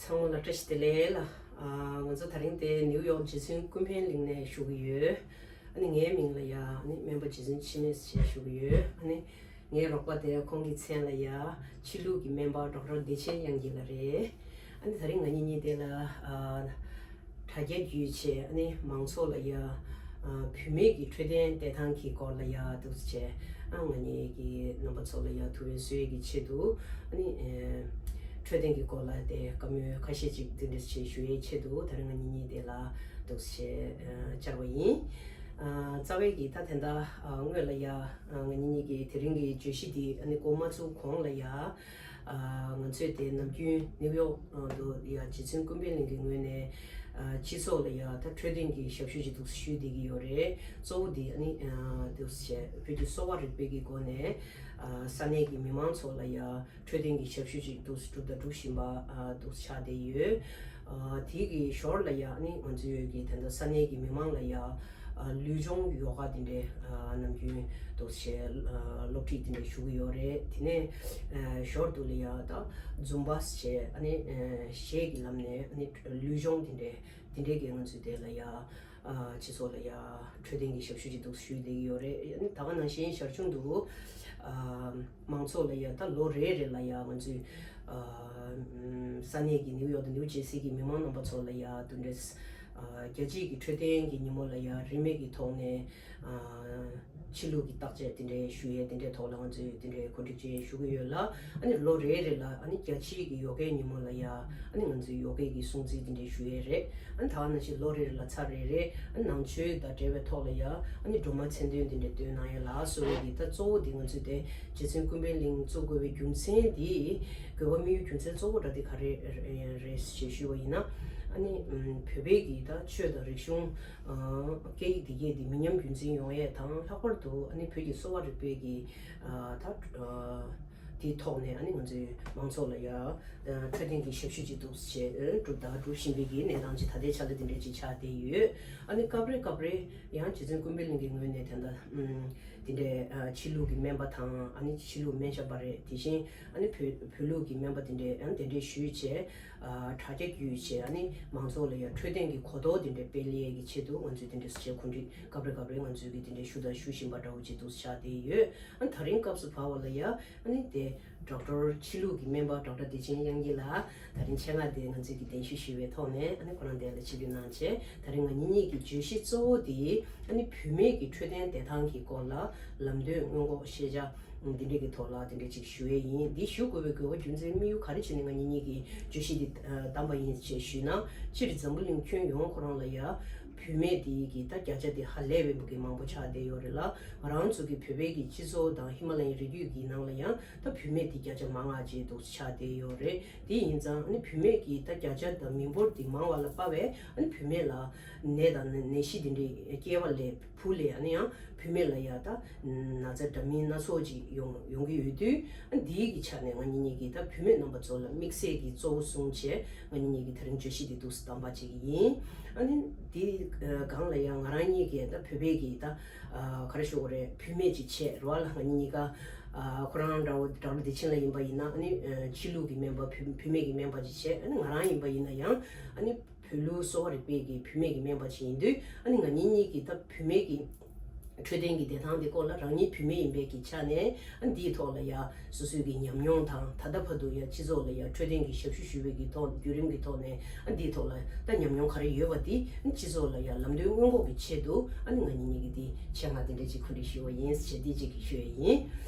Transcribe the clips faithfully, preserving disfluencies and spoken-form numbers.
ཚང་མ་ལ་བཀྲ་ཤིས་བདེ་ལེགས་ལ། ཨ་ང་ཚོ་དེ་རིང་དེ་ནིའུ་ཡོག་རྗེ་བཙུན་ཀུན་ཕན་གླིང་ནས་ཞུ་གི་ཡོད། ཨ་ནི་ངའི་མིང་ལ་ཡ་ཨ་ནི་སྨན་པ་རྗེ་བཙུན་འཆི་མེད་ཞེས་ཞུ་གི་ཡོད། ཨ་ནི་ངའི་རོགས་པ་དེ་ཁོང་གི་མཚན་ལ་ཡ་ཕྱི་ལུགས་ཀྱི་སྨན་པ་ཌོག་ཊར་བདེ་ཆེན་དབྱངས་སྐྱིད་ལགས་རེད། ཨ་ནི་དེ་རིང་ང་གཉིས་གཉིས་དེ་ལ་ཨ་དྲ་རྒྱ་བརྒྱུད་བྱས་ཨ་ནི་མང་ཚོགས་ལ་ཡ་ཨ་བུད་མེད་ཀྱི་འཕྲོད་བསྟེན་བདེ་ཐང་གི་སྐོར་ལ་ཡ་འདུག་སེ་བྱས་ཨ་ང་གཉིས་ཀྱི་རྣམ་པ་ཚོ་ལ་ཡ་ཐུགས་ཕན་གསོས་ཀྱི་ཆེད་དུ་ཨ་ནི་ཨ་འཕྲོད་བསྟེན་གྱི་སྐོར་ལ་དེ་བཀའ་མོལ་ཁ་ཤས་ཅིག་འདི་འདྲ་ཞིག་ཞུ་ཡའི་ཆེད་དུ་ད་རིང་ང་གཉིས་གཉིས་དེ་ལ་འདུག་སེ་བཅར་བ་ཡིན། ཨ་རྩ་བའི་གི་ད་དེ་འདྲ་ཨ་སྔོན་ལ་ཡ་ཨ་ང་གཉིས་གཉིས་ཀྱི་དེ་རིང་གི་བརྗོད་གཞི་འདི་ཨ་ནི་འགོ་མ་བཙུགས་གོང་ལ་ཡ། ཨ་ང་ཚོས་དེ་ནམ་རྒྱུན་ནིའུ་ཡོག་ཨ་དུ་ཡ་རྗེ་བཙུན་ཀུན་ཕན་གླིང་གི་ངོས་ནས་ཨ་སྤྱི་ཚོགས་ལ་ཡ་ད་འཕྲོད་བསྟེན་གྱི་ཞབས་ཞུ་ཅིག་འདུག་སེ་ཞུས་བསྡད་ཀྱི་ཡོད་རེད། གཙོ་བོ་འདི་ཨ་ནི་ཨ་འདུག་སེ་བོད་ཀྱི་གསོ་བ་རིག་པའི་གི་སྒོ་ནས་ཨ་ས་གནས་ཀྱི་མི་མང་ཚོ་ལ་ཡ་འཕྲོད་བསྟེན་གྱི་ཞབས་ཞུ་ཅིག་འདུག་སེ་སྒྲུབ་དང་སྒྲུབ་བཞིན་པ་ཨ་འདུག་སེ་ཆགས་བསྡད་ཡོད། ཨ་དེ་གི་ཞོར་ལ་ཡ་ཨ་ནི་ང་ཚོའི་གི་དེ་འདྲ་ས་གནས་ཀྱི་མི་མང་ལ་ཡ། ཨ་ལུས་སྦྱོང་ཡོ་ག་དེ་འདྲའི་ཨ་ནམ་རྒྱུན་འདུག་སེ་ཨ་སློབ་ཁྲིད་དེ་འདྲ་ཞུ་གི་ཡོད་རེད། དེ་ནས་ཨ་ཞོར་དུ་ལ་ཡ་ད་ཛུམ་བཱ་ཟེར་ཨ་ནི་ཨ་གཞས་ཀྱི་ལམ་ནས་ཨ་ནི་ལུས་སྦྱོང་དེ་འདྲའི་དེ་འདྲའི་གི་ང་ཚོས་དེ་ལ་ཡ་ཨ་སྤྱི་ཚོགས་ལ་ཡ་འཕྲོད་བསྟེན་གྱི་ཞབས་ཞུ་ཅིག་འདུག་སེ་ཞུས་བསྡད་ཀྱི་ཡོད་རེད། ཨ་ནི་ད་ག་ནང་བཞིན་ཞར་བྱུང་དུ་ཨ་མང་ཚོགས་ལ་ཡ་ད་ལོ་རེ་རེ་ལ་ཡ་ང་ཚོས་ཨ་ས་གནས་ཀྱི་ནིའུ་ཡོག་དང་ནིའུ་ཇེ་སི་གི་མི་མང་རྣམ་པ་ཚོ་ལ་ཡ་དེ་འདྲའི་ཨ་རྒྱལ་སྤྱིའི་གི་འཕྲོད་བསྟེན་གྱི་ཉིན་མོ་ལ་ཡ་རིན་མེད་ཀྱི་ཐོག་ནས་ཨ་ཕྱི་ལུགས་ཀྱི་བརྟག་དཔྱད་དེ་འདྲའི་ཞུ་ཡས་དེ་འདྲའི་ཐོག་ལ་ང་ཚོས་དེ་འདྲའི་གོ་སྒྲིག་བྱས་ཞུ་གི་ཡོད་ལ། ཨ་ནི་ལོ་རེ་རེ་ལ་ཨ་ནི་རྒྱལ་སྤྱིའི་གི་ཡོ་གའི་ཉིན་མོ་ལ་ཡ་ཨ་ནི་ང་ཚོས་ཡོ་གའི་གི་སྲུང་བརྩི་དེ་འདྲའི་ཞུ་ཡས་རེད། ཨ་ནི་ད་ག་ནང་བཞིན་ལོ་རེ་རེ་ལ་ཚར་རེ་རེ་ཨ་ནི་ནང་ཆོས་དང་འབྲེལ་བའི་ཐོག་ལ་ཡ་ཨ་ནི་སྒྲོལ་མ་མཚན་འདོན་དེ་འདྲའི་འདོན་གནང་ཡས་ལ་སོགས་པའི་གི་ད་གཙོ་བོ་དེ་ང་ཚོས་དེ་རྗེ་བཙུན་ཀུན་ཕན་གླིང་བཙུགས་དགོས་པའི་རྒྱུ་མཚན་དེ་དགོས་པ་དམིགས་ཡུལ་རྒྱུ་མཚན་གཙོ་བོ་འདྲ་དེ་ག་རེ་རེད་ཅེས་ཞུས་པ་ཡིན་ན། ཨ་ནི་ཨམ་བོད་པའི་གི་ད་ཆོས་དང་རིག་གཞུང་ཨ་སྐད་ཡིག་འདི་གས་འདི་མི་ཉམས་རྒྱུན་འཛིན་ཡོང་ཡས་དང་། ལྷག་པར་དུ་ཨ་ནི་བོད་ཀྱི་གསོ་བ་རིག་པའི་གི་ཨ་ད་ཨ་དེའི་ཐོག་ནས་ཨ་ནི་ང་ཚོའི་མང་ཚོགས་ལ་ཡ་ཨ་འཕྲོད་བསྟེན་གྱི་ཞབས་ཞུ་ཅིག་འདུག་སེ་བྱས་ཨ་སྒྲུབ་དང་སྒྲུབ་བཞིན་པའི་གི་གནས་སྟངས་ཅིག་ད་ལྟའི་ཆ་ལ་དེ་འདྲ་ཅིག་ཆགས་བསྡད་ཡོད། ཨ་ནི་སྐབས་རེ་སྐབས་རེ་ཡང་རྗེ་བཙུན་ཀུན་ཕན་གླིང་གི་ངོས་ནས་དེ་འདྲ་ཨམ་དེ་འདྲའི་ཨ་ཕྱི་ལུགས་ཀྱི་སྨན་པ་དང་ཨ་ནི་ཕྱི་ལུགས་སྨན་ཞབས་པ་རེད། དེ་བཞིན་ཨ་ནི་བོད་བོད་ལུགས་ཀྱི་སྨན་པ་དེ་འདྲའི་ཨ་ནི་གདན་འདྲེན་ཞུས་བྱས། ཨ་དྲ་རྒྱ་བརྒྱུད་བྱས་ཨ་ནི་མང་ཚོགས་ལ་ཡང་འཕྲོད་བསྟེན་གྱི་གོ་རྟོགས་དེ་འདྲ་སྤེལ་ཡས་ཀྱི་ཆེད་དུ་ང་ཚོས་དེ་འདྲ་བྱས་གོ་སྒྲིག་སྐབས་རེ་སྐབས་རེ་ང་ཚོས་ཀྱི་དེ་འདྲ་ཞུ་དང་ཞུ་བཞིན་པ་འདྲ་བོ་ཅིག་འདུག་ཆགས་བསྡད་ཡོད། ཨ་ནི་ད་རིང་སྐབས་སུ་བབས་པ་ལ་ཡ་ཨ་ནི་དེ་ཌོག་ཊར་ཕྱི་ལུགས་ཀྱི་སྨན་པ་ཌོག་ཊར་བདེ་ཆེན་དབྱངས་སྐྱིད་ལགས་ད་རིང་ཆེད་མངགས་དེ་ང་ཚོས་ཀྱི་གདན་ཞུ་ཞུས་པའི་ཐོག་ནས་ཨ་ནི་ཁོ་རང་དེ་ལ་ཆིབས་བསྒྱུར་གནང་བྱས། ད་རིང་ང་གཉིས་གཉིས་ཀྱི་བརྗོད་གཞི་གཙོ་བོ་དེ་ཨ་ནི་བུད་མེད་ཀྱི་འཕྲོད་བསྟེན་བདེ་ཐང་གི་སྐོར་ལ་ལམ་སྟོན་སྔོན་འགོག་ཤེས་བྱ། འདི་འདྲའི་གི་ཐོག་ལ་དེ་འདྲ་ཅིག་ཞུ་ཡས་ཡིན། འདི་ཞུ་དགོས་པའི་དགོས་པ་རྒྱུ་མཚན་དམིགས་ཡུལ་ག་རེ་བྱས་ནས་ང་གཉིས་གཉིས་ཀྱི་བརྗོད་གཞི་འདི་བདམས་པ་ཡིན་ཞེས་ཞུས་ན། སྤྱིར་འཛམ་བུ་གླིང་ཁྱོན་ཡོངས་ཁོ་རང་ལ་ཡ་བུད་མེད་འདི་གི་ད་བརྒྱ་ཆ་འདི་ཧ་ལས་པའི་གི་མང་པོ་ཆགས་བསྡད་ཡོད་རེད་ལ། ང་རང་ཚོ་གི་བོད་པའི་གི་སྤྱི་ཚོགས་དང་ཧི་མ་ལ་ཡའི་རི་རྒྱུད་ཀྱི་ནང་ལ་ཡང་ད་བུད་མེད་འདི་བརྒྱ་ཆ་མང་བ་ཅིག་འདུག་ཆགས་བསྡད་ཡོད་རེད། དེ་ཡིན་ཙང་ཨ་ནི་བུད་མེད་ཀྱི་ད་བརྒྱ་ཆ་དང་མི་འབོར་འདི་མང་བ་ལ་དཔག་པའི་ཨ་ནི་བུད་མེད་ལ་ནད་དང་ནད་གཞི་འདི་འདྲའི་སྐྱེ་བ་ལས་བུ་ལས་ཨ་ནི་ཡང་བུད་མེད་ལ་ཡ་ད་ན་ཚ་འདྲ་མིན་སྣ་ཚོགས་ཅིག་ཡོང་ཡོང་གི་ཡོད་དུས། ཨ་འདིའི་གི་ཆ་ནས་ང་གཉིས་གཉིས་ཀྱིས་ད་བུད་མེད་རྣམ་པ་ཚོ་ལ་དམིགས་བསལ་གྱི་གཙོ་བོ་བཟུང་བྱས་ང་གཉིས་གཉིས་ཀྱིས་ད་རིང་བརྗོད་གཞི་འདི་འདུག་སེ་བདམས་པ་བྱེད་ཀྱི་ཡིན། ཨ་ནི་འདིའི་སྒང་ལ་ཡང་ང་རང་གཉིས་ཀྱིས་ད་བོད་པའི་གི་ད་ག་རེ་ཞུ་དགོས་རེད། བུད་མེད་ཅིག་བྱས་རེད་བ་ལ། ང་གཉིས་གཉིས་ཀ་ཁོ་རང་འདྲ་བོ་ཌོག་ཊར་བདེ་ཆེན་ལགས་ཡིན་པ་ཡིན་ན་ཨ་ནི་ཕྱི་ལུགས་ཀྱི་སྨན་པ་བུད་བུད་མེད་ཀྱི་སྨན་པ་ཅིག་བྱས། ཨ་ནི་ང་རང་ཡིན་པ་ཡིན་ན་ཡང་ཨ་ནི། བོད་ལུགས་གསོ་བ་རིག་པའི་གི་བུད་མེད་ཀྱི་སྨན་པ་ཅིག་ཡིན་དུས། ཨ་ནི་ང་གཉིས་གཉིས་ཀྱིས་ད་བུད་མེད་ཀྱི་འཕྲོད་བསྟེན་གྱི་བདེ་ཐང་དེ་སྐོར་ལ་རང་ཉིད་བུད་མེད་ཡིན་པའི་གི་ཆ་ནས། ཨ་འདིའི་ཐོག་ལ་ཡ་སོ་སོའི་གི་ཉམས་མྱོང་དང་། ད་ལྟ་བར་དུ་ཡ་སྤྱི་ཚོགས་ལ་ཡ་འཕྲོད་བསྟེན་གྱི་ཞབས་ཞུ་ཞུ་བའི་གི་ཐོག་བརྒྱུད་རིམ་གྱི་ཐོག་ནས། ཨ་འདིའི་ཐོག་ལ་ད་ཉམས་མྱོང་ག་རེ་ཡོད་པ་དེ་ཨ་སྤྱི་ཚོགས་ལ་ཡ་ལམ་སྟོན་སྔོན་འགོག་གི་ཆེད་དུ། ཨ་ནི་ང་གཉིས་གཉིས་ཀྱིས་དེ་ཆེད་མངགས་དེ་འདྲ་ཅིག་གོ་སྒྲིག་ཞུས་པ་ཡིན་ཞེས་དེ་ཅིག་གི་ཞུ་ཡ་ཡིན།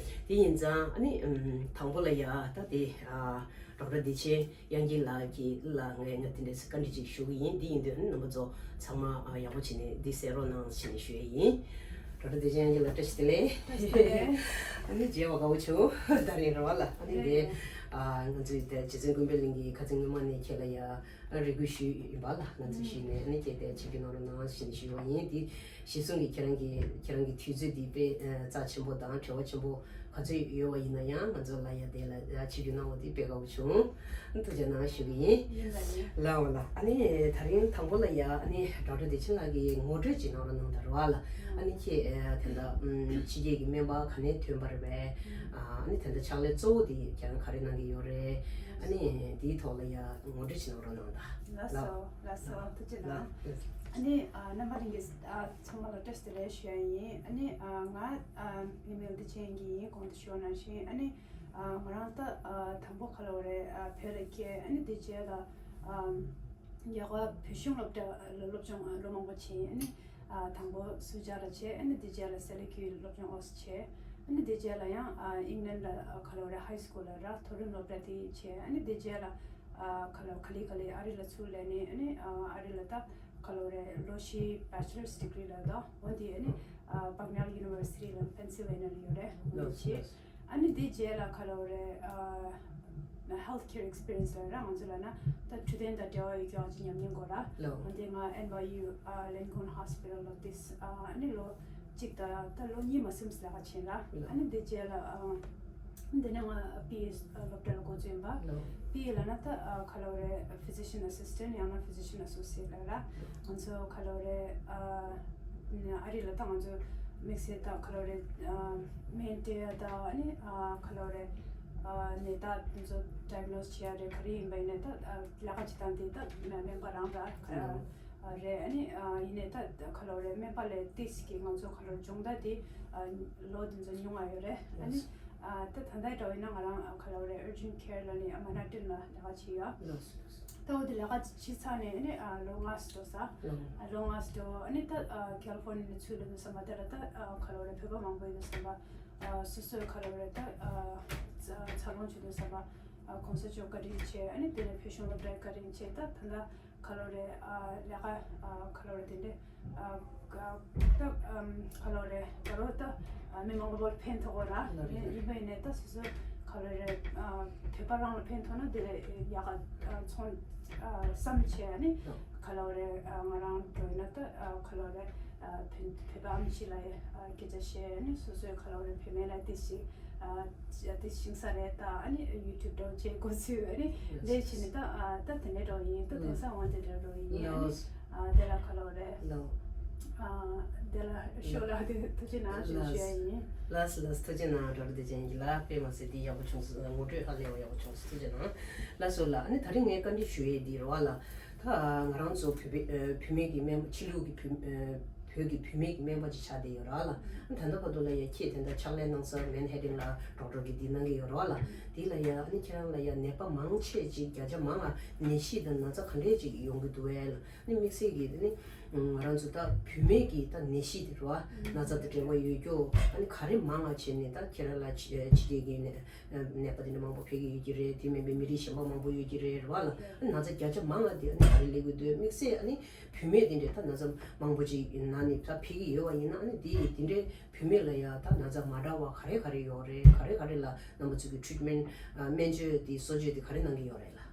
དེ་ཡིན་ཙང་ཨ་ནི་ཨམ་དང་པོ་ལ་ཡ་ད་དེ་ཨ་ཌོག་ཊར་བདེ་ཆེན་དབྱངས་སྐྱིད་ལགས་ཀྱིས་ལ་ངས་ང་དེ་འདྲའི་བཀའ་འདྲི་ཅིག་ཞུ་གི་ཡིན། འདི་ཡིན་དུས་རྣམ་པ་ཚོ་ཚང་མ་ཨ་ཡག་པོ་བྱས་ནས་འདི་གསན་རོགས་གནང་ཞེས་ནས་ཞུ་ཡས་ཡིན། ཌོག་ཊར་བདེ་ཆེན་དབྱངས་སྐྱིད་ལགས་བཀྲ་ཤིས་བདེ་ལེགས། བཀྲ་ཤིས་བདེ་ལེགས། ཨ་ནི་མཇལ་བ་དགའ་བོ་བྱུང་། ད་རེས་རེད་བ་ལ། ཨ་ནི་འདི་ཨ་ང་ཚོའི་དེ་རྗེ་བཙུན་ཀུན་ཕན་གླིང་གི་ཁ་སང་སྔོན་མ་ནས་ཁྱེད་ལ་ཡ་རེ་སྐུལ་ཞུས་ཡིན་པ་ལ། ང་ཚོས་ཞུས་ནས་ཨ་ནི་ཁྱེད་དེ་ཆིབས་བསྒྱུར་གནང་རོགས་གནང་ཞེས་ནས་ཞུས་པ་ཡིན། འདི་གཞི་བཟུང་གི་ཁྱེད་རང་གི་ཁྱེད་རང་གི་དུས་ཚོད་འདི་དཔེ་ཨ་རྩ་ཆེན་པོ་དང་བྲེལ་བ་ཆེན་པོ་ག་ཚོད་ཡོད་པ་ཡིན་ན་ཡང་ང་ཚོ་ལ་ཡ་དེ་ལ་ཡ་ཆིབས་བསྒྱུར་གནང་བ་དེ་དཔེ་དགའ་བོ་བྱུང་། ཐུགས་རྗེ་གནང་ཞུ་གི་ཡིན། ཡིན་ལ་ཡིན། ལའོ་ལ། ཨ་ནི་ད་རིང་དང་པོ་ལ་ཡ་ཨ་ནི་ཌོག་ཊར་བདེ་ཆེན་ལགས་ཀྱིས་ངོ་སྤྲོད་ཅིག་གནང་རོགས་གནང་དང་རེད་བ་ལ། ཨ་ནི་ཁྱེད་ཨ་དེ་འདྲ་ཨམ་ཕྱི་རྒྱལ་གྱི་སྨན་པ་ག་ནས་ཐོན་པ་རེད་པས། ཨ་ནི་དེ་འདྲ་ཕྱག་ལས་གཙོ་བོ་དེ་ཁྱེད་རང་ག་རེ་གནང་ ཡོད་རེད། ཨ་ནི་དེའི་ཐོག་ལ་ཡ་ངོ་སྤྲོད་བྱེད་གནང་རོགས་གནང་ད། ལགས་སོ། ལགས་སོ། ཐུགས་རྗེ་གནང་། ལགས། ཨ་ནི་ཨ་རྣམ་པ་ལྷན་རྒྱས་ཨ་ཚང་མ་ལ་བཀྲ་ཤིས་བདེ་ལེགས་ཞུ་ཡ་ཡིན། ཨ་ནི་ཨ་ང་ཨ་ངའི་མིང་བདེ་ཆེན་གྱི་ཡིན། གོང་དུ་ཞུས་པ་ནང་བཞིན། ཨ་ནི་ཨ་ང་རང་ད་ཨ་དང་པོ་ག་ལབ་དགོས་རེད། ཨ་བོད་ལ་སྐྱེས། ཨ་ནི་དེ་རྗེས་ལ་ཨ་རྒྱ་གར་བོད་གཞུང་སློབ་གྲྭ་ལ་སློབ་སྦྱོང་ལོ་མང་པོ་བྱས། ཨ་ནི་ཨ་དང་པོ་སུ་ཇཱ་ལ་བྱས། ཨ་ནི་དེ་རྗེས་ལ་སེ་ལ་ཀིའུ་སློབ་སྦྱོང་ཨོ་སི་བྱས། ཨ་ནི་དེ་རྗེས་ལ་ཡང་ཨ་ཨིང་ལན་ལ་ཨ་ག་ལབ་དགོས་རེད། ཧའི་སི་ཀུལ་ལ་ར་མཐོ་རིམ་སློབ་གྲྭ་དེ་བྱས། ཨ་ནི་དེ་རྗེས་ལ་ཨ་ག་ལབ་དགོས་ག་ལེ་ག་ལེ་ཨ་རི་ལ་ཚུར་སླེབས་ནས། ཨ་ནི་ཨ་ཨ་རི་ལ་ད་ག་ལབ་དགོས་རེད། ལོ་བཞི་bachelor's degree ལ་ད་འོ་དེ། ཨ་ནི་ཨ་Bucknell University ལ་Pennsylvania ལ་ཡོད་རེད། འོ་དེ་བྱས། ཨ་ནི་དེ་རྗེས་ལ་ག་ལབ་དགོས་རེད། ཨ་healthcare experience ལབ་ར། ང་ཚོ་ལབ་ན་ད་འཕྲོད་བསྟེན་དང་འབྲེལ་བ་ཡོད་རྒྱུ་ཨ་ཅེ་ཉམས་མྱོང་སྐོར་ར། ལོ། འོ་དེ་ང་ཨེན་ཝའི་ཡུ་ཨ་Langone Hospital ལ་ཏིས་ཨ་ཨ་ནི་ལོ་གཅིག་དང་ད་ལོ་གཉིས་མ་ཟིན་ཙམ་ལས་ཀ་བྱས་ར། ལོ། ཨ་ནི་དེ་རྗེས་ལ་ཨ་འདི་ནས་ང་པི་ཨེ་སློབ་གྲྭ་ལ་འགོ་བཙུགས་ཡིན་པ། ལོ། པི་ཨེ་ལབ་ན་ད་ཨ་ག་ལབ་དགོས་རེད། physician assistant ཡང་ན་physician associate ལབ་ར། ང་ཚོ་ག་ལབ་དགོས་རེད། ཨ་ཨ་རི་ལ་ད་ང་ཚོ་དམིགས་བསལ་ད་ག་ལབ་དགོས་རེད། ཨ་སྨན་སྤྲད་ཡ་ད། ཨ་ནི་ཨ་ག་ལབ་དགོས་རེད། ཨ་ནད་རྟགས་དེ་ཚོ་diagnose བྱེད་ཡ་རེད། ག་རེ་ཡིན་པ་ཡིན་ནའི་ད་ཨ་ལས་ཀ་བྱེད་སྟངས་དེ་ད་སྨན་པ་རང་ར། ཨ་རེད། ཨ་ནི་ཨ་ཡིན་ནའི་ད་ག་ལབ་དགོས་རེད། སྨན་པ་ལས་ཏིས་ཀྱི་ང་ཚོ་ག་ལབ་དགོས་སྦྱོང་བརྡར་དེ་ཨ་ལོ་དེ་ཚོ་ཉུང་བ་ཡོད་རེད། ཨ་ནི་ཨ་ད་ད་ལྟའི་འདྲ་བོ་ཡིན་ན་ང་རང་ཨ་ག་ལབ་དགོས་རེད། urgent care ལབ་ནས་ཨ་མན་ཧ་ཊན་ལ་ལས་ཀ་བྱེད་ཡ། ལགས་སོ། ལགས་སོ། ད་འོ་དེ་ལས་ཀ་བྱེད་ཚར་ནས་ཨ་ནི་ཨ་ལོ་ལྔ་ཙམ་འགྲོ་ས། ལགས། ཨ་ལོ་ལྔ་ཙམ་འགྲོ། ཨ་ནི་ད་ཨ་ཁ་ལི་ཧྥོ་ནི་ཡ་ཚུར་སླེབས་དུས་ཙམ་པ་དེ་ལ་ད་ཨ་ག་ལབ་དགོས་རེད། བོད་པ་མང་པོ་ཡོད་དུས་ཙམ་པ། ཨ་སོ་སོའི་ག་ལབ་དགོས་རེད། ད་ཨ་འཚར་ལོངས་བྱེད་དུས་ཙམ་པ། ཨ་གོང་ས་མཆོག་བཀའ་དྲིན་ཆེ། ཨ་ནི་དེ་ནས་བོད་གཞུང་སློབ་གྲྭའི་བཀའ་དྲིན་ཆེ། ད་ད་ལྟ་ག་ལབ་དགོས་རེད། ཨ་ལས་ཀ་ཨ་ག་ལབ་དགོས་རེད། དེ་འདྲས་ཨ་ག་ད་ཨམ་ག་ལབ་དགོས་རེད། ད་རོ་ད་ཨ་མི་མང་པོ་ལ་ཕན་ཐོགས་གོ་ར། ལགས་རེད། ཡིན་པ་ཡིན་ནའི་ད་སོ་སོ་ག་ལབ་དགོས་རེད། ཨ་བོད་པ་རང་ལ་ཕན་ཐོགས་ན་དེ་ལས་ཡག་ག་ཨ་ཚོང་ཨ་བསམ་བྱས། ཨ་ནི་ལགས། ག་ལབ་དགོས་རེད། ཨ་ང་རང་འགྲོ་ཡིན་ན་ད་ཨ་ག་ལབ་དགོས་རེད། ཨ་བོད་བོད་པ་ཨ་མཆིས་ལ་ཨ་སྐད་ཆ་བཤད། ཨ་ནི་སོ་སོའི་ག་ལབ་དགོས་རེད། བུད་མེད་ལ་དེ་ཞིག་ཨ་དེ་ཞིང་ས་རེད། ད་ཨ་ནི་ཡུ་ཊུབ་འདྲ་བོ་བྱེད་འགོ་ཚུགས། ཨ་ནི་ལས་བྱས་ནས་ད་ཨ་ད་དེ་འདྲས་འགྲོ་ཡིན། ད་དེང་སང་འོན་དེ་འདྲས་འགྲོ་ཡིན། ཨ་ནི་ཨ་དེ་ལ་ག་ལབ་དགོས་རེད། ཨ་དེ་ལ་ཤོ་ལ་དེ་ཐུགས་རྗེ་གནང་ཞུ་ཞུ་ཡ་ཡིན། ལགས་སོ། ལགས་སོ། ཐུགས་རྗེ་གནང་། རོགས་དེ་ཅན་གྱི་ལ་དཔེ་མ་ཟད་དེ་ཡག་པོ་བྱུང་སོང་། ངོ་སྤྲོད་ཧ་ལས་པ་ཡག་པོ་བྱུང་སོང་། ཐུགས་རྗེ་གནང་། ལགས་སོ་ལགས། ཨ་ནི་ད་རིང་ངས་བཀའ་འདྲི་ཞུ་ཡས་འདི་རེད་བ་ལགས། ད་ང་རང་ཚོ་བོད་པའི་ཨ་བུད་མེད་ཀྱི་སྨན་པ། ཕྱི་ལུགས་ཀྱི་བུད་ཨ་བོད་ཀྱི་བུད་མེད་ཀྱི་སྨན་པ་ཅིག་ཆགས་བསྡད་ཡོད་རེད་བ་ལགས། ཨ་ད་ལྟ་བར་དུ་ལ་ཡ་ཁྱེད་དེ་འདྲ་ཕྱག་ལས་གནང་ས་མན་ཧ་ཊན་ལ་ཌོག་ཊར་གྱི་འདི་གནང་གི་ཡོད་རེད་བ་ལགས། དེ་ལ་ཡ་ཨ་ནི་ཁྱེད་རང་ལ་ཡ་ནད་པ་མང་ཆེ་ཅིག་བརྒྱ་ཆ་མང་ལ་ནད་གཞི་དང་ན་ཚ་ག་འདྲས་ཅིག་ཡོང་གི་འདུག་གས་ལགས། ཨ་ནི་དམིགས་བསལ་གྱི་དེ་ནི་ང་རང་ཚོ་ད་བུད་མེད་ཀྱི་ད་ནད་གཞི་དེ་རེད་བ། ན་ཚ་དང་འབྲེལ་བ་ཡོད་རྒྱུ། ཨ་ནི་ག་རེ་མང་ང་བྱས་ནས་ད་ཁྱེད་རང་ལ་ཕྱི་ཕྱི་རྒྱལ་གྱི་ནད་ནད་པ་དེ་འདྲ་མང་པོ་ཕེབས་ཀྱི་ཡོད་ཀྱི་རེད། དེ་མིན་པའི་མི་རིགས་གཞན་པ་མང་པོ་ཡོད་ཀྱི་རེད་རེད་བ་ལགས། ཨ་ནི་ན་ཚ་བརྒྱ་ཆ་མང་ང་དེ་ཨ་ནི་ག་རེ་སླེབས་ཀྱི་འདུག་དམིགས་བསལ་ཨ་ནི་བུད་མེད་དེ་འདྲས་ད་ན་ཚ་མང་པོ་ཅིག་ན་ནས་ད་ཕེབས་ཀྱི་ཡོད་པ་ཡིན་ན། ཨ་ནི་དེ་དེ་འདྲའི་བུད་མེད་ལ་ཡ་ད་ན་ཚ་མ་འདྲ་བ་ག་རེ་ག་རེ་ཡོད་རེད། ག་རེ་ག་རེ་ལ་རྣམ་པ་ཚོ་གི་ཊི་རིཊ་མེན་ཊི་ཨ་སྨན་བཅོས་དེ་གསོ་བཅོས་དེ་ག་རེ་གནང་གི་ཡོད་རེད་ལགས།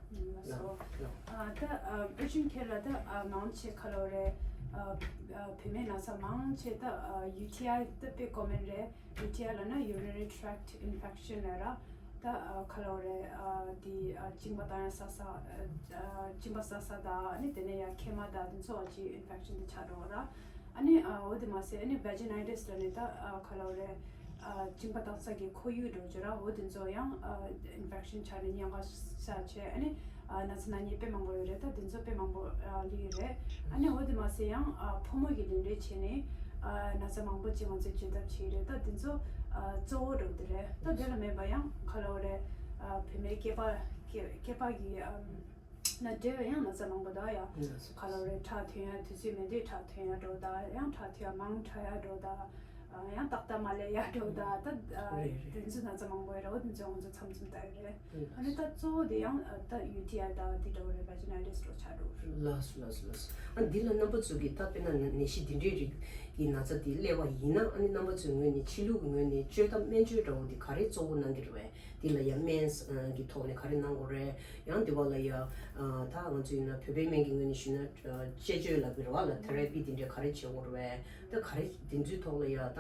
ལགས་སོ། ལགས། ཨ་ད་ཨ་urgent care ལ་ད་ཨ་མང་ཆེ་ག་ལབ་དགོས་རེད། ཨ་ཨ་བུད་མེད་ན་ཚ་མང་ཆེ་ད་ཨ་ཡུ་ཊི་ཨའི་ད་དཔེ་ཀོ་མན་རེད། ཡུ་ཊི་ཨའི་ལབ་ན་urinary tract infection ལབ་ར། ད་ཨ་ག་ལབ་དགོས་རེད། ཨ་དེ་ཨ་གཅིན་པ་བཏང་ཡ་ཟ་ས། ཨ་གཅིན་པ་ཟ་ས་དང་། ཨ་ནི་དེ་ནས་ཡ་མཁལ་མ་དང་དེ་ཚོ་བ་ཅིག་infection དེ་ཆགས་འགྲོ་བ་ར། ཨ་ནི་ཨ་འོ་དེ་མ་ཟད་ཨ་ནི་vaginitis ལབ་ནས་ད་ཨ་ག་ལབ་དགོས་རེད། ཨ་གཅིན་པ་བཏང་ས་གི་ཁོར་ཡུག་འགྲོ་རྒྱུ་ར། འོ་དེ་ཚོ་ཡང་ཨ་infection ཆགས་ནས་ཉེན་ཁ་ཆགས་བྱས། ཨ་ནི་ཨ་ན་ཚ་ན་མཁན་དཔེ་མང་པོ་ཡོད་རེད། ད་དེ་ཚོ་དཔེ་མང་པོ་ཨ་སླེབས་ཡོད་རེད། ཨ་ནི་འོ་དེ་མ་ཟད་ཡང་ཨ་ཕོ་མོ་གི་ལུས་འབྲེལ་བྱས་ནས་ཨ་ན་ཚ་མང་པོ་ཅིག་ང་ཚོས་བཅོས་ཐབས་བྱས་ཡོད་རེད། ད་དེ་ཚོ་ཨ་གཙོ་བོ་འགྲོ་གི་རེད། ད་དེ་ལ་མེད་པ་ཡང་ག་ལབ་དགོས་རེད། ཨ་བུད་མེད་སྐྱེས་པ་སྐྱེས་སྐྱེས་པ་གི་ཨ་ལ་འབྲེལ་བའི་ཡང་ན་ཚ་མང་པོ་དང་ཡང་། ཡང་སོ་སོ། ག་ལབ་དགོས་རེད། ཁྲག་ཐོན་ཡ་དུས་ཚོད་མེད་དུས་ཁྲག་ཐོན་ཡ་འགྲོ་དང་། ཡང་ཁྲག་ཐོན་ཡ་མང་དྲགས་ཡ་འགྲོ་དང་། ཡང་ཏག་ཏག་མ་ལས་ཡ་འགྲོ་དང་། ད་རེད་རེད། དེ་ཚོ་ན་ཚ་མང་པོ་ཡོད་རེད། འོ་དེ་ཚོ་ང་ཚོ་མཚམས་མཚམས་ལྟ་ཡོད་རེད། ཨ་ནི་ད་གཙོ་བོ་དེ་ཡང་ད་ཡུ་ཊི་ཨའི་དང་དེ་འདྲ་བོ་རེད། vaginitis འདྲ་བོ་ཆགས་འགྲོ་རེད། ལགས་སོ་ལགས་སོ་ལགས་སོ། ཨ་འདི་ལ་རྣམ་པ་ཚོ་གིས་ད་དཔེར་ན་ནད་གཞི་འདི་འདྲའི་རིགས་ཀྱི་ན་ཚ་འདི་སླེབས་པ་ཡིན་ན། ཨ་ནི་རྣམ་པ་ཚོའི་ངོས་ནས་ཕྱི་ལུགས་ཀྱི་ངོས་ནས་བཅོས་ཐབས་སྨན་བཅོས་འདྲ་བོ་འདི་ག་རེ་གཙོ་བོ་གནང་གི་རེད་པས། འདི་ལ་ཡང་སྨན་གྱི་ཐོག་ནས་ག་རེ་གནང་དགོས་རེད། ཡང་འདི་བ་ལ་ཡ་ད་ང་ཚོ་ཡིན་ན་བོད་པའི་སྨན་གྱི་ངོས་ནས་ཞུས་ན་དཔྱད་བཅོས་ལབ་ཀྱི་རེད་བ་ལགས། ཐེ་ར་པི་འདི་འདྲ་ག་རེ་བྱེད་དགོས་རེད་པས། ད་ག་རེ་འདི་ཚོའི་ཐོག་ལ་ཡ་ད་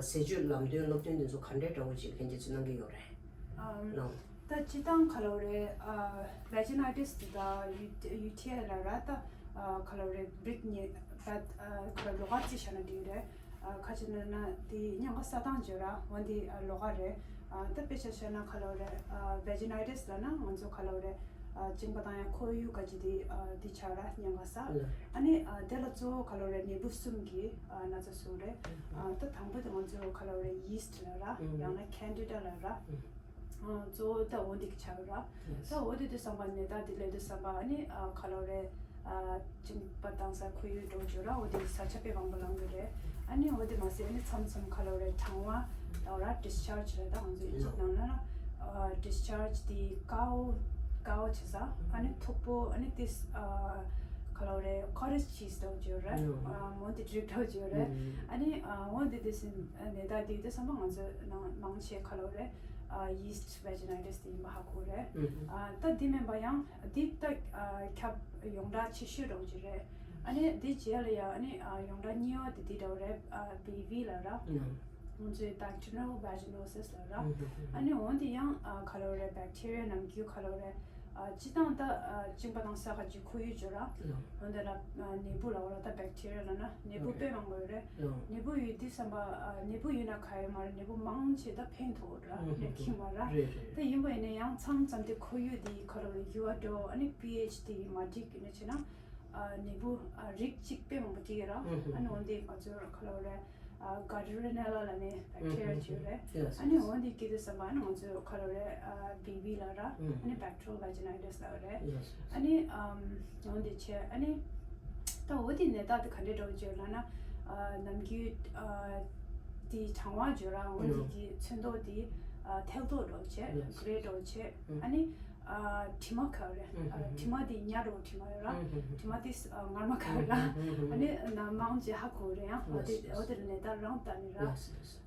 ཟས་སྤྱོད་ལམ་སྟོན་སློབ་སྟོན་འདི་ཚོ་ག་འདྲའི་འདྲ་བོ་ཅིག་ལྷན་རྒྱས་ཚོས་གནང་གི་ཡོད་རེད། ཨམ། ལགས། ད་སྤྱིར་བཏང་ག་ལབ་དགོས་རེད། ཨ་vaginitis དང་ཡུ་ཡུ་ཊི་ཨའི་ལབ་ར། ད་ཨ་ག་ལབ་དགོས་རེད། བིག་ནི་ད་ཨ་ག་ལབ་ལོགས་ཀ་རྩིས་བཞག་ན་འགྲིག་རེད། ཨ་ག་ཅི་ན་ན་དེ་ཉེན་ཁ་ས་སྟངས་བརྗོད་ར། འོ་འདི་ཨ་ལོགས་ཀ་རེད། ཨ་ད་དཔེ་ཆ་བཤད་ན་ག་ལབ་རེད། ཨ་བེ་ཇི་ནའི་ཊི་སི་ལབ་ན་ང་ཚོ་ག་ལབ་རེད། ཨ་གཅིན་པ་བཏང་ཡ་ཁོར་ཡུག་ག་ཅིག་དེ་ཨ་དེ་ཆགས་ར་ཉེན་ཁ་ས། ལགས། ཨ་ནི་ཨ་དེ་ལ་གཙོ་བོ་ག་ལབ་རེད། ནད་འབུ་གསུམ་གྱི་ཨ་ན་ཚ་བཟོ་རེད། ཨ་ད་དང་པོ་དེ་ང་ཚོ་ག་ལབ་རེད། ཡིས་ཊི་ལབ་ར། ཡང་ན་ཁེན་ཌི་ཌ་ལབ་ར། ཨ་གཙོ་བོ་ད་འོ་འདི་གི་ཆགས་ར། ད་འོ་དེ་དུས་ཙམ་པ་ནད་རྟགས་དེ་སླེབས་དུས་ཙམ་པ་ཨ་ནི་ཨ་ག་ལབ་རེད། ཨ་གཅིན་པ་བཏང་ས་ཁོར་ཡུག་འགྲོ་བཅུག་ར། འོ་དེ་ས་ཆ་དཔེ་མང་པོ་ལངས་གི་རེད། ཨ་ནི་འོ་དེ་མ་ཟད་ཨ་ནི་མཚམས་མཚམས་ག་ལབ་རེད། གྲང་བ་ལབ་ར། ཌིས་ཆར་ཇི་རེད། ད་ང་ཚོ་ཨིན་ཇི་ནང་ན་ཨ་ཌིས་ཆར་ཇི་དེ་དཀར་པོ་དཀར་པོ་བྱེད་ས། ཨ་ནི་མཐུག་པོ་ཨ་ནི་དེ་ཨ་ག་ལབ་རེད། ཀོ་ཊེཇ་ཆིས་འདྲ་བོ་ཅིག་ཡོད་རེད། ཨ་མོ་དེ་འགྲིག་འདྲ་བོ་ཅིག་ཡོད་རེད། ཨ་ནི་ཨ་འོ་དེ་དེ་སྲིད་ནད་རྟགས་དེ་དུས་ཙམ་པ་ང་ཚོ་ནང་མང་ཆེ་ག་ལབ་རེད། ཨ་ཡིས་ཊི་བེ་ཇི་ནའི་ཊི་སི་དེ་ཡིན་པ་ཧ་གོ་རེད། ཨ་ད་དེ་མིན་པ་ཡང་འདི་ད་ཨ་ཁྱབ་ཡོངས་གྲགས་ཆེ་ཤོས་འདྲ་བོ་ཅིག་རེད། ཨ་ནི་འདི་རྗེས་ལ་ཡང་ཨ་ནི་ཨ་ཡོངས་གྲགས་གཉིས་པ་དེ་འདི་འདྲ་བོ་རེད། ཨ་བི་ཝི་ལབ་ར། ང་ཚོའི་བེག་ཊི་རི་ཡལ་བེ་ཇི་ནོ་སིས་ལབ་ར། ཨ་ནི་འོ་འདི་ཡང་ཨ་ག་ལབ་རེད། བེག་ཊི་རི་ཡ་ནམ་རྒྱུན་ག་ལབ་རེད། ཨ་སྤྱིར་བཏང་ད་ཨ་གཅིན་པ་བཏང་ས་ག་ཅིག་ཁོར་ཡུག་བརྗོད་ར། འོ་འདི་ལ་ཨ་ནད་འབུ་ལབ་ར། ད་བེག་ཊི་རི་ཡ་ལབ་ན་ནད་འབུ་དཔེ་མང་པོ་ཡོད་རེད། ནད་འབུ་ཡོད་དུས་ཙམ་པ་ཨ་ནད་འབུ་ཡོད་ན་ག་ཡོད་མ་རེད། ནད་འབུ་མང་ཆེ་ད་ཕན་ཐོགས་ར། ནད་ཁྱིམ་མ་ར། ད་ཡིན་པ་ཡིན་ན་ཡང་མཚམས་མཚམས་དེ་ཁོར་ཡུག་དེ་ག་ལབ་རེད། ཡུར་བ་འགྲོ། ཨ་ནི་པི་ཨེཆ་དེ་མ་འགྲིག་ནས་བྱས་ན་ཨ་ནད་འབུ་ཨ་རིགས་གཅིག་དཔེ་མང་པོ་སྐྱེ་གི་ར། ཨ་ནི་འོ་འདི་ང་ཚོ་ག་ལབ་རེད། ཨ་གར་ཌི་ནེ་ལ་ལབ་ནས་བེག་ཊི་རི་ཡ་ཅིག་ཡོད་རེད། ཨ་ནི་འོ་འདི་སྐྱེ་དུས་ཙམ་པ་ཨ་ནི་ང་ཚོས་ག་ལབ་རེད། ཨ་བི་ཝི་ལབ་ར། ཨ་ནི་བེག་ཊི་རི་ཡལ་བེ་ཇི་ནའི་ཊི་སི་ལབ་རེད། ཨ་ནི་ཨམ་འོ་འདི་བྱས། ཨ་ནི་ད་འོ་འདི་ནད་རྟགས་དེ་ག་འདྲས་འདྲ་བོ་ཅིག་ཡོད་ལབ་ན། ཨ་ནམ་རྒྱུན་ཨ་དེ་གྲང་བ་བརྗོད་ར། འོ་འདི་གི་ཚོན་མདོག་དེ་ཨ་ཐལ་མདོག་འདྲ་བོ་བྱས། གྷི་རེ་འདྲ་བོ་བྱས། ཨ་ནི་ཨ་དྲི་མ་ག་རེ། ཨ་དྲི་མ་དེ་ཉ་རོ་དྲི་མ་ཡོད་ར། དྲི་མ་དེ་ཨ་ངར་མ་ག་རེ་ར། ཨ་ནི་ན་མང་ཆེ་ཧ་གོ་རེད། ཡང་འོ་དེ་འོ་དེ་ནས་ད་རང་ལྟ་ནི་ར།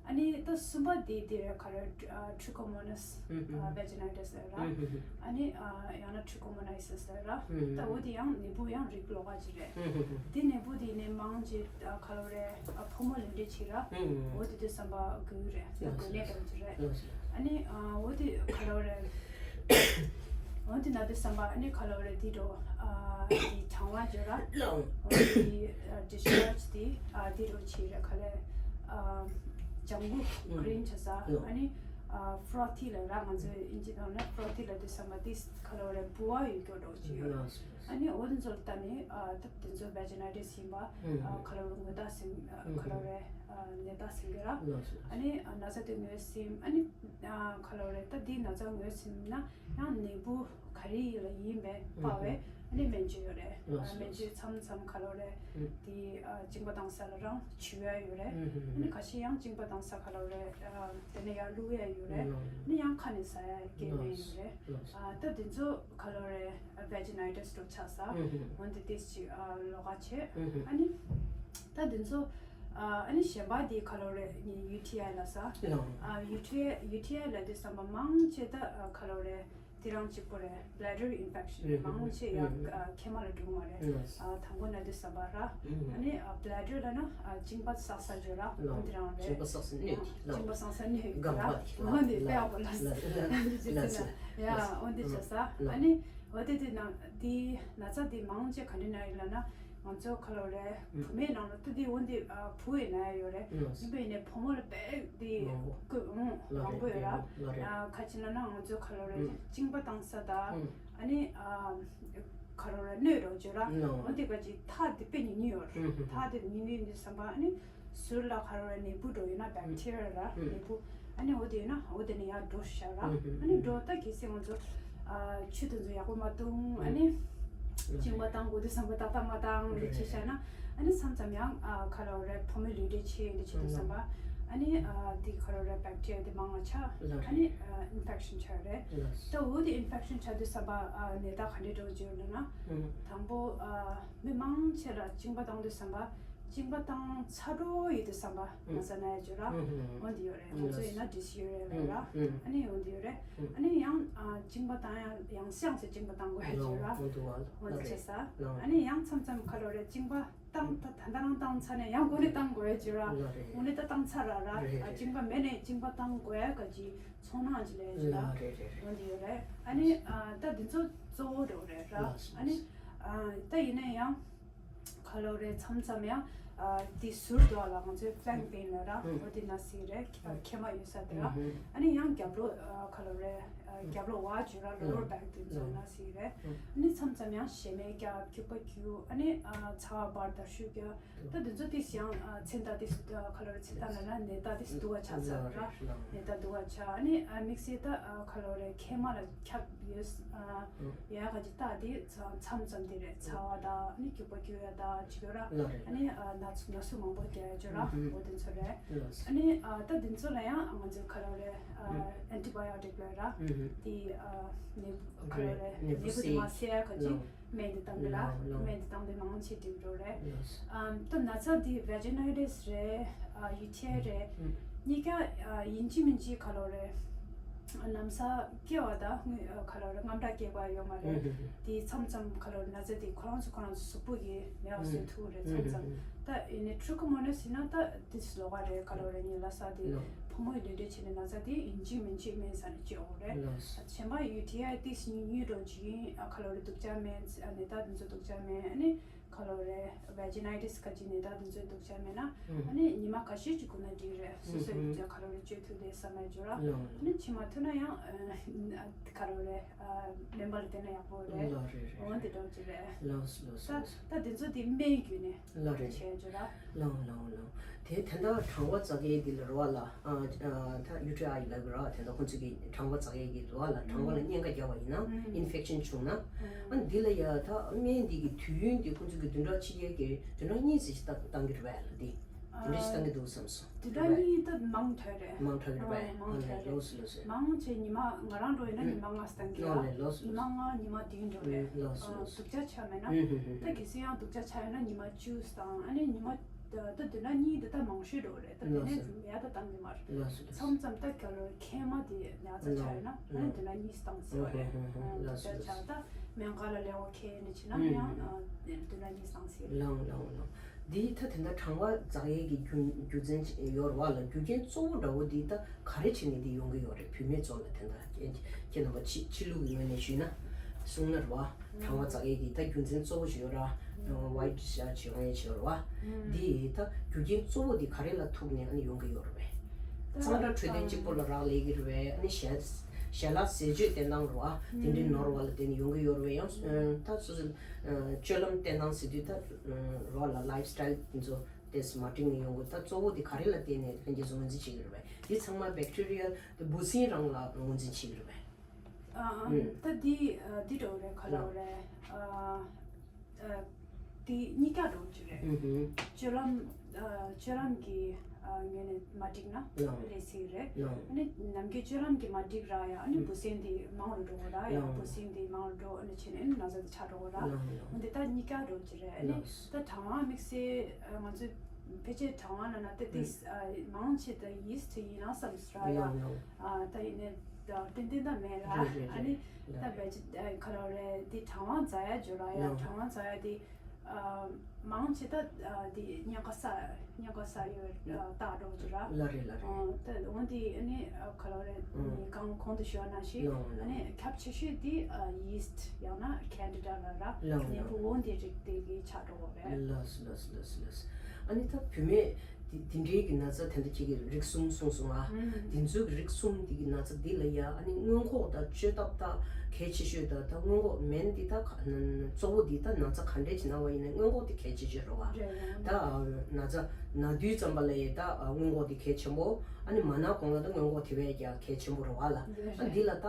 ཨ་ནི་ད་གསུམ་པ་དེ་དེ་རེད། ག་རེ། ཨ་ཊི་རི་ཀོ་མོ་ནས་ཨ་བེ་ཇི་ནའི་ཊི་སི་ཟེར་ར། ཨ་ནི་ཨ་ཡང་ན་ཊི་རི་ཀོ་མོ་ནའི་སིས་ཟེར་ར། ད་འོ་དེ་ཡང་ནད་འབུ་ཡང་རིགས་ལོགས་ཀ་ཅིག་རེད། དེ་ནད་འབུ་དེ་ནས་མང་ཆེ་ཨ་ག་ལབ་རེད། ཨ་ཕོ་མོ་ལུས་འབྲེལ་བྱེད་ར། འོ་དེ་དུས་ཙམ་པ་འགོས་རེད། ད་འགོས་ནད་འདྲ་བོ་ཅིག་རེད། ཨ་ནི་ཨ་འོ་དེ་ག་ལབ་རེད། འོ་དེ་ན་དུས་ཙམ་པ་ཨ་ནི་ག་ལབ་རེད། དེ་འདྲ་ཨ་དེ་གྲང་བ་བརྗོད་ར། འོ་དེ་ཨ་ཌིས་ཆར་ཇི་དེ་ཨ་དེ་འདྲ་བྱེད་རེད། ག་ལབ་ཨ་ལྗང་གུ་གྷི་རིན་བྱེད་ས། ཨ་ནི་ཨ་ཕྲོ་ཐི་ལབ་ར། ང་ཚོའི་ཨིན་ཇི་ནང་ན་ཕྲོ་ཐི་ལབ་དུས་ཙམ་པ་དེ་ག་ལབ་རེད། ལྦུ་བ་ཡོད་རྒྱུ་འདྲ་བོ་ཅིག་ཡོད། ཨ་ནི་འོ་དེ་ཚོ་ལ་ལྟ་ནས་ཨ་ད་དེ་ཚོ་བེ་ཇི་ནའི་ཊི་སི་ཡིན་པ་ཨ་ག་ལབ་རེད། ངོས་ཐག་ཟིན་ཨ་ག་ལབ་རེད། ཨ་ནད་རྟགས་ཟིན་གི་ར། ཨ་ནི་ཨ་ན་ཚ་དེ་ངོས་ཟིན། ཨ་ནི་ཨ་ག་ལབ་རེད། ད་དེ་ན་ཚ་ངོས་ཟིན་ན་ཡང་ནད་འབུ་ག་རེ་ཡིན་ལ་ཡིན་པས་དཔག་པའི་ཨ་ནི་སྨན་བཅོས་ཡོད་རེད། ཨ་སྨན་བཅོས་མཚམས་མཚམས་ག་ལབ་རེད། དེ་ཨ་གཅིན་པ་བཏང་ས་ལ་རང་བྱུག་ཡ་ཡོད་རེད། ཨ་ནི་ཁ་ཤས་ཡང་གཅིན་པ་བཏང་ས་ག་ལབ་རེད། ཨ་དེ་ནས་ཡར་བླུག་ཡ་ཡོད་རེད། ཨ་ནི་ཡང་ཁ་ནས་ཟ་ཡ་སྐྱེ་ནས་ཡོད་རེད། ཨ་ད་དེ་ཚོ་ག་ལབ་རེད། ཨ་བེ་ཇི་ནའི་ཊི་སི་འདྲ་ཆགས་ས། འོ་འདི་ཏིས་ཅིག་ཨ་ལོགས་ཀ་བྱས། ཨ་ནི་ད་དེ་ཚོ་ཨ་ཨ་ནི་གཞན་པ་དེ་ག་ལབ་རེད། ནི་ཡུ་ཊི་ཨའི་ལབ་ས། ཨ་ཡུ་ཊི་ཨའི་ཡུ་ཊི་ཨའི་ལབ་དུས་ཙམ་པ་མང་ཆེ་ད་ཨ་ག་ལབ་རེད། དེ་རང་གཅིག་པོ་རེད། བྷི་ལེ་ཌར་ཨིན་ཕེག་ཤན་རེད། མང་ཆེ་ཡ་ཨ་མཁལ་མ་ལ་འགྲོ་གི་མ་རེད། ཨ་དང་པོ་ན་དུས་ཙམ་པ་ར། ཨ་ནི་ཨ་བྷི་ལེ་ཌར་ལབ་ན་ཨ་གཅིན་པ་བསགས་ས་བརྗོད་ར། འོ་འདི་རང་རེད། གཅིན་པ་བསགས་ས་སྣོད་དེ་ལ། གཅིན་པ་བསགས་ས་སྣོད་དེ་ལ། འོ་འདི་དཔེ་ཡག་པོ་ལབ་ས། ཡ་འོ་འདི་བྱས་ས། ཨ་ནི་འོ་དེ་དེ་ན་དེ་ན་ཚ་དེ་མང་ཆེ་ག་འདྲ་ན་ཡིན་ལབ་ན། ང་ཚོ་ག་ལབ་རེད། བུད་མེད་ནང་ལ་ཏུ་དེ་འོ་འདི་ཨ་བུ་ཡི་ན་ཡ་ཡོད་རེད། ཡིན་པ་ཡིན་ནའི་བུ་མོ་ལ་དཔེ་དེ་མང་པོ་ཀུ་ཨུང་ལ་མང་པོ་ཡོད་རེད། ཡོད་རེད། ཨ་ཁ་ཅིག་ལབ་ན་ང་ཚོ་ག་ལབ་རེད། གཅིན་པ་བཏང་ས་དང་ཨ་ནི་ཨ་ག་ལབ་རེད། སྣོད་འདྲ་བོ་བརྗོད་ར། འོ་འདི་ག་ཅིག་ཐག་དེ་དཔེ་ཉུང་ཉུང་ཡོད་རེད། ཐག་དེ་ཉུང་ཉུང་ཡིན་དུས་ཙམ་པ་ཨ་ནི་ཟུར་ལ་ག་ལབ་རེད། ནད་འབུ་འདྲ་བོ་ཡོད་ན་བེག་ཊི་རི་ཡ་ར་ནད་འབུ། ཨ་ནི་འོ་དེ་ཡིན་ན་འོ་དེ་ནས་ཡར་འགྲོ་ཤག་ར། ཨ་ནི་འགྲོ་ད་གལ་སྲིད་ང་ཚོ་ཨ་ཆུ་དེ་ཚོ་ཡག་པོ་མ་བཏུང་། ཨ་ནི་གཅིན་པ་བཏང་དགོས་དུས་ཙམ་པ་ཏག་ཏག་མ་བཏང་། འདི་བྱས་བཞག་ན་ཨ་ནི་མཚམས་མཚམས་ཡང་ཨ་ག་ལབ་རེད། བུ་མོ་ལུས་འབྲེལ་བྱས་འདི་བྱེད་དུས་ཙམ་པ་ཨ་ནི་ཨ་དེ་ག་ལབ་རེད། བེག་ཊི་རི་ཡ་དེ་མང་ང་ཆགས། ཨ་ནི་ཨ་ཨིན་ཕེག་ཤན་ཆགས་རེད། ད་འོ་དེ་ཨིན་ཕེག་ཤན་ཆགས་དུས་ཙམ་པ་ཨ་ནད་རྟགས་ག་འདྲས་འདྲ་བོ་བརྗོད་ལབ་ན། དང་པོ་ཨ་མི་མང་ཆེ་ལ་གཅིན་པ་བཏང་དུས་ཙམ་པ། གཅིན་པ་བཏང་ཚར་འགྲོ་ཡོད་དུས་ཙམ་པ་ན་ཚ་ན་ཡ་བརྗོད་ར། འོ་འདི་ཡོད་རེད། ང་ཚོ་ཡིན་ན་ཌི་སི་ཡོད་རེད་ལབ་ར། ཨ་ནི་འོ་འདི་ཡོད་རེད། ཨ་ནི་ཡང་ཨ་གཅིན་པ་བཏང་ཡ་ཡང་སེ་ཡང་སེ་གཅིན་པ་བཏང་དགོས་ཡ་བརྗོད་ར། འོ་འདི་བྱས་ས། ཨ་ནི་ཡང་མཚམས་མཚམས་ག་ལབ་རེད། གཅིན་པ་བཏང་ད་ད་ལྟ་རང་བཏང་ཚར་ནས་ཡང་འགོ་ནས་བཏང་དགོས་ཡ་བརྗོད་ར། འོ་ནས་ད་བཏང་ཚར་ར་ར། ཨ་གཅིན་པ་མེད་ནས་གཅིན་པ་བཏང་དགོས་ཡ་ག་ཅིག་ཚོར་སྣང་ཅིག་ལས་བརྗོད་ར། འོ་འདི་ཡོད་རེད། ཨ་ནི་ཨ་ད་འདི་ཚོ་གཙོ་བོ་འདྲ་བོ་རེད་ར། ཨ་ནི་ཨ་ད་ཡིན་ན་ཡང་། ག་ལབ་རེད། མཚམས་མཚམས་ཡང་ དེ་ཟུར་དུ་ལ་ང་ཚོའི་flank pain ལ་ར་འོ་དེ་ན་སི་རེད། མཁལ་མ་ཡོད་ས་དེ་ར། ཨ་ནི་ཡང་རྒྱབ་ལོགས་ག་ལོ་རེད། རྒྱབ་ལོགས་བ་བྱོས་ར་lower back དེ་ཚོ་ན་སི་རེད། ཨ་ནི་མཚམས་མཚམས་ཡང་ཞེ་མེར་རྒྱབ་རྒྱུག་པ་རྒྱུག་ཨ་ནི་ཚ་བ་འབར་དར་ཤུ་རྒྱག་ད་དེ་ཚོ་དེ་ཡང་མཚན་རྟགས་དེ་ག་ལོ་རེད། མཚན་རྟགས་ལ་ན་ནད་རྟགས་དེ་སྡུག་བ་ཆགས་ཚར་ར། ནད་རྟགས་སྡུག་བ་ཆགས། ཨ་ནི་དམིགས་བསལ་ད་ག་ལོ་རེད། མཁལ་མ་ལ་ཁྱབ་ཡོད། ཡ་ག་ཅི་ད་དེ་མཚམས་མཚམས་དེ་རེད། ཚ་བ་ད་ཨ་ནི་རྒྱུག་པ་རྒྱུག་ཡ་ད་ཅི་ཡོད་ར། ཨ་ནི་ན་ན་ཟུག་མང་པོ་རྒྱག་ཡ་ཅོ་ར། འོ་དེ་ཚོ་རེད། ཨ་ནི་ད་དེ་ཚོ་ལ་ཡང་ང་ཚོས་ག་ལོ་རེད། antibiotic ལ་ར། དེ་ནད་ག་ལོ་རེད། ནད་འབུ་དེ་མ་སེལ་ཡ་ག་ཅི་སྨན་དེ་བཏང་གི་ར། སྨན་དེ་བཏང་དེ་མང་ཆེ་འགྲིག་འགྲོ་རེད། ད་ན་ཚ་དེ་vaginitis རེད། ཡུ་ཊི་ཨའི་རེད། གཉིས་ཀ་ཡིན་གཅིག་མིན་གཅིག་ག་ལོ་རེད། ལམ་སང་སྐྱེ་བ་དང་དངོས་ག་ལོ་རེད། དངངས་སྐྲག་སྐྱེ་བ་ཡོད་མ་རེད། དེ་མཚམས་མཚམས་ག་ལོ་རེད། ན་ཚ་དེ་ཁོ་རང་ཚོ་ཁོ་རང་ཚོ་གཟུགས་པོ་གི་མེད་པ་བཟོ་ཐུབ་རེད། མཚམས་མཚམས་ད་ཡིན་ནའི་trichomonas ཡིན་ན་ད་དེ་ལོགས་ཀ་རེད། ག་ལོ་རེད། ངའི་ལ་ས་དེ་ཕོ་མོའི་ལུས་འབྲེལ་བྱས་ནས་ན་ཚ་དེ་ཡིན་གཅིག་མིན་གཅིག་སྨན་ཟ་ནས་སྐྱེ་འོ་རེད། གཞན་པ་ཡུ་ཊི་ཨའི་དེ་སྙིང་ཉུལ་འགྲོ་ཅིག་ག་ལོ་རེད། སྡུག་ཅག་སྨན་ནད་རྟགས་དེ་ཚོ་སྡུག་ཅག་སྨན་ཨ་ནི། ག་ལོ་རེད། vaginitis ག་ཅི་ནད་རྟགས་དེ་ཚོའི་སྡུག་ཅག་མེད་ན། ཨ་ནི་ཉི་མ་ཁ་ཤས་ཅིག་སྒུག་ན་འགྲིག་རེད། སོ་སོའི་སྡུག་ཅག་ག་ལོ་རེད་བཅོས་ཐུབ་རེད་བསམ་ཡ་ཅོ་ར། ཨ་ནི་བྱེད་མ་ཐུབ་ན་ཡང་ག་ལོ་རེད། སྨན་པ་ལ་བསྟེན་ན་ཡག་པོ་རེད། འོ་དེ་འདྲ་ཅིག་རེད། ལགས་སོ་ལགས་སོ། ད་ད་དེ་ཚོ་དེ་སྨན་བརྒྱུད་ནས་ལགས་རེད། བྱས་ཅོ་ར། ལགས་ལགས་ལགས། དེ་དེ་འདྲ་གྲང་བ་འཛག་ཡས་དེ་ལ་རོ་བ་ལ། ད་ཡུ་ཊི་ཨའི་ལབ་ར། དེ་འདྲ་ཁོང་ཚོ་གི་གྲང་བ་འཛག་ཡས་ཀྱི་རོ་བ་ལ་གྲང་བ་ལ་གཉན་ཁ་རྒྱག་པ་ཡིན་ན་infection བྱུང་ན། ཨ་འདི་ལ་ཡ་ད་སྨན་འདི་གི་དུས་ཡུན་འདི་ཁོང་ཚོ་གི་བདུན་ཕྲག་ཕྱི་རྒྱལ་གྱི་བདུན་ཕྲག་གཉིས་ཙམ་ཞིག་བཏང་གི་རེད་པས་ལ། འདི་བདུན་ཕྲག་ཞིག་བཏང་གི་འདུག་བསམ་སོང་། བདུན་ཕྲག་གཉིས་ད་མང་དྲགས་རེད། མང་དྲགས་རེད་པས། མང་དྲགས་རེད། ལོས་ལོས། མང་ཆེ་ཉི་མ་ང་རང་འགྲོ་ཡིན་ན་ཉི་མ་ལྔ་བཏང་གི་ཡ། ལོས་ལོས། ཉི་མ་ལྔ་ཉི་མ་བདུན་འགྲོ་རེད། ལོས་ལོས། སྡུག་ཅག་ཆགས་མེད་ན། ད་གལ་སྲིད་ཡང་སྡུག་ཅག་ཆགས་ཡོད་ན་ཉི་མ་བཅུ་བཏང་། ཨ་ནི་ཉི་མ་ད་ད་བདུན་ཕྲག་གཉིས་འདི་ད་མང་ཤོས་འགྲོ་རེད། ད་དེ་ནས་ཡ་ད་བཏང་གི་མ་རེད། ལགས་སོ་ལགས་སོ། མཚམས་མཚམས་ད་ག་ལོ་མཁལ་མ་དེ་ན་ཚ་ཆགས་ཡོད་ན་ཨ་ནི་བདུན་ཕྲག་གཉིས་བཏང་ཟེར་བ་རེད། ལགས་སོ་ལགས་སོ། ད་སྨན་ཁང་ལ་ལས་འོ་ཁེ་ནི་བྱེད་ན་ཡང་བདུན་ཕྲག་གཉིས་བཏང་ཟེར། ལགས་ལགས་ལགས། འདི་ད་དེ་འདྲ་གྲང་བ་འཛག་ཡས་ཀྱི་རྒྱུ་རྒྱུ་མཚན་ཡོད་རེད་པ་ལ། རྒྱུ་རྐྱེན་གཙོ་བོ་འདྲ་བོ་འདི་ད་ག་རེ་བྱས་ནས་འདི་ཡོང་གི་ཡོད་རེད། བུད་མེད་ཚོ་ལ་དེ་འདྲ་ཁྱེད་རྣམ་པ་ཕྱི་ཕྱི་ལུགས་ཀྱི་ངོས་ནས་ཞུས་ན་གསུངས་ན་རེད་པ། གྲང་བ་འཛག་ཡས་ཀྱི་ད་རྒྱུ་མཚན་གཙོ་བོ་ཞིག་ཡོད་ར། white discharge ཡོང་ཡས་ཞིག་ཡོད་ར་བ། འདི་ད་རྒྱུ་རྐྱེན་གཙོ་བོ་འདི་ག་རེ་ལ་ཐུག་ནས་ཨ་ནི་ཡོང་གི་ཡོད་རེད་པས། གཙང་སྦྲ་འཕྲོད་བསྟེན་གཅིག་པོ་ལ་རག་ལས་ཀྱི་རེད་པས། ཨ་ནི་ཞལ་ཞལ་ལག་ཟས་སྤྱོད་བསྟེན་སྟངས་རེད་པ། དེ་འདྲའི་ནོར་བ་ལ་བརྟེན་ནས་ཡོང་གི་ཡོད་རེད་པས། ཡང་ད་སོ་སོའི་སྤྱོད་ལམ་བསྟེན་སྟངས་ཟེར་དུས་ད་རེད་པ་ལ་lifestyle དེ་ཚོ་དེས་མ་འགྲིག་ནས་ཡོང་གི། ད་གཙོ་བོ་དེ་ག་རེ་ལ་བརྟེན་ནས་ལྷན་རྒྱས་ཚོ་ངོས་འཛིན་བྱེད་ཀྱི་རེད་པས། འདི་ཚང་མ་bacterial དེ་འབུ་སྲིན་རང་ལ་ངོས་འཛིན་བྱེད་ཀྱི་རེད་པས། ཨ་ཨ། ཨུམ། ད་འདི་ཨ་འདི་འདྲ་བོ་རེད། ག་ལ་བ་རེད། ཨ་ཨ། འདི་གཉིས་ཀ་འདྲ་བོ་ཅིག་རེད། ཨུམ་ཧུམ། སྤྱོད་ལམ་ཨ་སྤྱོད་ལམ་གྱི་ཨ་ངོས་ནས་མ་འགྲིག་ན་ལགས། ལས་སྲིད་རེད། ལགས། ཨ་ནི་ནམ་རྒྱུན་སྤྱོད་ལམ་གྱི་མ་འགྲིག་ར་ཡ། ཨ་ནི་ཨུམ། འབུ་སྲིན་འདི་མང་རུ་འགྲོ་གི་ར་ཡ། ལགས། འབུ་སྲིན་འདི་མང་རུ་འགྲོ། ཨ་ནི་བྱས་ནས་ཨ་ནི་ན་ཚ་འདི་ཆགས་འགྲོ་གི་ར། ལགས་ལགས། འོ་འདི་ད་གཉིས་ཀ་འདྲ་བོ་ཅིག་རེད། ཨ་ནི་ལགས། ད་གྲང་བ་དམིགས་བསལ་ཨ་ང་ཚོས་ཕལ་ཆེར་གྲང་བ་ན་ན་ད་ཏིས་ཨ་མང་ཆེ་ད་yeast ཡིན་ན་བསམ་སྲིད་ར་ཡ། ཨ་ད་ཡིན་ནའི་ད་ཏན་ཏན་ད་མེད་ར། རེད་རེད་ཨ་ནི་རེད། ད་བེ་ཅི་ཨ་ག་ལ་རེད། འདི་གྲང་བ་འཛག་ཡ་ཇོ་ར་ཡ། ཡང་གྲང་བ་འཛག་ཡ་འདི་ཨ་མང་ཆེ་ད་ཨ་འདི་སྙིང་ག་ས་སྙིང་ག་ས་ཡོད་ཨ་ད་འགྲོ་ཇོ་ར། ལ་རེད་ལ་རེད། ཨ་ད་འོན་ཏེ་ཨ་ནི་ཨ་ག་ལ་རེད། ཨ་གང་གོང་དུ་ཞུས་པ་ནང་བཞིན་ལ་ཨ་ནི་ཁྱབ་ཆེ་ཤོས་འདི་ཨ་yeast ཡང་ན་candida ལ་ར། ལ་ནད་འབུ་འོ་འདི་རིགས་དེ་གི་ཆགས་འགྲོ་གི་རེད། ལགས་སོ་ལགས་སོ་ལགས་སོ་ལགས་སོ། ཨ་ནི་ད་བུད་མེད་དེ་དེ་འདྲའི་གི་ན་ཚ་དེ་འདྲ་ཁྱེད་ཀྱིས་རིགས་གསུམ་གསུངས་སོང་ཨ། ཨུམ། དེ་ཚོའི་གི་རིགས་གསུམ་དེ་གི་ན་ཚ་འདི་ལ་ཡ་ཨ་ནི་སྔོན་འགོག་དང་བཅོས་ཐབས་ད་གལ་ཆེ་ཤོས་ད། ད་སྔོན་འགོག་སྨན་འདི་ད་ག་གཙོ་བོ་འདི་ད་ན་ཚ་ག་འདྲས་ཅིག་ན་བ་ཡིན་ན་སྔོན་འགོག་དེ་གལ་ཆེ་ཤོས་རེད་བ། རེད་རེད། ད་ན་ཚ་ན་དུས་ཙམ་པ་ལ་ཡ་ད་སྔོན་འགོག་དེ་གལ་ཆེན་པོ། ཨ་ནི་མ་ན་གོང་ལ་ད་སྔོན་འགོག་དེ་བས་ཀྱང་གལ་ཆེན་པོ་རེད་བ་ལ། རེད་ཨ་རེད། འདི་ལ་ད་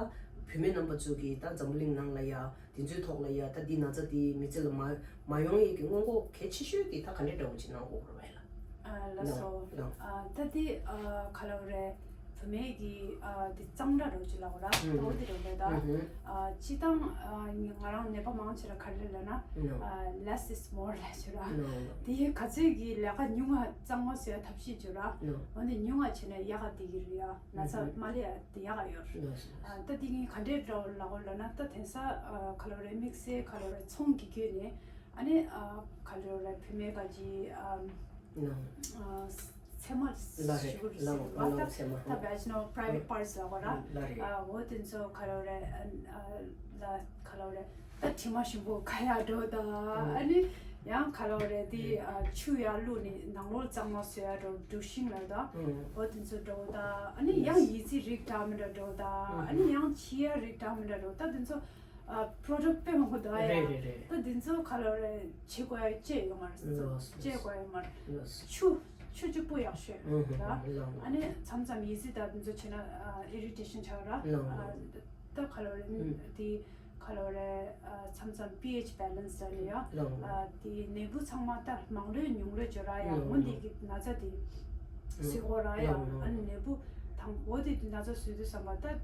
བུད་མེད་རྣམ་པ་ཚོ་གི་ད་འཛམ་བུ་གླིང་ནང་ལ་ཡ། དེ་ཚོའི་ཐོག་ལ་ཡ་ད་འདི་ན་ཚ་འདི་མི་ཚེ་ལ་མ་མ་ཡོང་ཡས་ཀྱི་སྔོན་འགོག་གལ་ཆེ་ཤོས་དེ་ད་ག་འདྲས་འདྲ་བོ་ཅིག་གནང་དགོས་རེད་བས་ལ། ཨ་ལགས་སོ། ལགས་ལགས། ཨ་ད་འདི་ཨ་ག་ལ་བ་རེད། བུད་མེད་ཀྱི་ཨ་འདི་གཙང་སྦྲ་འདྲ་བོ་ཅིག་ལབ་དགོས་ར། ཨུ་ད་འོ་འདི་འདྲ་བོ་རེད་ད། ཨུ་ཨ་སྤྱིར་བཏང་ཨ་ང་རང་ནད་པ་མང་ཆེ་ལ་ག་རེ་ལབ་ན། ལགས། ཨ་less is more ལབ་ཤེས་ར། ལགས་ལགས། དེ་ག་ཚོད་ཀྱི་ལས་ཀ་ཉུང་ང་གཙང་མ་བཟོ་ཡ་ཐབས་ཤེས་བྱོས་ར། ལགས། འོ་འདི་ཉུང་ང་བྱས་ན་ཡག་ག་འདི་གི་རེད་ཡ། ན་ཚ་ཨུ་མ་ལས་ཡ། དེ་ཡག་ཡོད། ལགས་སོ། ཨ་ད་དེ་ངས་ག་འདྲས་འདྲ་བོ་ལབ་དགོས་ལབ་ན། ད་དེང་སང་ཨ་ག་ལ་བ་རེད། དམིགས་བསལ་ག་ལ་བ་རེད། ཚོང་གི་བརྒྱུད་ནས་ཨ་ནི་ཨ་ག་ལ་བ་རེད། བུད་མེད་ག་ཅི་ཨ་ཨ་མཚན་མ་ལ་རེད། ཞུ་གི་རེད་ལ་ཟེར་བ། ལ་ད་མཚན་མ་ད་བེ་ཅི་ནོ་private parts ལབ་དགོས་ར། ལ་རེད། ཨ་འོ་དེ་ཚོ་ག་ལ་བ་རེད། ཨ་ལ་ག་ལ་བ་རེད། ད་དྲི་མ་ཞིམ་པོ་ཁ་ཡག་འགྲོ་ད། ཨ་ནི་ ཡང་ག་ལ་བ་རེད་དེ་ཨ་ཆུ་ཡར་བླུགས་ནས་ནང་ལོགས་གཙང་མ་བཟོ་ཡ་འགྲོ་འབྲུ་ཤིང་ལ་ད་འོ་དེ་ཚོ་འགྲོ་ད་ཨ་ནི་ཡང་ཡི་ཙི་རིགས་འདྲ་མི་འདྲ་འགྲོ་ད་ཨ་ནི་ཡང་ཕྱི་ཡ་རིགས་འདྲ་མི་འདྲ་འགྲོ་ད་དེ་ཚོ་ཨ་པྲོ་ཌག་དཔེ་མང་པོ་འདུག་ཨ་ཡ། རེད་རེད་རེད། ད་དེ་ཚོ་ག་ལ་བ་རེད་བྱེད་དགོས་ཡ་བཅད་ཡོད་མ་རེད། ལོས་བཅད་དགོས་ཡ་མ་རེད། ལོས། ཆུ་ཆུ་གཅིག་པུ་ཡག་ཤོས་ཨུ་ཧུ་ར། ལོས། ཨ་ནི་མཚམས་མཚམས་ཡི་ཙི་ད་དེ་ཚོ་བྱས་ན་ཨ་ཨི་རི་ཊེ་ཤན་ཆགས་ར། ལོས། ཨ་ད་ག་ལ་བ་རེད་ཨུ། དེ་ག་ལ་བ་རེད་ཨ་མཚམས་མཚམས་པི་ཨེཆ་བེ་ལེན་སི་ལ་ནི་ཡ། ལོས། ཨ་དེ་ནད་འབུ་ཚང་མ་ད་མང་ལོས་ཉུང་ལོས་བྱོས་ར་ཡ། ལོས། འོ་འདི་གི་ན་ཚ་དེ་ཨུ། བཟོས་གོ་ར་ཡ། ལོས། ཨ་ནི་ནད་འབུ་དང་འོ་དེ་ན་ཚ་བཟོས་དུས་ཙམ་པ་ད་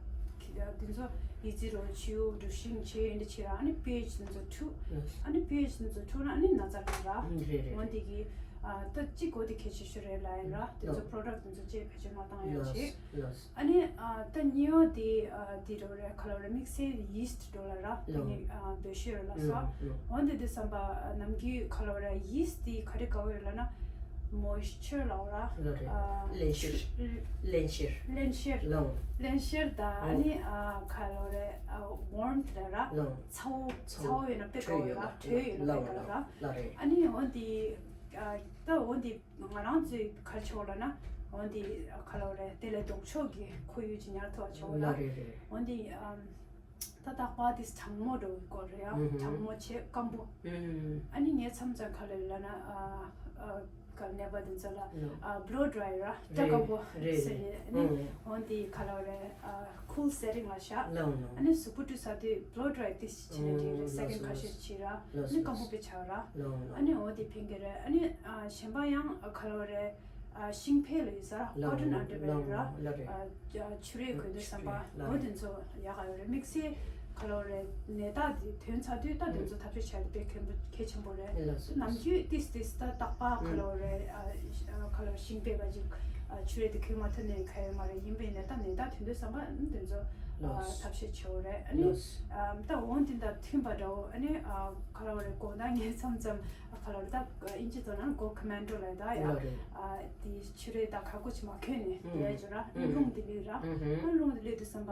དེ་ཚོ་ཡི་ཙི་རོ་བྱིའུ་འབྲུ་ཤིང་བྱེ་འདི་བྱེ་ར་ཨ་ནི་པི་ཨེཆ་དེ་ཚོ་འཁྲུག་ལོས། ཨ་ནི་པི་ཨེཆ་དེ་ཚོ་འཁྲུག་ན་ཨ་ནི་ན་ཚ་རེད་ར། ཨུ་རེད་རེད། འོ་འདི་གི་ཨ་ད་གཅིག་འོ་དེ་གལ་ཆེ་ཤོས་རེད་ལ་ཡིན་ར། དེ་ཚོ་ལོས། པྲོ་ཌག་དེ་ཚོ་བཅས་བེད་སྤྱོད་མ་བཏང་ཡ་ལོས་བྱེད། ལོས། ཨ་ནི་ཨ་ད་གཉིས་པ་དེ་ཨ་དེ་འགྲོ་རེད་ག་ལ་བ་རེད་དམིགས་བསལ་ཡིས་ཊི་འགྲོ་ལ་ར། དེ་ལོས། ནི་ཨ་འབོད་ཤོད་རེད་ལ་སོ། ཨུ་ཨུ། འོ་འདི་དེ་བསམ་པ་ནམ་རྒྱུན་ག་ལ་བ་རེད་ཡིས་ཊི་དེ་ག་རེ་དགའ་བོ་ཡོད་ལ་ན་མོ་ཨིས་ཅར་ལ་འོ་ར། ལོས་རེད། ཨ་རླན་གཤེར། རླན་གཤེར། རླན་གཤེར། ལོས། རླན་གཤེར་ད་ཨ་ཨུ། ནི་ཨ་ག་ལ་བ་རེད་ཨ་ཝོརམ་ཐི་ལ་ར། ལོས། ཚ་བོ་ཚ་བོ་ཡོད་ན་དཔེ་དགའ་བོ་ཡོད་ར། དྲོད་ཡོད་ན་དཔེ་དགའ་བོ་ར། ལོས་རེད། ཨ་ནི་འོ་འདི་ཨ་ད་འོ་འདི་ང་རང་ཚོའི་ག་རེ་བྱེད་དགོས་ལབ་ན་འོ་འདི་ག་ལ་བ་རེད་དེ་ལས་ལྡོག་ཕྱོགས་ཀྱི་ཁོར་ཡུག་ཅིག་ཉར་ཐུབ་པ་བྱེད་དགོས་ལ། ལོས་རེད་རེད། འོ་འདི་ཨམ་ད་རྟག་པར་དེ་གྲང་མོ་འགྲོ་གི་སྐོར་རེད་ཨ། ཨུ་ཧུ། གྲང་མོ་བྱེད་སྐམ་པོ། ཨུ་ཨ་ནི་ངས་མཚམས་མཚམས་ག་ལ་ལབ་ན་ཨ་ཨ་ག་ནད་པ་དེ་ཚོ་ལ་ལོས། ཨ་བློ་ཌ་རའི་ར་སྐྲ་རེད་སྐམ་པོ་རེད་ཟེར་རེད། ནས་ཨ་ནི་ཨུ་འོ་འདི་ག་ལ་བ་རེད་ཨ་ཁུལ་སེ་ཊིང་ལ་བཞག་ལོས་ལོས། ཨ་ནི་གཟུགས་པོ་བཀྲུས་ཚར་དུས་བློ་ཌ་རའི་དེ་བྱས་ནས་འགྲིག་རེད། ཨུ་སེ་ཀེན་ཌི་ལོས་ཁ་ཤས་ལོས། བྱེད་ར། ཨ་ནི་སྐམ་པོ་དཔེ་ཆགས་ར། ལོས་ལོས། ཨ་ནི་འོ་དེ་ཕན་གི་རེད། ཨ་ནི་ཨ་གཞན་པ་ཡང་ཨ་ག་ལ་བ་རེད་ཨ་ཤིང་ཕེ་ལ་ཡོད་ས་ར་ལོས་ཀོ་ཊོན་ལོས་ཨན་ཌར་ཝེར་ར། ལོས་རེད། ཨ་ཆུ་རས་གོན་དུས་ཙམ་པ་ཆུ་རས་ལོས་འོ་རེད། དེ་ཚོ་ཡག་ག་ཡོད་རེད། དམིགས་བསལ་ག་ལ་བ་རེད་ནད་རྟགས་དེ་ཐོན་ཚར་དུས་ད་དེ་ཚོ་ཐབས་ཤེས་བྱས་ཏེ་དཔེ་གལ་གལ་ཆེན་པོ་རེད། ལོས་ལོས། ནམ་རྒྱུན་ཏིས་ཏིས་ད་རྟག་པ་ག་ལ་བ་རེད་ཨ་ག་ལ་བ་ཤིང་ཕེ་ག་ཅིག་ཨ་ཆུ་རས་དེ་གོན་མ་ཐུབ་ནས་ག་ཡོད་མ་རེད། ཡིན་པས་ནད་རྟགས་ནད་རྟགས་ཐོན་དུས་ཙམ་པ་དེ་ཚོ་ཨ་ལོས། ཐབས་ཤེས་བྱེད་དགོས་རེད། ཨ་ནི་ལོས། ཨ་ད་འོ་འདི་དང་མཐུན་པ་འདྲ་བོ་ཨ་ནི་ཨ་ག་ལ་བ་རེད་དགོང་དག་ངས་མཚམས་མཚམས་ཨ་ག་ལ་བ་རེད་ད་ཨིན་ཇི་ཐོག་ན་གོ་ཁོ་མན་ཌོ་ལ་ད་ཡ་ལོས་རེད། ཨ་དེ་ཆུ་རས་ད་ཁ་ཁོ་ཅིག་མ་གོན་ནས་ཨུ་དེ་ཡ་ཅིག་ར་ཨུ་རླུང་དེ་ལུས་ར། ཨུ་ཧུ། ཨ་རླུང་དེ་ལུས་དུས་ཙམ་པ་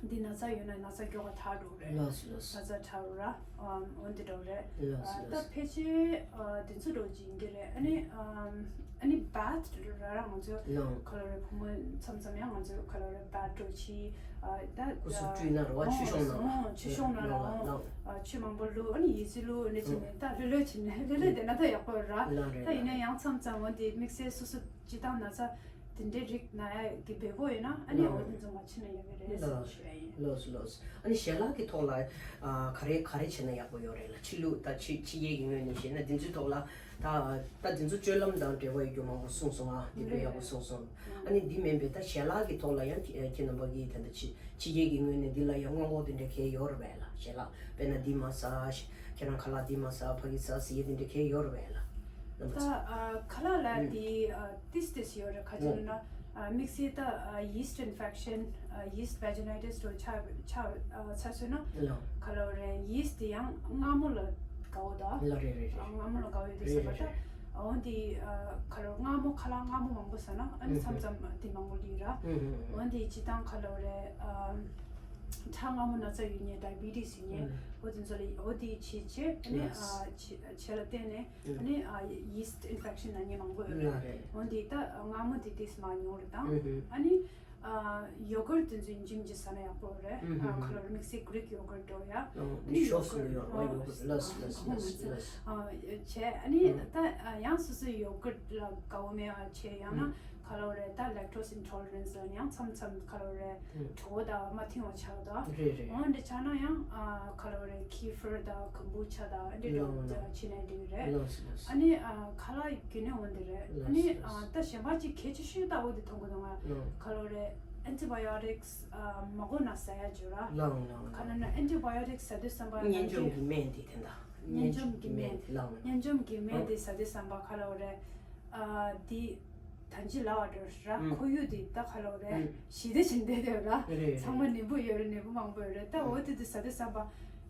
འདི་ན་ཚ་ཡོད་ན་ན་ཚ་མགྱོགས་པ་དྲག་འགྲོ་རེད། ལོས་ལོས། ན་ཚ་དྲག་རུ་ར་ཨ་འོ་འདི་འདྲ་བོ་རེད། ལོས་ཨ་ད་ལོས། ཕལ་ཆེར་ཨ་དེ་ཚོ་འདྲ་བོ་ཅིག་ཡིན་གྱི་རེད། ཨ་ནི་ཨམ་ཨ་ནི་བྷ་ཐི་ར་ར་ང་ཚོ་ལོས། ག་ལ་བ་རེད་བུ་མོ་མཚམས་མཚམས་ཡང་ང་ཚོ་ག་ལ་བ་རེད་བྷ་ཐི་འདྲ་བོ་ཅིག་ཨ་ད་སྐུ་གཟུགས་བཀྲུས་ན་རེད་བ། ཆུ་ཤོང་ན་རེད། ཨོ་ཆུ་ཤོང་ན་རེད། ལོས་ལོས། ཨོ་ཨ་ཆུ་མང་པོ་བླུགས། ཨ་ནི་ཡི་ཙི་བླུགས། ཨ་ནི་བྱས་ནས་ད་ལྷོད་ལྷོད་བྱས་ནས་ལྷོད་ལྷོད་བསྡད་ན་ད་ཡག་པོ་རེད་ར། ལོས་རེད། ད་ཡིན་ན་ཡང་མཚམས་མཚམས་འོ་འདི་དམིགས་བསལ་སོ་སོ་སྤྱི་བཏང་ན་ཚ་དེ་འདྲའི་རིགས་ན་ཡ་གི་འབེལ་པོ་ཡོད་ན་ཨ་ནི་ལོས་འོ་རེད། དེ་ཚོ་མ་ཕྱིན་ན་ཡག་གི་རེད་ཟེར་ལོས་ཞུ་ཡ་ཡིན། ལོས་ལོས། ཨ་ནི་ཞལ་ལག་གི་ཐོག་ལ་ཨ་ག་རེ་ག་རེ་བྱས་ན་ཡག་པོ་ཡོད་རེད་ལ། ཕྱི་ལུགས་ད་ཕྱི་ཕྱི་རྒྱལ་གྱི་ངོས་ནས་བཤད་ན་འདི་ཚོའི་ཐོག་ལ་ད་ད་འདི་ཚོ་སྤྱོད་ལམ་དང་འབྲེལ་བ་ཡོད་རྒྱུ་མང་པོ་གསུངས་སོང་ང་། འདི་དཔེ་ཡག་པོ་གསུངས་སོང་། ཨ་ནི་འདི་མིན་པའི་ད་ཞལ་ལག་གི་ཐོག་ལ་ཡང་ཁྱེད་ཁྱེད་རྣམ་པ་གིས་ད་ལྟ་ཕྱི་ཕྱི་རྒྱལ་གྱི་ངོས་ནས་འདི་ལ་ཡང་སྔོན་འགོག་དེ་འདྲ་གང་ཡང་ཡོད་རེད་པས་ལ། ཞལ་ལག་དཔེར་ན་འདི་མ་ཟ། ཁྱེད་རང་ཁ་ལག་འདི་མ་ཟ། ཕ་གི་ཟ་ཟེར་ཡས་དེ་འདྲ་གང་ཡང་ཡོད་རེད་པས་ལ། རྣམ་པ་ད་ཚོ། ཨ་ཁ་ལག་ལ་ཨུ། དེ་ཨ་ཏིས་ཏིས་ཡོད་རེད། ག་ཅི་ལབ་ན་ཨ་དམིགས་བསལ་ད་ཨ་ཡིས་ཊི་ཨིན་ཕེག་ཤན་ཨ་ཡིས་ཊི་བྷེ་ཇི་ནའི་ཊིས་འདྲ་ཆགས་ཆགས་ཨ་ཆགས་སོང་ན་ལོས། ག་ལབ་རེད། ཡིས་ཊི་དེ་ཡང་མངར་མོ་ལ་དགའ་བོ་ད། ལོས་རེད་རེད་རེད། ཨ་མངར་མོ་ལ་དགའ་བོ་ཡོད་དུས་རེད་ཟེར་བ་རེད་ད། རེད། འོན་ཏེ་ཨ་ག་ལབ་མངར་མོ་ཁ་ལག་མངར་མོ་མང་པོ་ཟ་ན་ཨ་ནི་ཨུ་མཚམས་ཧུ། མཚམས་དེ་མང་པོ་ལུས་ར། ཨུ་ཧུ་ཧུ། འོན་ཏེ་སྤྱི་བཏང་ག་ལབ་རེད་ཨ། ཁྲག་མངར་མོ་ན་ཚ་ཡོད་མཁན་ཌའི་བྷི་ཊིས་ཡོད་མཁན་ཨུ། འོ་དེ་ཚོ་ལ་འོ་དེ་བྱེད་བྱེད་ཨ་ནི་ལགས། ཨ་བྱེད་བྱེད་ལ་བརྟེན་ནས་ཨུ། ཨ་ནི་ཨ་ཡིས་ཊི་ཨིན་ཕེག་ཤན་ན་མཁན་མང་པོ་ཡོད་རེད། ལགས་རེད། འོ་དེ་ད་མངར་མོ་དེ་ཏིས་མང་ཉུང་རེད་དང་ཨུ་ཧུ། ཨ་ནི་ཨ་ཡོ་གར་ཊི་དེ་ཚོ་ཡིན་གཅིག་མིན་གཅིག་ཟ་ན་ཡག་པོ་རེད། ཨུ་ཧུ། ཨ་ཧུ། ཁ་ལོ་རེ་དམིགས་བསལ་གྷི་རིག་ཡོ་གར་ཊི་འདྲ་ཡ། ཨ་ནི་ཤོག་ཟེར་ཡོད་རེད་ཡོ་གར་ཊི། ལགས་ལགས་ལགས་ལགས། ཨ་བྱས་ཨ་ནི་ཨུ། ད་ཨ་ཡང་སོ་སོའི་ཡོ་གར་ཊི་ལ་དགའ་བོ་མེད་པ་བྱས་ཡང་ན། ཨུ། ག་ལབ་རེད་ད་ལེག་ཊོ་སི་ཨིན་ཊོ་ལེ་རན་སི་ལ་ཡང་མཚམས་མཚམས་ག་ལབ་རེད་ཨུ། གྲོད་ཁོག་ད་མ་ཐིང་བ་ཆགས་ད། རེད་རེད། འོ་འདི་ཆགས་ན་ཡང་ཨ་ག་ལབ་རེད་ཁི་ཕར་ད་ཁམ་བུ་ཆ་ད་འདི་འདྲ་ལོ་ལོ། བྱས་ནས་འགྲིག་རེད། ལོས་ལོས། ཨ་ནི་ཨ་ཁ་ལག་རྒྱུན་ནས་འོ་འདི་རེད། ཨ་ནི་ལོས་ཨ་ལོས། ད་གཞན་པ་ཅིག་གལ་ཆེ་ཤོས་ད་འོ་འདི་མཐོང་གི་འདུག་ང་། ལོ། ག་ལབ་རེད་ཨན་ཊི་བྷ་ཡོ་ཊིག་སི་ཨ་མ་དགོས་ན་ཟ་ཡ་བྱོས་ར། ལོ་ལོ་ལོ། ག་ལབ་ན་ཨན་ཊི་བྷ་ཡོ་ཊིག་སི་ཟ་དུས་ཙམ་པ་ཡང་གཉན་འཇོམས་ཀྱི་སྨན་དེ་དེ་འདྲ། གཉན་འཇོམས་ཀྱི་སྨན་དེ་ལོ་ལོ། གཉན་འཇོམས་ཀྱི་སྨན་དེ་ཟ་དུས་ཙམ་པ་ག་ལབ་རེད། ཨ་དེ་ད་ཅི་ལབ་པ་འདྲ་ར། ཨུ། ཁོར་ཡུག་དེ་ད་ག་ལབ་རེད། ཨུ། ཞི་བདེ་ཞིག་བསྡད་དེ་ར། རེད་རེད། ཚང་མ་ནད་འབུ་ཡོད་རེད། ནད་འབུ་མང་པོ་ཡོད་རེད། ད་ཨུ། འོ་དེ་དེ་ཟ་དུས་ཙམ་པ་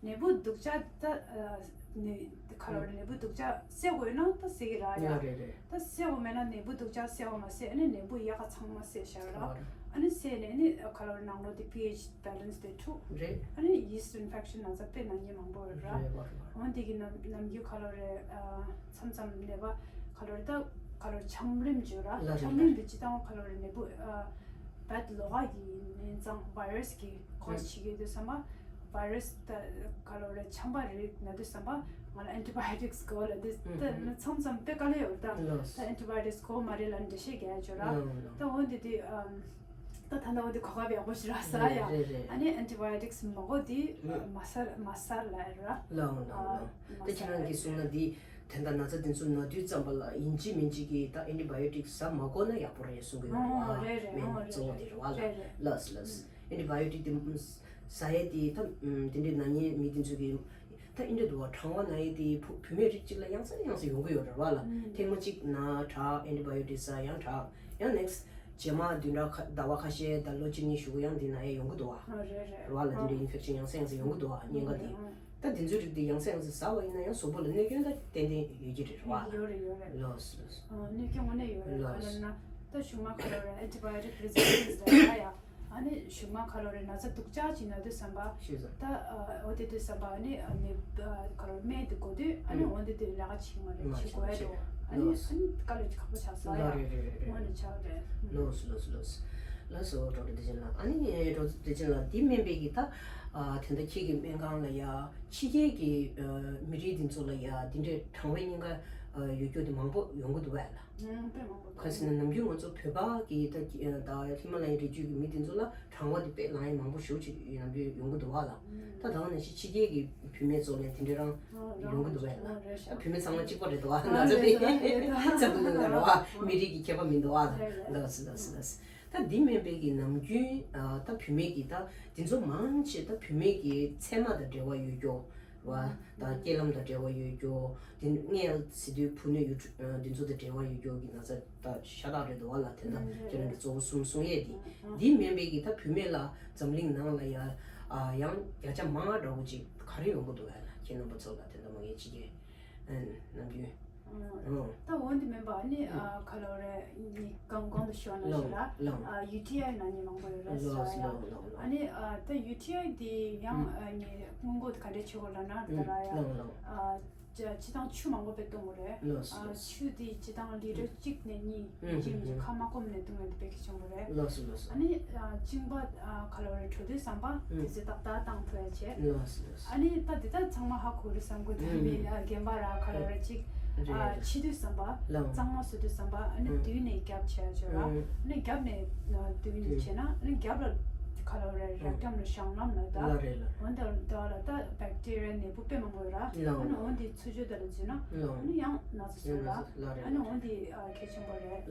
ནད་འབུ་སྡུག་ཅག་ད་ཨ་ནི་ག་ལབ་རེད། ཨུ། ནད་འབུ་སྡུག་ཅག་བསད་དགོས་ན་ད་བསད་ཀྱི་ར་ཡ། རེད་རེད། ད་བསད་དགོས་མེད་ན་ནད་འབུ་སྡུག་ཅག་བསད་དགོས་མ་བསད་ཨ་ནི་ནད་འབུ་ཡག་ག་ཚང་མ་བསད་བཞག་ར། ཨ་ར། ཨ་ནི་སེལ་ནས་ནི་ག་ལོ་རེ་ནང་ལོགས་དེ་pH balance དེ་འཁྲུག་རེད། ཨ་ནི་yeast infection ན་ཚ་དཔེ་ན་ཉེན་མང་པོ་ཡོད་ར། རེད་བ་རེད་བ། འོན་དེ་གི་ནམ་ནམ་རྒྱུན་ག་ལོ་རེ་མཚམས་མཚམས་ནད་པ་ག་ལོ་རེ་ད་ག་ལོ་རེ་ཆམ་རིམས་བརྗོད་ར། ལ་རེད་ཆམ་རིམས་དེ་སྤྱི་བཏང་ག་ལོ་རེ་ནད་འབུ་bad ལོགས་ཀ་གི་ནད་གཙང་virus གི་cause བྱེད་ཀྱི་ཡོད་དུས་ཙམ་པ། virus ད་ག་ལོ་རེ་ཆམ་པ་རིགས་ན་དུས་ཙམ་པ་ང་ལ་antibiotics དགོས་ལ་དུས་ད་མཚམས་མཚམས་དཔེ་དཀའ་ལས་ཡོད་ད། ད་antibiotics དགོས་མ་རེད་ལ་འགྲེལ་བཤད་རྒྱག་ཡ་བྱོས་ར། ད་འོན་དེ་དུས་ད་ད་ལྟ་འོན་དེ་གོ་སྐབས་ཡག་པོ་ཞིག་རག་ས་ཡ། ཨ་ནི་antibiotics མ་དགོས་དེ་མ་སར་མ་སར་ལ་ར། ལའོ་ལའོ་ལའོ། ད་ཁྱེད་རང་གིས་གསུངས་ན་འདི་དེ་འདྲ་ན་ཚ་དེ་ཚོ་ན་དུས་ཙམ་པ་ལ་ཡིན་གཅིག་མིན་གཅིག་གིས་ད་antibiotics ཟ་མ་དགོས་ན་ཡག་པོ་རེད་གསུང་གི་ཡོད་རེད་བ། རེད་རེད། མེད་ཨོ་རེད་གཙོ་བོ་རེད་དེ་རེད་བ་ལ། རེད་རེད། ལགས་སོ་ལགས་སོ། antibiotic དེ་ཟ་ཡས་དེ་ད་དེ་འདྲའི་ན་ཉེན་མི་དེ་ཚོ་གི་ད་ཨིན་འདྲ་འདུག་བ། གྲང་བ་ན་ཡས་དེ་བུ་བུད་མེད་རིགས་གཅིག་ལ་ཡང་སེ་ཡང་སེ་ཡོང་གི་ཡོད་རེད་བ་ལ། ཐེངས་མ་གཅིག་ན་དྲག antibiotic ཟ་ཡང་དྲག་ཡང་next རྗེས་མ་བདུན་ཕྲག་ཁ་ཟླ་བ་ཁ་ཤས་ད་ལོ་གཅིག་གཉིས་བཞུགས་ཡང་འདི་ན་ཡས་ཡོང་གི་འདུག་བ། ཨ་རེད་རེད། རེད་བ་ལ། འདི་འདྲའི་infection ཡང་སེ་ཡང་སེ་ཡོང་གི་འདུག་བ་ཉེན་ཁ་འདི། ད་འདི་ཚོའི་རིགས་འདི་ཡང་སེ་ཡང་སེ་ཟ་བ་ཡིན་ན་ཡང་གཟུགས་པོ་ལ་གནོད་སྐྱོན་ད་ཏན་ཏན་ཡོད་ཀྱི་རེད་བ། ཡོད་རེད་ཡོད་རེད། ལགས་སོ་ལགས་སོ། ཨ་གནོད་སྐྱོན་དངོས་གནས་ཡོད་རེད། ལགས་སོ། ག་ལབ་ན་ད་གཞུག་མ་ག་ལབ་རེད། antibiotic resistance ལབ་ཡ། ཨ་ནི་གཞུག་མ་ག་ལབ་རེད། ན་ཚ་སྡུག་ཅག་ཅིག་ན་དུས་ཙམ་པ། ཤེས་སོང་། ད་འོ་དེ་དུས་ཙམ་པ་ཨ་ནི་ནི་ག་ལབ་སྨན་དེ་དགོས་དུས་ཨ་ནི་འོ་དེ་དུས་ལས་ཀ་བྱེད་མ་རེད། བྱེད་དགོས་ཡ་རེད། ཨ་ནི་ཨ་ནི་དཀའ་ལས་ཁག་པོ་ཆགས་ས་ཡ། རེད་རེད་རེད་རེད། དངོས་གནས་ཆགས་རེད། ལགས་སོ་ལགས་སོ་ལགས་སོ། ལགས་སོ་ཌོག་ཊར་བདེ་ཆེན་ལགས། ཨ་ནི་ཌོག་ཊར་བདེ་ཆེན་ལགས། འདི་སྨན་པའི་གི་ད་དེ་འདྲ་ཁྱེད་ཀྱི་སྨན་ཁང་ལ་ཡ་ཕྱི་རྒྱལ་གྱི་མི་རིགས་འདི་ཚོ་ལ་ཡ་འདི་འདྲའི་གྲང་བའི་ཉེན་ཁ་ཡོད་རྒྱུ་དེ་མང་པོ་ཡོང་གི་འདུག་བས་ལ། ཨང་དཔེ་མང་པོ་ག་ཟེར་ན་ནམ་རྒྱུན་ང་ཚོ་བོད་པ་གི་ད་ད་ཧི་མ་ལ་ཡའི་རི་རྒྱུད་ཀྱི་མི་དེ་ཚོ་ལ་གྲང་བ་དེ་དཔེ་ལངས་ཡ་མང་པོ་ཞེ་པོ་ཅིག་ནམ་རྒྱུན་ཡོང་གི་འདུག་བ་ལ། ད་ད་ག་ནང་བཞིན་ཕྱི་རྒྱལ་གྱི་བུད་མེད་ཚོ་ལ་དེ་འདྲའི་རང་ཡོང་གི་འདུག་བས་ལ། ད་བུད་མེད་ཚང་མ་གཅིག་པ་རེད་འདུག་བ། ན་ཚ་དེ་ཚ་བུ་ལུག་ལ་རེད་བ། མི་རིགས་ཀྱི་ཁྱད་པར་མི་འདུག་བ། ལགས་སོ་ལགས་སོ་ལགས་སོ། ད་འདི་སྨན་པའི་གི་ནམ་རྒྱུན་ད་བུད་མེད་ཀྱི་ད་དེ་ཚོ་མང་ཆེ་ད་བུད་མེད་ཀྱི་མཚན་མ་དང་འབྲེལ་བ་ཡོད་རྒྱུ་བ། ད་རྐྱེན་ལམ་དང་འབྲེལ་བ་ཡོད་རྒྱུ། དེ་ནས་སྔས་ཟེར་དུས་བུ་སྣོད་ཡུལ་གྲུ་འདི་ཚོ་དང་འབྲེལ་བ་ཡོད་རྒྱུ་གི་ན་ཚ་ད་ཤ་སྟག་རེད་འདུག་བ་ལ། དེ་འདྲ་ཁྱེད་རང་གི་གཙོ་བོ་གསུམ་གསུང་ཡས་དེ། འདི་སྨན་པའི་གི་ད་བུད་མེད་ལ་འཛམ་གླིང་ནང་ལ་ཡ་ཡང་བརྒྱ་ཆ་མང་འདྲ་བོ་ཅིག་ག་རེ་ཡོང་གི་འདུག་བས་ལ། ཁྱེད་རྣམ་པ་ཚོ་ལ་དེ་འདྲ་མ་ངེས་ཅི་གས་ནམ་རྒྱུན། ད་འོན་ཏེ་མིན་པ་ནི་ག་ལོ་རེ་ནི་གང་གང་དུ་ཤོར་ན་ཤོར་ལ་ཡུ་ཊི་ཨའི་ན་ནི་མང་པོ་ཡོད་རེད་ཟེར་ཡ། ཨ་ནི་ད་ཡུ་ཊི་ཨའི་དེ་ཡང་ནི་སྔོན་འགོག་ག་འདྲས་བྱེད་དགོས་ལབ་ན་ད་ར་ཡ། སྤྱི་བཏང་ཆུ་མང་པོ་དཔེ་གཏོང་དགོས་རེད། ཆུ་དེ་སྤྱི་བཏང་ལི་ཊར་གཅིག་ནས་གཉིས་ཡིན་གཅིག་མིན་གཅིག་ཁ་མ་སྐོམ་ནས་བཏུང་ཡ་དེ་དཔེ་གལ་ཆེན་པོ་རེད། ཨ་ནི་གཅིན་པ་ག་ལོ་རེ་བྲོ་དུས་ཙམ་པ་དེ་ཚོ་ཏག་ཏག་བཏང་ཐུབ་ཡ་བྱེད། ཨ་ནི་ད་དེ་དག་ཚང་མ་ཧ་གོ་རེད་བསམ་གི་འདུག་མི་རྒན་པ་ར་ག་ལོ་རེ་གཅིག་ཕྱི་དུས་ཙམ་པ་གཙང་མ་བཟོ་དུས་ཙམ་པ་ཨ་ནི་དུས་ནས་རྒྱབ་བྱས་ཡ་བྱོས་ར། ཨ་ནི་རྒྱབ་ནས་དུས་ནས་བྱས་ན་ཨ་ནི་རྒྱབ་ལ་ག་ལོ་རེ་རགས་རྒྱབ་ལ་བཤང་ལམ་ལ་ད་འོན་ཏེ་ད་ལ་ད་བེག་ཊི་རི་ཡ་ནད་འབུ་དཔེ་མང་པོ་ཡོད་ར། ཨ་ནི་འོན་ཏེ་ཚུར་བཅོས་ད་ལ་འཛུལ་ན་ཨ་ནི་ཡང་ན་ཚ་སོང་ལ་ཨ་ནི་འོན་ཏེ་གལ་ཆེན་པོ་རེད། ད་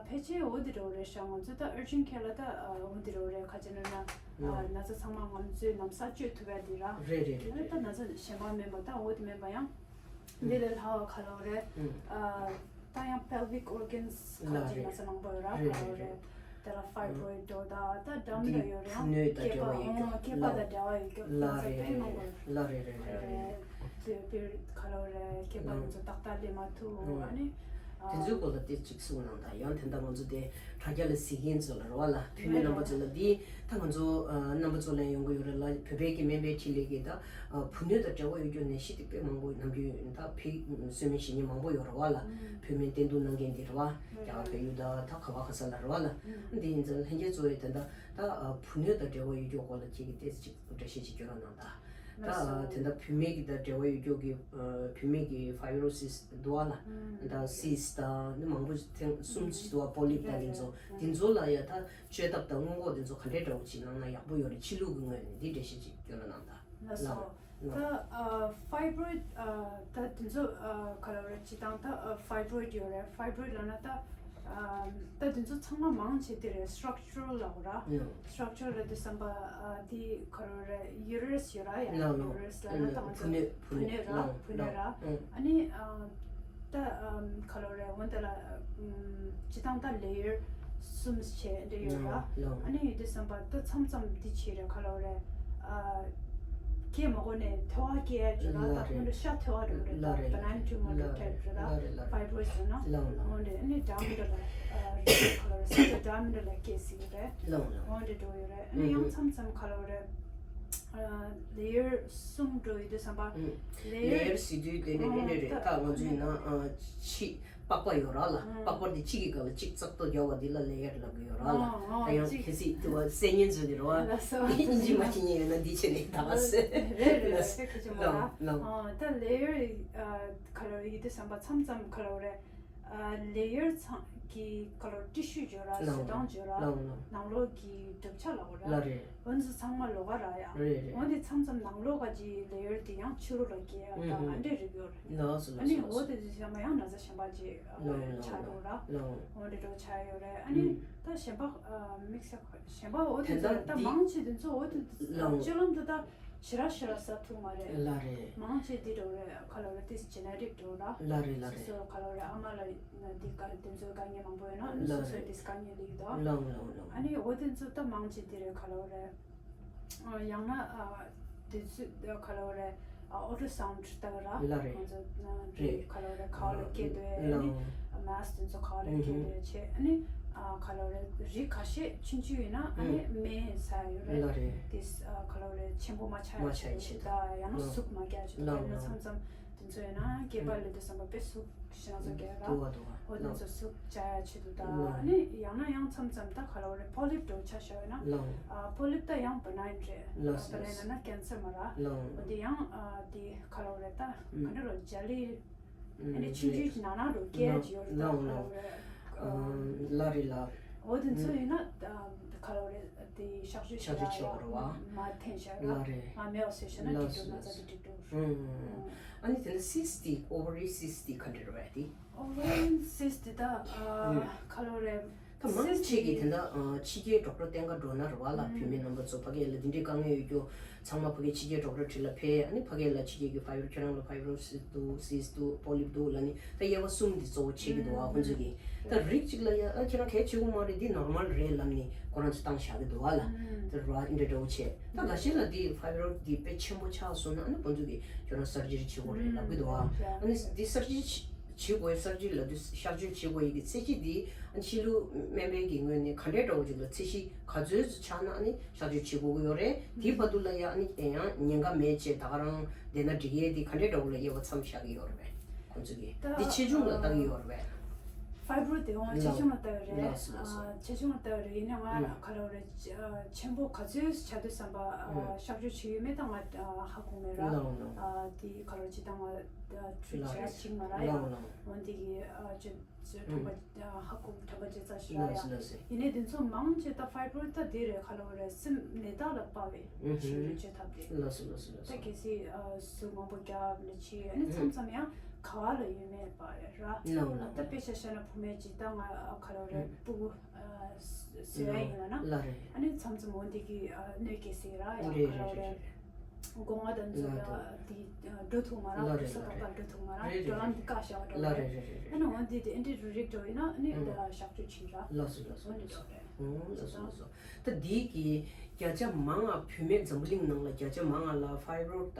ཕལ་ཆེར་འོ་དེ་འདྲ་བོ་རེད་ཤག་ང་ཚོ་ད་urgent care ལ་ད་འོ་དེ་འདྲ་བོ་རེད། ཁ་ཆེ་ན་ན་ན་ཚ་ཚང་མ་ང་ཚོས་ལམ་སང་བཅོས་ཐུབ་ཡ་དེ་ར་རེད་རེད་རེད། ད་ན་ཚ་གཞན་པ་མིན་པ་ད་འོ་དེ་མིན་པ་ཡང་འདི་ལས་ལྷག་ག་ལོ་རེད། ད་ཡང་pelvic organs ཁ་ཅིག་ན་ཚ་མང་པོ་ཡོད་ར། ག་ལོ་རེད། དེ་ལ་fibroid འགྲོ་ད་ད་འགྲམ་ལ་ཡོད་ར། ཡང་སྐེད་པ་ཨང་སྐེད་པ་དང་འབྲེལ་བ་ཡོད་རྒྱུ་ན་ཚ་དཔེ་མང་པོ་ཡོད་ར། དེ་པིར་ག་ལོ་རེད། སྐེད་པ་ཡོད་ཚོ་ཏག་ཏག་ལས་མ་ཐུབ་ཨ་ནི། དེ་ཚོའི་སྐོར་ལ་ཏོག་ཙམ་གསུངས་གནང་དང་། ཡང་དེ་འདྲ་ང་ཚོ་དེ་དྲ་རྒྱ་ལ་གཟིགས་མཁན་ཚོ་ལ་རེད་བ་ལ། བུད་མེད་རྣམ་པ་ཚོ་ལ་འདི་ད་ང་ཚོ་རྣམ་པ་ཚོ་ལ་ཡོང་གི་ཡོད་རེད་ལ། བོད་པའི་གི་སྨན་པའི་འཕྲིན་ལས་ཀྱི་ད་བུ་སྣོད་དང་འབྲེལ་བ་ཡོད་རྒྱུ་ནད་གཞི་དེ་དཔེ་མང་པོ་ནམ་རྒྱུན་ད་ཕེ་གསོས་སྨན་བཞེས་མཁན་མང་པོ་ཡོད་རེད་བ་ལ། བོད་སྨན་བསྟེན་གཏུག་གནང་མཁན་དེ་རེད་བ། རྒྱ་གར་བལ་ཡུལ་ད་ད་ག་བ་ག་ས་ལ་རེད་བ་ལ། འདི་ཡིན་ཙང་ལྷན་རྒྱས་ཚོ་ཡི་ད་ད་བུ་སྣོད་དང་འབྲེལ་བ་ཡོད་རྒྱུ་སྐོར་ལ་ཁྱེད་ཀྱིས་ཏོག་ཙམ་ཅིག་འགྲེལ་བཤད་ཅིག་སྐྱོན་རོགས་གནང་དང་། ད་དེ་འདྲ་བུད་མེད་ཀྱི་ད་འབྲེལ་བ་ཡོད་རྒྱུ་གི་བུད་མེད་ཀྱི་fibrosis འདུག་བ་ལ། ད་cyst དང་འདི་མང་པོ་ཐེངས་གསུམ་ཅིག་འདུག་བ། polyp དང་འདི་ཚོ་འདི་ཚོ་ལ་ཡ་ད་བཅོས་ཐབས་དང་སྔོན་འགོག་འདི་ཚོ་ག་འདྲའི་འདྲ་བོ་ཅིག་གནང་ན་ཡག་པོ་ཡོད་རེད། ཕྱི་ལུགས་ཀྱི་ངོས་ནས་འདི་འགྲེལ་བཤད་ཅིག་སྐྱོན་རོགས་གནང་དང་། ལགས་སོ། ད་fibroid ད་དེ་ཚོ་ག་ལ་རེད། སྤྱི་བཏང་ད་fibroid ཡོད་རེད། fibroid ལབ་ན་ད་ད་དེ་ཚོ་ཚང་མ་མང་ཆེ་དེ་རེད། structural ལབ་ར། structural རེད་དུས་ཙམ་པ་དེ་ག་ལ་རེད། uterus ཡོད་ར་ཡ། uterus ལབ་ན་ད་ང་ཚོ་བུ་སྣོད་བུ་སྣོད་ར། བུ་སྣོད་ར། ཨ་ནི་ད་ག་ལ་རེད། འོན་ཏེ་ལ་སྤྱི་བཏང་ད་layer གསུམ་བྱས་འདྲ་ཡོད་ར། ཨ་ནི་ཡོད་དུས་ཙམ་པ་ད་མཚམས་མཚམས་འདི་བྱས་རེད། ག་ལ་རེད། སྐྱེས་མ་གོ་ནས་ཐོ་བ་སྐྱེ་ཡ་བྱོས་ར། ད་ཁོང་ཚོ་ཤ་ཐོ་བ་འགྲོ་རེད། ད་benign tumor type རེད་ར། fibroid ཟེར་ན། འོ་འདྲ་ཨ་ནི་diameter ལ་རེད་ཁ་ལོ་རེད། སོ་སོ་diameter ལ་སྐྱེས་ཟིན་རེད། འོ་འདྲ་འགྲོ་ཡོད་རེད། ཨ་ནི་ཡང་མཚམས་མཚམས་ཁ་ལོ་རེད། layer གསུམ་འགྲོ་ཡོད་དུས་ཙམ་པ། layer ཟེར་དུས་དེ་ནི་ཨ་ནི་རེད། ད་ང་ཚོའི་ནང་ཕྱི་པགས་པ་ཡོད་ར་ལ། པགས་པ་འདི་གཅིག་གི་སྒང་ལ་གཅིག་ཙག་ཏོ་རྒྱག་པ་འདི་ལ་layer ལབ་ཀྱི་ཡོད་ར་ལ། ད་ཡང་གལ་སྲིད་དུ་བ་སེ་ཉིན་ཚོད་འདི་ར་བ། ཨིན་ཇི་མ་ཤེས་ཉིན་ཡོད་ན་འདི་བྱས་ནས་ད་ག་ཟེར། རེད་རེད་རེད། ཁྱེད་ཀྱི་མ་ར། ད་layer ཁ་ལོ་ཡོད་དུས་ཙམ་པ་མཚམས་མཚམས་ཁ་ལོ་རེད། layer ཚང་གི་ཁ་ལོ་ཊི་ཤུ་བརྗོད་ར། བཟོ་སྟངས་བརྗོད་ར། ནང་ལོགས་ཀྱི་གྲུབ་ཆ་ལ་འོ་ར། ལ་རེད། འོ་ཚོ་ཚང་མ་ལོགས་ཀ་ར་ཡ། རེད་རེད། འོ་འདི་མཚམས་མཚམས་ནང་ལོགས་ཀ་ཅི་layer དེ་ཡང་ཕྱི་རུ་ལ་སྐྱེ་ཡ་ད་ཨ་འདྲས་རིགས་ཡོད་རེད། ལགས་སོ་ཨ་ནི་ལགས་སོ་འོ་དེ་ཚོ་ཚང་མ་ཡང་ན་ཚ་གཞན་པ་ཅི་ཆགས་འགྲོ་ར། འོ་འདྲས་འགྲོ་ཆགས་ཡོད་རེད། ཨ་ནི་ད་གཞན་པ་དམིགས་བསལ་གཞན་པ་འོ་དེ་ཚོ་ད་མང་ཆེ་དེ་ཚོ་འོ་དེ་སྤྱོད་ལམ་དུ་ད། ཞེ་དྲག་ཞེ་དྲག་ཟ་ཐུབ་མ་རེད། ལ་རེད། མང་ཆེ་འདི་འགྲོ་རེད་ཁ་ལོ་རེད། དེ་genetic འགྲོ་ར། ལ་རེད་ལ་རེད། སོ་སོ་ཁ་ལོ་རེད། ཨ་མ་ལ་འདི་དཀའ་དེ་ཚོའི་དཀའ་ངལ་མང་པོ་ཡོད་ན་ཨ་ནི་ལ་སོ་སོའི་རེད། དེ་དཀའ་ངལ་ལ་ཡོད་དོ། ལའོ་ལའོ་ལའོ། ཨ་ནི་འོ་དེ་ཚོ་ད་མང་ཆེ་འདི་རེད་ཁ་ལོ་རེད། ཡང་ན་དེ་ཚོ་ཁ་ལོ་རེད། ultrasound ལྟ་གི་ར། ལ་རེད། ང་ཚོ་རེད། ཁ་ལོ་རེད། ཁ་ལ་སྐྱེ་འདོད་ཨ་ནི་mass དེ་ཚོ་ཁ་ལ་སྐྱེ་འདོད་བྱས་ཨ་ནི་ཁ་ལོ་རེད། རིགས་ཁ་ཤས་ཆུང་ཆུང་ཡིན་ན་ཨ་ནི་སྨན་ཟ་ཡོད་རེད། ལ་རེད། དེ་ཁ་ལོ་རེད། ཆེན་པོ་མ་ཆགས་ཡ་ཆེད་དུ་ད་ཡང་ན་ཟུག་མ་རྒྱག་ཆེད་དུ་ད་ཡིན་ན་མཚམས་མཚམས་དེ་ཚོ་ཡིན་ན་སྐྱེས་པ་ལ་དེ་བསམ་པ་དཔེ་ཟུག་ཤི་ན་ཚོ་རྒྱག་ར། འོ་དེ་ཚོ་ཟུག་བཅག་ཡ་ཆེད་དུ་ད་ཨ་ནི་ཡང་ན་ཡང་མཚམས་མཚམས་ད་ཁ་ལོ་རེད། polyp འགྲོ་ཆ་བཞག་ཡོད་ན་polyp ད་ཡང་benign རེད། ལགས་སོ་benign ལགས་སོ། ན་cancer མ་ར། འོ་དེ་ཡང་དེ་ཁ་ལོ་རེད། ད་ག་འདྲ་རོ་ཇ་ལི། ཨ་ནི་ཆུང་ཆུང་ཅིག་ནང་ན་རུ་སྐྱེལ་གྱི་ཡོད་རེད། ལ་ལ་ལ་རེད་ལ། འོ་དེ་ཚོ་ཡིན་ན་ཁ་ལོ་རེད། དེ་གཤག་བཅོས་བྱེད་ཡ་ཆོག་རེད་བ། མ་འཐེན་བྱ་ར། ལ་རེད། མ་མེད་པ་བཟོས་བྱས་ན་འགྲིག་འགྲོ། ན་ཚ་དེ་འགྲིག་འགྲོ། ཨ་ནི་དེ་ནི་cyst དེ་ovary cyst དེ་ག་འདྲ་རེད་བ་དེ། ovary cyst དེ་ད་ཁ་ལོ་རེད། ད་མང་ཆེ་གིས་དེ་འདྲ་ཕྱི་རྒྱལ་ཌོག་ཊར་བསྟེན་ག་འགྲོ་ན་རེད་བ་ལ། བུད་མེད་རྣམ་པ་ཚོ་ཕ་གི་ལ་འདི་འདྲའི་དཀའ་ངལ་ཡོད་རྒྱུ་ཚང་མ་ཕ་གི་ཕྱི་རྒྱལ་ཌོག་ཊར་བྲིས་ལ་ཕེབས། ཨ་ནི་ཕ་གི་ལ་ཕྱི་རྒྱལ་གྱི་fibro ཁྱོད་རང་ལ་fibrosis འདུག cyst འདུག polyp འདུག་ལ་ནི་ད་དབྱེ་བ་གསུམ་འདི་གཙོ་བོ་བྱེད་ཀྱི་འདུག་བ། ཁོང་ཚོ་གིས་ད་རིགས་གཅིག་ལ་ཡ་ཨ་ཁྱེད་རང་གལ་ཆེ་བོ་མ་རེད། འདི་normal རེད་ལབ་ནི་ཁོ་རང་ཚོ་བཏང་བཞག་གི་འདུག་བ་ལ། དེ་རེད་བ། འདི་འདྲ་འདྲ་བོ་བྱས། ད་འགའ་ཤས་ལ་འདི་fibro འདི་དཔེ་ཆེན་པོ་ཆགས་སོང་ན་ཨ་ནི་ཁོང་ཚོ་གིས་ཁྱོད་རང་surgery བྱེད་དགོས་རེད་ལབ་ཀྱི་འདུག་བ། ཨ་ནི་འདི་surgery བྱེད་དགོས་surgery ལབ་དུས་གཤག་བཅོས་བྱེད་དགོས་ཡི་གི་ཚད་གཞི་འདི་ཨ་ནི་ཕྱི་ལུགས་སྨན་པའི་གི་ངོས་ནས་ག་འདྲའི་འདྲ་བོ་ཅིག་ལ་ཚད་གཞི་ག་ཚོད་ཙམ་ཆགས་ན་ཨ་ནི་གཤག་བཅོས་བྱེད་དགོས་ཀྱི་ཡོད་རེད། དེའི་བར་དུ་ལ་ཡ་ཨ་ནི་ཡང་ཉེན་ཁ་མེད་ཅེས་ད་ག་རང་བསྡད་ན་འགྲིག་ཡས་འདི་ག་འདྲའི་འདྲ་བོ་ལ་དབྱེ་བ་མཚམས་བཞག་གི་ཡོད་རེད་པས། ཁོང་ཚོ་གིས་ད་འདི་ཆེ་ཆུང་ལ་ལྟ་གི་ཡོད་རེད་པས། fibro དེ་འོང་ཆེ་ཆུང་ལ་ལྟ་བ་རེད། ལགས་སོ་ལགས་སོ། ཆེ་ཆུང་ལ་ལྟ་བ་རེད། ཡིན་ན་ང་ག་ལ་བ་རེད། ཆེན་པོ་ག་ཚོད་བྱ་དུས་བསམ་པ་གཤག་བཅོས་བྱེད་ཡོད་མེད་ད་ང་ཧ་གོ་མེད་ར། དེ་ག་ལ་བ་ཅི་ད་ང་treat བྱེད་ཡ་ཅིག་མ་ར་ཡ། འོན་དེ་གི་ཁྲོན་པ་ཧ་གོ་ཁྲོན་པ་ཅི་ཙ་ཞིག་ར་ཡ། ཡིན་ནའི་དེ་ཚོ་མང་ཆེ་ད་fibro ད་དེ་རེད། ག་ལ་བ་རེད། སེམས་ནད་རྟགས་ལ་དཔག་པའི་ཆེ་བཅོས་ཐབས་རེད། ལགས་སོ་ལགས་སོ་ལགས་སོ། ད་གལ་སྲིད་ཟུག་མང་པོ་རྒྱབ་ལ་ཕྱི་ཨ་ནི་མཚམས་མཚམས་ཡང་ག་བ་ལ་ཡོད་མེད་པ་རེད་ར། ལགས་ལགས། ད་དཔེ་ཆ་བཞག་ན་བུད་མེད་ཅིག་ད་ང་ག་ལ་བ་རེད། སྤུ་གུ་ཟེར་ཡ་ཡིན་ན་ལ་རེད། ཨ་ནི་མཚམས་མཚམས་འོ་འདི་གི་གནོད་སྐྱེལ་སྲིད་ར་ཡ། རེད་ག་ལ་བ་རེད། རེད་རེད་རེད། སྒོ་ང་དང་ཚོ་ལ་ལ་དེ་འགྲོ་ཐུབ་མ་ར། ལ་རེད་ས་ལ་ཐོག་རེད། པ་འགྲོ་ཐུབ་མ་ར། རེད་རེད་འགྲོ་ལམ་རེད། དེ་བཀག་བཞག་པ་འགྲོ་ལ་རེད། རེད་རེད་རེད། ཨ་ནི་འོ་འདི་དེ་ཨེ་འདྲི་རུ་རིགས་འགྲོ་ཡིན་ན་ཨ་ནི་ད་གཤག་བཅོས་བྱིན་ར། ལགས་སོ་ལགས་སོ་འོ་ལགས་འདི་སོ། འགྲོ་རེད། ཨོ་ལགས་སོ་ལགས་སོ། ད་འདི་གི་བརྒྱ་ཆ་མང་ང་བུད་མེད་འཛམ་བུ་གླིང་ནང་ལ་བརྒྱ་ཆ་མང་ང་ལ་fibro ད་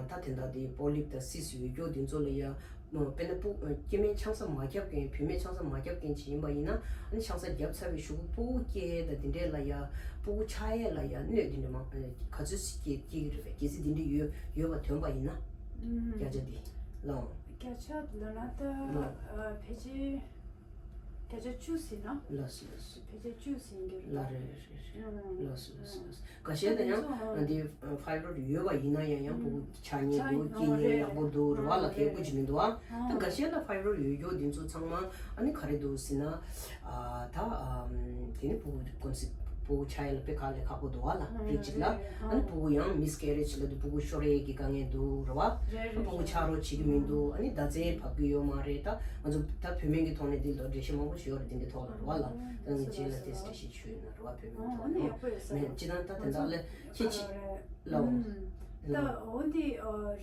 ད་དེ་འདྲ་དེ་polyp ད་cyst ཡོད་རྒྱུ་འདི་ཚོ་ལ་ཡ། དཔེར་ན་སྤུ་སྐྱེ་དམན་ཆང་ས་མ་བརྒྱབ་མཁན་བུད་མེད་ཆང་ས་མ་བརྒྱབ་མཁན་ཅིག་ཡིན་པ་ཡིན་ན་ཨ་ནི་ཆང་ས་བརྒྱབ་ཚར་བའི་གཞུག་གུ་སྤུ་གུ་སྐྱེ་དང་དེ་འདྲས་ལ་ཡ་སྤུ་གུ་ཆགས་ཡས་ལ་ཡ་གནོད་དེ་འདྲས་མང་ག་ཚོད་ཅིག་སྐྱེ་སྐྱེ་གི་རེད་པས། གལ་སྲིད་དེ་འདྲས་ཡོད་ཡོད་པ་ཐོན་པ་ཡིན་ན། བརྒྱ་ཆ་འདི་ལའོ། བརྒྱ་ཆ་ལབ་ན་ད་ཕལ་ཆེར་བརྒྱ་ཆ་བཅུ་ཟིན་ན། ལགས་སོ་ལགས་སོ། བརྒྱ་ཆ་བཅུ་ཟིན་གྱི་རེད། ལ་རེད་རེད་རེད། ལགས་སོ་ལགས་སོ་ལགས་སོ། འགའ་ཤས་ལ་ཡང་འདི་fibroid ཡོད་པ་ཡིན་ན་ཡང་ཡང་སྤུ་གུ་ཆགས་ཉེན་འདུག་སྐྱེ་ཉེན་ཡག་པོ་འདུག་རེད་བ་ལ། གལ་པོ་ཅིག་མི་འདུག་ཨ། ད་འགའ་ཤས་ལ་fibroid ཡོད་རྒྱུ་འདི་ཚོ་ཚང་མ་ཨ་ནི་ག་རེ་འདུག་ཟེར་ན། ད་དེ་ནི་སྤུ་གུ་ཀུན་སྤུ་གུ་ཆགས་ཡ་ལ་དཔེ་ཁག་ལས་ཁག་པོ་འདུག་ཨ་ལ། རིགས་གཅིག་ལ་ཨ་ནི་སྤུ་གུ་ཡང་miscarriage ལ་འདི་སྤུ་གུ་ཤོར་ཡས་ཀྱི་དཀའ་ངལ་འདུག་རེད་བ། སྤུ་གུ་ཆགས་རོགས་བྱེད་ཀྱི་མི་འདུག་ཨ་ནི་ཟླ་ཚེས་བབས་ཀྱི་ཡོད་མ་རེད། ད་ང་ཚོ་ད་བུད་མེད་ཀྱི་ཐོག་ནས་འདི་ལ་འགྲེལ་བཤད་མང་པོ་ཞིག་ཡོད་རེད། འདི་འདྲའི་ཐོག་ལ་རེད་བ་ལ། ད་ངས་རྗེས་ལ་དེ་འགྲེལ་བཤད་ཞུས་ཡོད་ན་རེད་བ། བུད་མེད་ཐོག་ནས་མེད་སྤྱི་བཏང་ད་དེ་འདྲ་ལ་ཁྱེད་ཅི་ལའོ། ད་འོ་འདི་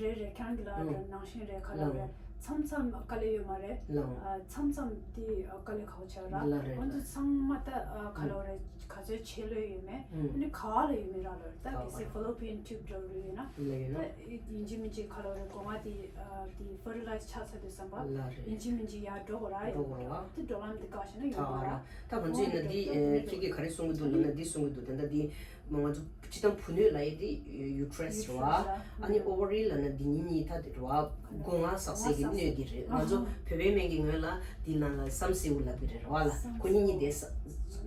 རེད་རེད། ཁྱེད་རང་གི་ལ་ནང་བཞིན་རེད། ག་ལ་རེད། མཚམས་མཚམས་དཀའ་ལས་ཡོད་མ་རེད། ལའོ། ཨ། མཚམས་མཚམས་དེ་དཀའ་ལས་ཁག་པོ་ཆགས་ར། ལ་རེད། འོན་ཏེ་ཚང་མ་ད་ཨ་ག་ལ་བ་རེད། ག་ཚོད་ཆེ་ལོས་ཡོད་མེད། ཨ་ནི་ག་བ་ལ་ཡོད་མེད་ར་ལོ། ད་གལ་སྲིད་ཕེ་ལོ་པི་ཡན་ཊིའུབ་འདྲ་བོ་ཡོད་ན། ལ་ཡོད་ན། ད་ཡིན་གཅིག་མིན་གཅིག་ག་ལ་བ་རེད། སྒོ་ང་དེ་ཨ་དེ་ཕར་ཊི་ལའི་ཛི་ཆགས་ཚར་དུས་ཙམ་པ། ལ་རེད། ཡིན་གཅིག་མིན་གཅིག་ཡར་འགྲོ་དགོས་ར། འགྲོ་དགོས་ར། དེ་འགྲོ་ལམ་དེ་བཀག་ཤེ་ན་ཡོང་དགོས་ར། ད་ང་ཚོས་ན་འདི་ཁྱེད་ཀྱིས་ག་རེ་གསུང་གི་འདུག་ལབ་ན། འདི་གསུང་གི་འདུག་ད་ལྟ་འདི་ང་ཚོ་སྤྱི་བཏང་བུ་སྣོད་ལབ་ཡས་དེ་ཡུ་ཊེ་རས་རེད་བ། ཨ་ནི་ཨོ་ཝ་རི་ལབ་ན་འདི་གཉིས་གཉིས་ད་དེ་རེད་བ། སྒོ་ང་ཟག་སའི་གི་སྣོད་དེ་རེད། ང་ཚོ་བོད་པའི་སྨན་གྱི་ངོས་ལ་འདི་ནང་ལ་བསམ་སེའུ་ལབ་ཀྱི་རེད་བ་ལ། ཁོ་གཉིས་གཉིས་དེ་ས་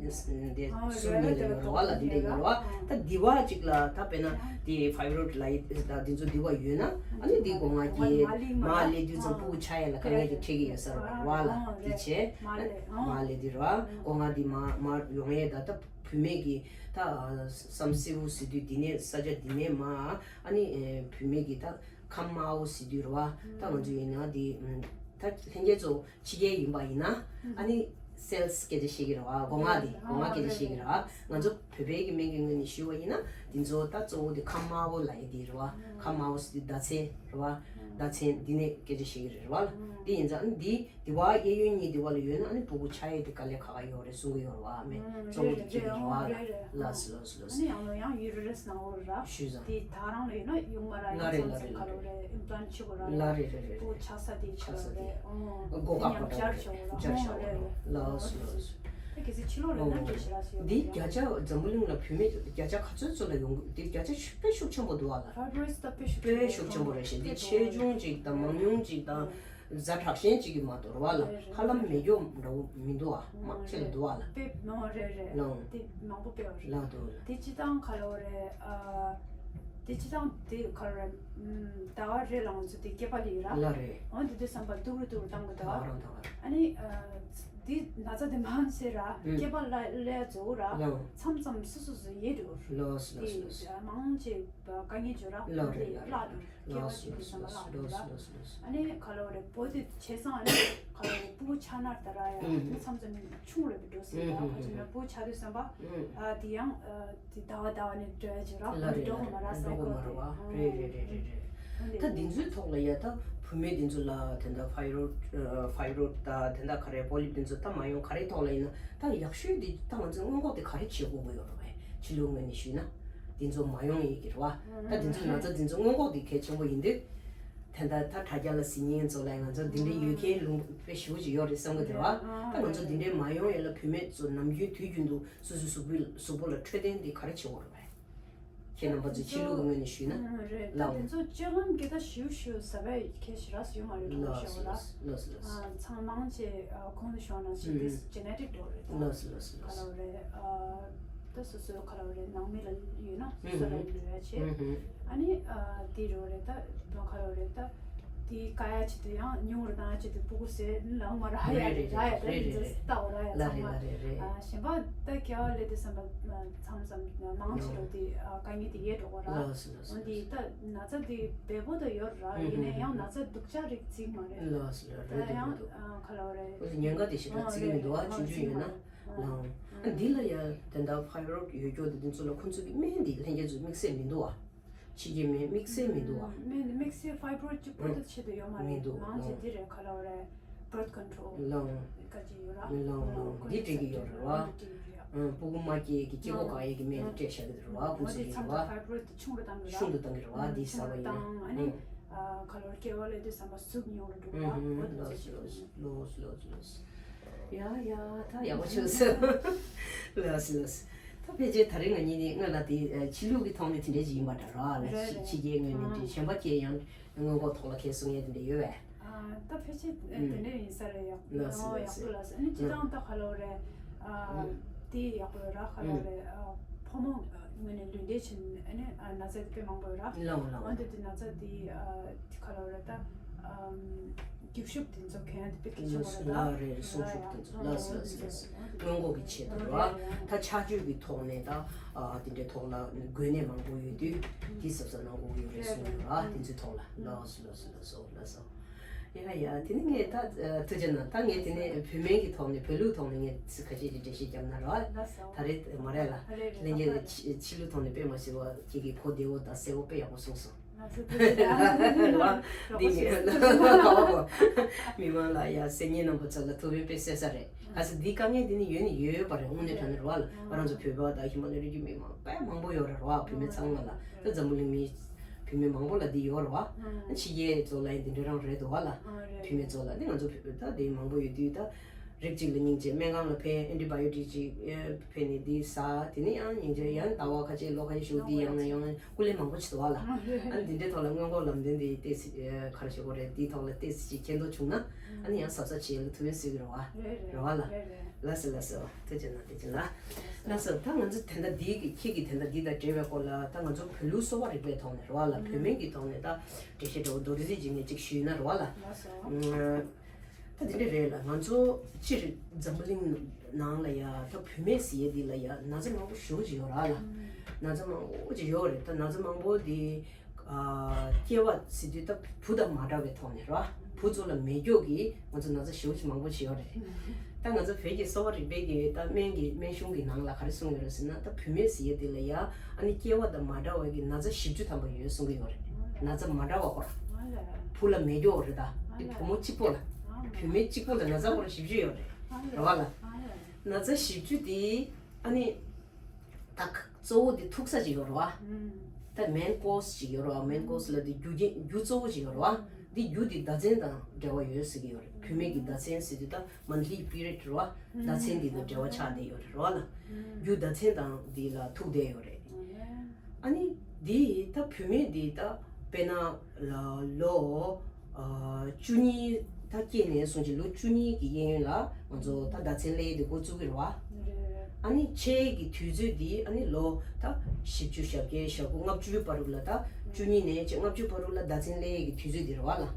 དེ་སུམ་གཉིས་ལ་ཡོད་རེད་བ་ལ། འདི་འདྲ་ཡོད་རེད་བ། ད་འདི་བ་གཅིག་ལ་ད་དཔེར་ན་དེ་ཕའི་བྷ་རོ་ཌི་ལབ་ཡས་ད་འདི་ཚོ་འདི་བ་ཡོད་ན། ཨ་ནི་འདི་སྒོ་ང་གི་མར་སླེབས་དུས་ཙམ་སྤུ་གུ་ཆགས་ཡས་ལ་དཀའ་ངལ་དེ་འཕྲད་ཀྱི་ཡོད་ས་རེད་བ་ལ། འདི་བྱས་མར་སླེབས་དེ་རེད་བ། སྒོ་ང་འདི་མར་མར་ཡོང་ཡས་ད་ད། བུད་མེད་ཀྱི་ད་བསམ་སེའུ་ཟེར་དུས་འདི་ནས་ས་ཆ་འདི་ནས་མར། ཨ་ནི་བུད་མེད་ཀྱི་ད་ཁམས་དམར་པོ་ཟེར་དུས་རེད་བ། ད་ང་ཚོ་ཡིན་ན་འདི་ད་ལྷན་རྒྱས་ཚོ་ཕྱི་རྒྱལ་ཡིན་པ་ཡིན་ན། ཨ་ནི་སེལ་སི་སྐད་ཆ་བཤད་ཀྱི་རེད་བ། སྒོ་ང་འདི་སྒོ་ང་སྐད་ཆ་བཤད་ཀྱི་རེད་བ། ང་ཚོ་བོད་པའི་གི་སྨན་གྱི་ངོས་ནས་ཞུས་པ་ཡིན་ན་འདི་ཚོ་ད་གཙོ་བོ་འདི་ཁམས་དམར་པོ་ལབ་ཡས་འདི་རེད་བ། ཁམས་དམར་པོ་ཟེར་དུས་ཟླ་མཚན་རེད་བ། ཟླ་མཚན་འདི་ནས་སྐད་ཆ་བཤད་ཀྱི་རེད་བ་ལ། འདི་ཡིན་ཙང་ཨ་ནི་འདི། དེ་བ་གཡས་གཡོན་གཉིས་དེ་བ་ལ་ཡོད་ན་ཨ་ནི་སྤུ་གུ་ཆགས་ཡས་དེ་དཀའ་ལས་ཁག་ཁག་ཡོད་རེད་གསུང་གི་ཡོད་རེད་བ། ཨ་མས་གཙོ་བོ་དེ་ཁྱེད་ཀྱི་རེད་བ་ལ། ལགས་སོ་ལགས་སོ་ལགས་སོ། ཨ་ནི་ཡང་ལོ་ཡང་ཡུ་ཊེ་རས་ནང་ལོགས་ར། ཞུས་ཙང་། དེ་ད་རང་ལ་ཡོད་ན་ཡོང་མ་ར། ལ་རེད་ཡང་ལ་མཚམས་རེད་མཚམས་ལ་རེད། ག་ལོ་རེད་ཨིམ་པ་ལན་ཊི་བྱེད་དགོས་ར། ལ་རེད་རེད་རེད། སྤུ་གུ་ཆགས་ས་དེ་ཆགས་ས་དེ། སྒོ་བཀག་པ་འདྲ་བོ་རེད། བརྒྱབ་བཞག་རེད། ལགས་སོ་ལགས་སོ། ད་གལ་སྲིད་ཕྱི་ལོགས་ལ་ན་གལ་སྲིད་ར་སོ་ཡོད་འདི་ཡ། བརྒྱ་ཆ་འཛམ་བུ་གླིང་ལ་བུད་མེད་བརྒྱ་ཆ་ག་ཚོད་ཚོད་ལ་ཡོང་གི། འདི་བརྒྱ་ཆ་དཔེ་ཤུགས་ཆེན་པོ་འདུག་ཨ་ལ། ཕའི་བྷ་རོ་ཌི་ད་དཔེ་ཤུགས་དཔེ་ཤུགས་ཆེན་པོ་རེད་ཤག་འདི་ཆེ་ཆུང་གཅིག་དང་མང་ཉུང་གཅིག་དང་། ཛ་དྲག་ཞན་གཅིག་གི་མ་གཏོགས་རེད་བ་ལ། ཧ་ལམ་མེ་སྒྱོགས་འདྲ་བོ་མི་འདུག་ཨ། མང་ཆེ་ལ་འདུག་ཨ་ལ། དཔེ་མང་བ་རེད་རེད། ལའོ། དེ་མང་པོ་དཔེ་བ་རེད། ལ་འདུག་ལ། དེ་སྤྱི་བཏང་ག་ལ་བ་རེད། ཨ། དེ་སྤྱི་བཏང་དེ་ག་ལ་རེད། ཟླ་བ་རེ་ལ་ང་ཚོ་དེ་སྐྱེས་པ་ལ་ཡིན་ར། ལ་རེད། འོན་ཏེ་དེ་བསམ་པ་སྡུག་རུ་སྡུག་རུ་བཏང་གི་འདུག་ཨ། ད་རང་ད་རང་། ཨ་ནི་ཨ། དེ་ན་ཚ་དེ་མང་ཆེ་ར་སྐྱེས་པ་ལ་ལས་རྫོགས་ར། ལའོ། མཚམས་མཚམས་སོ་སོ་སོ་ཡེ་འགྲོ། ལོས་ལོས་ལོས། དེ་མང་ཆེ་དཀའ་ངལ་བྱོས་ར། ལོ་རེད་ལོ་རེད། བརླག་འགྲོ། སྐྱེ་བ་ཅིག་གི་ས་ལ་བརླག་འགྲོ་ར། ཨ་ནི་ག་ལ་བ་རེད། བོད་དེ་བྱས་ཙང་ཨ་ནི་ག་ལ་བ་རེད། སྤུ་གུ་ཆགས་ན་ད་ར་ཡ་ཨུམ། མཚམས་མཚམས་ཆུང་རེད་པའི་འགྲོ་སྲིད་ད། ཨུམ། ཨ་ཅེ་ན་སྤུ་གུ་ཆགས་དུས་བསམ་པ། ཨུམ། ཨ་དེ་ཡང་ཨ་དེ་ཟླ་བ་ཟླ་བ་ནས་འགྲོ་ཡ་ཅིག་ར། ལ་རེད་འགྲོ་གི་མ་ར། འགྲོ་གི་མ་ར་བ། རེད་རེད་རེད་རེད་རེད། ད་འདི་ཚོའི་ཐོག་ལ་ཡ་ད་བུད་མེད་འདི་ཚོ་ལ་དེ་འདྲ་ཕའི་རོ་ཕའི་རོ་ད་དེ་འདྲ་ག་རེ་པོ་ལིབ་འདི་ཚོ་ད་མ་ཡོང་ག་རེ་ཐོག་ལ་ཡིན་ན་ད་ཡག་ཤོས་འདི་ད་ང་ཚོས་སྔོན་འགོག་དེ་ག་རེ་བྱེད་དགོས་ཀྱི་ཡོད་རེད་བས། ཕྱི་ལུགས་ངོས་ནས་ཞུས་ན། འདི་ཚོ་མ་ཡོང་ཡས་ཀྱི་རེད་བ། ད་འདི་ཚོ་ན་ཚ་འདི་ཚོ་སྔོན་འགོག་དེ་གལ་ཆེན་པོ་ཡིན་དུས། དེ་འདྲ་ད་དྲ་རྒྱ་ལ་གཟིགས་མཁན་ཚོ་ལ་ང་ཚོ་འདི་འདྲའི་ཡོད་མཁན་ལུང་པ་ཞེ་པོ་ཅིག་ཡོད་རེད་བསམ་གི་འདུག་བ། ད་ང་ཚོ་འདི་འདྲའི་མ་ཡོང་ཡས་ལ་བུད་མེད་ཚོ་ནམ་རྒྱུན་དུས་རྒྱུན་དུ་སོ་སོའི་གཟུགས་པོའི་གཟུགས་པོ་ལ་འཕྲོད་བསྟེན་དེ་ག་རེ་བྱེད་དགོས་རེད་བས། ཁྱེད་རྣམ་པ་ཚོའི་ཕྱི་ལུགས་ཀྱི་ངོས་ནས་ཞུས་ན། ཨ་རེད། ད་ལའོ། དེ་ཚོ་སྤྱོད་ལམ་གྱི་ད་ཞིའུ་ཞིའུ་ཟ་བའི་ཁྱད་ཞེ་དྲག་ཞིག་ཡོད་མ་རེད། ལོ་ལོ་ཞོ་ལ། ལོ་ལོ། ཨ་ཚང་མང་ཆེ་ཨ་གོང་དུ་ཞུས་ནང་བཞིན་དེ་ཇེ་ནེ་ཊིག་འགྲོ་རེད་ད། ལོ་ལོ་ལོ། ག་ལ་བ་རེད། ཨ་ད་སོ་སོའི་ག་ལ་བ་རེད། ནང་མི་ལ་ཡོད་ན་སོ་སོ་ལ་ཡོད་ཡ་བྱེད། ཨ་ནི་ཨ་དེ་རེད་བ་རེད། ད་ག་ལ་བ་རེད། ད་དེ་དཀའ་ཡ་ཆེད་དུ་ཡང་ཉུང་རུ་བཏང་ཡ་ཆེད་དུ་སྤུ་གུ་ཟེར་ལང་མ་ར་ཧ་ཡ་རེད་རེད་ར་ཡ་རེད་རེད་རེད། ལྟ་བ་ར་ཡ་ལ་ཚང་རེད་མ། ལ་རེད་རེད། ཨ་གཞན་པ་ད་སྐྱེ་བ་ལས་དེ་བསམ་པ་མཚམས་མཚམས་མང་ཆེ་རུ་དེ་ཨ་དཀའ་ངལ་དེ་ཡལ་འགྲོ་གོ་ར། ལགས་སོ་ལགས་སོ། འོན་ཏེ་ད་ན་ཚ་དེ་བས་པོ་ད་ཡོད་ར། ཨུ་ཡིན་ནའི་ཡང་ན་ཚ་སྡུག་ཅག་རིགས་བརྩི་མ་རེད། ལགས་སོ་ལགས་རེད། ད་ཡང་ཨ་ག་ལ་བ་རེད། ཉེན་ཁ་དེ་ཞེ་དྲག་བརྩི་མི་འདུག་ཨ། ཆུང་ཆུང་ཡོད་ན། ལགས། ཨ་འདི་ལ་ཡ་དེ་འདྲ་ཕའི་རོཌ་ཡོད་རྒྱུ་དེ་དེ་ཚོ་ལ་ཁོ་ཚོ་གི་སྨན་འདི་ལྷན་རྒྱས་ཚོ་དམིགས་བསལ་མི་འདུག་ཨ། ཕྱི་རྒྱལ་སྨན་དམིགས་བསལ་མི་འདུག་ཨ། སྨན་དམིགས་བསལ་ཕའི་རོཌ་གཅིག་པོ་ད་ཆེད་དུ་ཡོད་མ་རེད། མི་འདུག་མང་ཆེ་འདི་རེད། ག་ལ་བ་རེད། བར་ཐི་ཀོན་ཊོལ་ལོ། ག་ཅི་ཡོད་ར། ལོ་ལོ། འདི་འགྲིག་གི་ཡོད་རེད་བ། འདི་འགྲིག་གི་ཡོད་ར། ཨང་། སྤུ་གུ་མ་སྐྱེས་ཀྱི་སྐྱེ་སྒོ་འགག་ཡས་ཀྱི་སྨན་དེ་སྤྲད་བཞག་གི་རེད་བ། ཁོང་ཚོ་གི་རེད་བ། ཕའི་རོཌ་དེ་ཆུང་རུ་བཏང་གི་ར། ཆུང་དུ་བཏང་གི་རེད་བ། འདི་ཟ་བ་ཡིན་ན། ཨང་། ག་ལོར་སྐྱེ་བ་ལས་དུས་བསམ་པ་ཟུག་ཉུང་རུ་འགྲོ་བ། ཨང་། ལོས་ལོས་ལོས་ལོས། ཡ་ཡ། ད་ཡག་པོ་བྱུང་སོང་། ལོས་ལོས། ད་ཕལ་ཆེར་ད་རེས་ང་གཉིས་ནི་སྔོན་ལ་དེ་ཕྱི་ལུགས་ཀྱི་ཐོག་ནས་དེ་འདྲས་ཅིག་ཡིན་པ་འདྲ་ར། ལ་རེད་ཕྱི་རྒྱལ་ངོས་ནས་དེ་གཞན་པ་ཁྱེད་ཡང་སྔོན་འགོག་ཐོག་ལ་ཁྱེད་གསུང་ཡས་དེ་འདྲས་ཡོད་པས། ཨ་ད་ཕལ་ཆེར་དེ་འདྲ་ཡིན་ས་རེད། ཡག་ལགས་སོ་ཡག་པོ་ལགས་སོ། ཨ་ནི་སྤྱི་བཏང་ད་ག་ལ་བ་རེད། ཨ་དེ་ཡག་པོ་ཡོད་ར། ག་ལ་བ་རེད། ཨ་ཕོ་མོ་ངོས་ནས་ལུས་འབྲེལ་བྱས་ནས་ཨ་ནི་ཨ་ན་ཚ་དེ་དཔེ་མང་པོ་ཡོད་ར། ལགས་ལགས། འོན་ཏེ་དེ་ན་ཚ་དེ་ཨ་ག་ལ་བ་རེད། ད་ཨམ་རྒྱུ་ཤུགས་དེ་ཚོ་གན་དེ་དཔེ་གལ་ཆེན་པོ་རེད་ད། ལགས་རེད། སྲུང་ཤུགས་དེ་ཚོ་ལགས་སོ་ལགས་སོ་ལགས་སོ། སྔོན་འགོག་གི་ཆེད་དུ་ར། ད་ཆ་སྤྱོད་ཀྱི་ཐོག་ནས་ད་ཨ་དེ་འདྲའི་ཐོག་ལ་འགོས་ནད་མང་པོ་ཡོད་དུས་དེ་གཟབ་གཟབ་གནང་དགོས་ཀྱི་ཡོད་རེད་གསུངས་ཡོད་ར། དེ་ཚོའི་ཐོག་ལ་ལགས་སོ་ལགས་སོ་ལགས་སོ་ལགས་སོ། ཡ་ཡ། དེ་ནི་ངས་ད་ཨ་ཐུགས་རྗེ་གནང་། ད་ངས་དེ་ནས་བོད་སྨན་གྱི་ཐོག་ནས་བོད་ལུགས་ཐོག་ནས་ངས་ཁ་ཤས་ཀྱི་འགྲེལ་བཤད་བརྒྱབ་ན་ར། ལགས་སོ། ད་རེས་མ་རེད་ལ། རེད་རེད། ལྷན་རྒྱས་ལགས་ལ་ཕྱི་ཕྱི་ལུགས་ཐོག་ནས་དཔེ་མ་ཞིག་བ་ཁྱེད་ཀྱིས་གོ་བདེ་བོ་དང་གསལ་བོ་དཔེ་ཡག་པོ་གསུངས་སོང་། རེད་བ། འདི་མི་མི་མང་ལ་ཡ་སེམས་ཉིད་རྣམ་པ་ཚོ་ལ་ཐུགས་ཕན་དཔེ་གསོས་ས་རེད། ཨ་ཙི་འདི་དཀའ་ངལ་འདི་ནི་ཡོད་ནི་ཡོད་པ་རེད། དངོས་གནས་དྲང་གནས་རེད་བ་ལ། ང་རང་ཚོ་བོད་པ་དང་ཧི་མ་ལ་ཡའི་རི་རྒྱུད་མི་མང་དཔེ་མང་པོ་ཡོད་རེད་བ། བུད་མེད་ཚང་མ་ལ་ད་འཛམ་བུ་གླིང་མི་བུད་མེད་མང་པོ་ལ་འདི་ཡོད་རེད་བ། ཕྱི་རྒྱལ་ཚོ་ལ་ཡང་འདི་འདྲ་རང་རེད་འདུག་བ་ལ། བུད་མེད་ཚོ་ལ་འདི་ང་ཚོ་བོད་པ་ད་འདི་མང་པོ་ཡོད་དུས་ད། རིགས་གཅིག་ལ་སྙིང་རྗེ། སྨན་ཁང་ལ་ཕེབས། ཨན་ཊི་བྷ་ཡོ་ཊིག་ཅིག་ཨེ་ཕེབས་ནས་འདི་ཟ། དེ་ནས་ཡང་སྙིང་རྗེ། ཡང་ཟླ་བ་ཁ་ཤས་ལོ་ཁ་ཤས་བཞུགས། འདི་ཡང་ན་ཡང་ན་སྐུ་ལས་མང་པོ་བྱེད་དོ་བ་ལ། ཨ་ནི་འདི་འདྲའི་ཐོག་ལ་སྔོན་འགོག་ལམ་སྟོན་འདི་ཏོག་ཙམ་ཨེ་ག་རེ་ཞུ་དགོས་རེད། འདིའི་ཐོག་ལ་ཏོག་ཙམ་ཅིག་མཁྱེན་རྟོགས་བྱུང་ན་ཨ་ནི་ཡང་གཟབ་གཟབ་བྱེད་ཡ་ལ་ཐུགས་ཕན་གསོས་ཀྱི་རེད་བ། རེད་བ་ལ། ལགས་སོ་ལགས་སོ། ཐུགས་རྗེ་གནང་། ཐུགས་རྗེ་གནང་། ལགས་སོ། ད་ང་ཚོ་དེ་འདྲ་འདི་གི་ཁྱེད་ཀྱི་དེ་འདྲ་འདི་དང་འབྲེལ་བའི་སྐོར་ལ་ད་ང་ཚོ་བོད་ལུགས་གསོ་བ་རིག་པའི་ཐོག་ནས་རེད་བ་ལ། བོད་སྨན་གྱི་ཐོག་ནས་ད་འགྲེལ་བཤད་འདྲ་བོ་མདོར་བསྡུས་ཅིག་ངས་ཅིག་ཞུས་ན་རེད་བ་ལ། ལགས་སོ། ད་དེ་འདྲ་རེད་ལ། ང་ཚོ་སྤྱིར་འཛམ་བུ་གླིང་ནང་ལ་ཡ་ད་བུད་མེད་ཟེར་ཡས་འདི་ལ་ཡ་ན་ཚ་མང་པོ་ཞེ་པོ་ཅིག་ཡོད་རེད་ལ། ན་ཚ་མང་པོ་ཅིག་ཡོད་རེད། ད་ན་ཚ་མང་པོ་འདི་ཨ་སྐྱེ་བ་ཟེར་དུས་ད་བུ་དང་མ་འདྲ་བའི་ཐོག་ནས་རེད་བ། བུ་ཚོ་ལ་མེད་སྐྱོ་གི་ང་ཚོ་ན་ཚ་ཞེ་པོ་ཅིག་མང་པོ་ཅིག་ཡོད་རེད། ད་ང་ཚོ་བོད་ཀྱི་གསོ་བ་རིག་པའི་གི་ད་སྨན་གྱི་སྨན་གཞུང་གི་ནང་ལ་ག་རེ་གསུངས་ཡོད་རེད་ཟེར་ན། ད་བུད་མེད་ཟེར་ཡས་འདི་ལ་ཡ་ཨ་ནི་སྐྱེ་བ་དང་མ་འདྲ་བ་གི་ན་ཚ་བཞི་བཅུ་ཐམ་པ་ཡོད་གསུང་གི་ཡོད་རེད། ན་ཚ་མ་འདྲ་བ་སྐོར། བུ་ལ་མེད་སྐྱོ་རེད། ད་དེ་བུ་མོ་གཅིག་པོ་ལ། བུད་མེད་གཅིག་པོ་ལ་ན་ཚ་སྐོར་བཞི་བཅུ་ཡོད་རེད། རེད་བ་ལ། ན་ཚ་བཞི་བཅུ་དེ་ཨ་ནི་ད་གཙོ་བོ་དེ་ཐུག་ས་ཅིག་ཡོད་རེད་བ། ད་མེན་ཀོ་སི་ཅིག་ཡོད་རེད་བ། མེན་ཀོ་སི་ལ་དེ་རྒྱུ་རྐྱེན་རྒྱུ་གཙོ་བོ་ཅིག་ཡོད་རེད་བ། འདི་རྒྱུ་དེ་ཟླ་མཚན་དང་འབྲེལ་བ་ཡོད་ཟེར་གྱི་ཡོད་རེད། བུད་མེད་ཀྱི་ཟླ་མཚན་ཟེར་དུས་ད་མན་ཐ་ལི་པི་རི་ཡོད་རེད་བ། ཟླ་མཚན་འདི་དང་འབྲེལ་བ་ཆགས་བསྡད་ཡོད་རེད་བ་ལ། རྒྱུ་ཟླ་མཚན་དང་འདི་ལ་ཐུག་བསྡད་ཡོད་རེད། ཨ་ནི་འདི་ད་བུད་མེད་འདི་ད་དཔེར་ན་ལ་ལོ་ཨ་བཅུ་གཉིས་ད་སྐྱེས་ནས་བཟུང་ཅིག་ལོ་བཅུ་གཉིས་ཀྱི་གཡས་གཡོན་ལ་ང་ཚོ་ད་ཟླ་མཚན་སླེབས་ཡས་འདི་འགོ་བཙུགས་ཀྱི་རེད་བ། ཨ་ནི་ཆེ་གི་དུས་ཚོད་འདི་ཨ་ནི་ལོ་ད་བཞི་བཅུ་ཞེ་བརྒྱད་ཞེ་དགུ་ལྔ་བཅུའི་བར་དུ་ལ། ད་བཅུ་གཉིས་ནས་བཅུ་ལྔ་བཅུ་བར་དུ་ལ་ཟླ་མཚན་སླེབས་ཡས་ཀྱི་དུས་ཚོད་འདི་རེད་བ་ལ།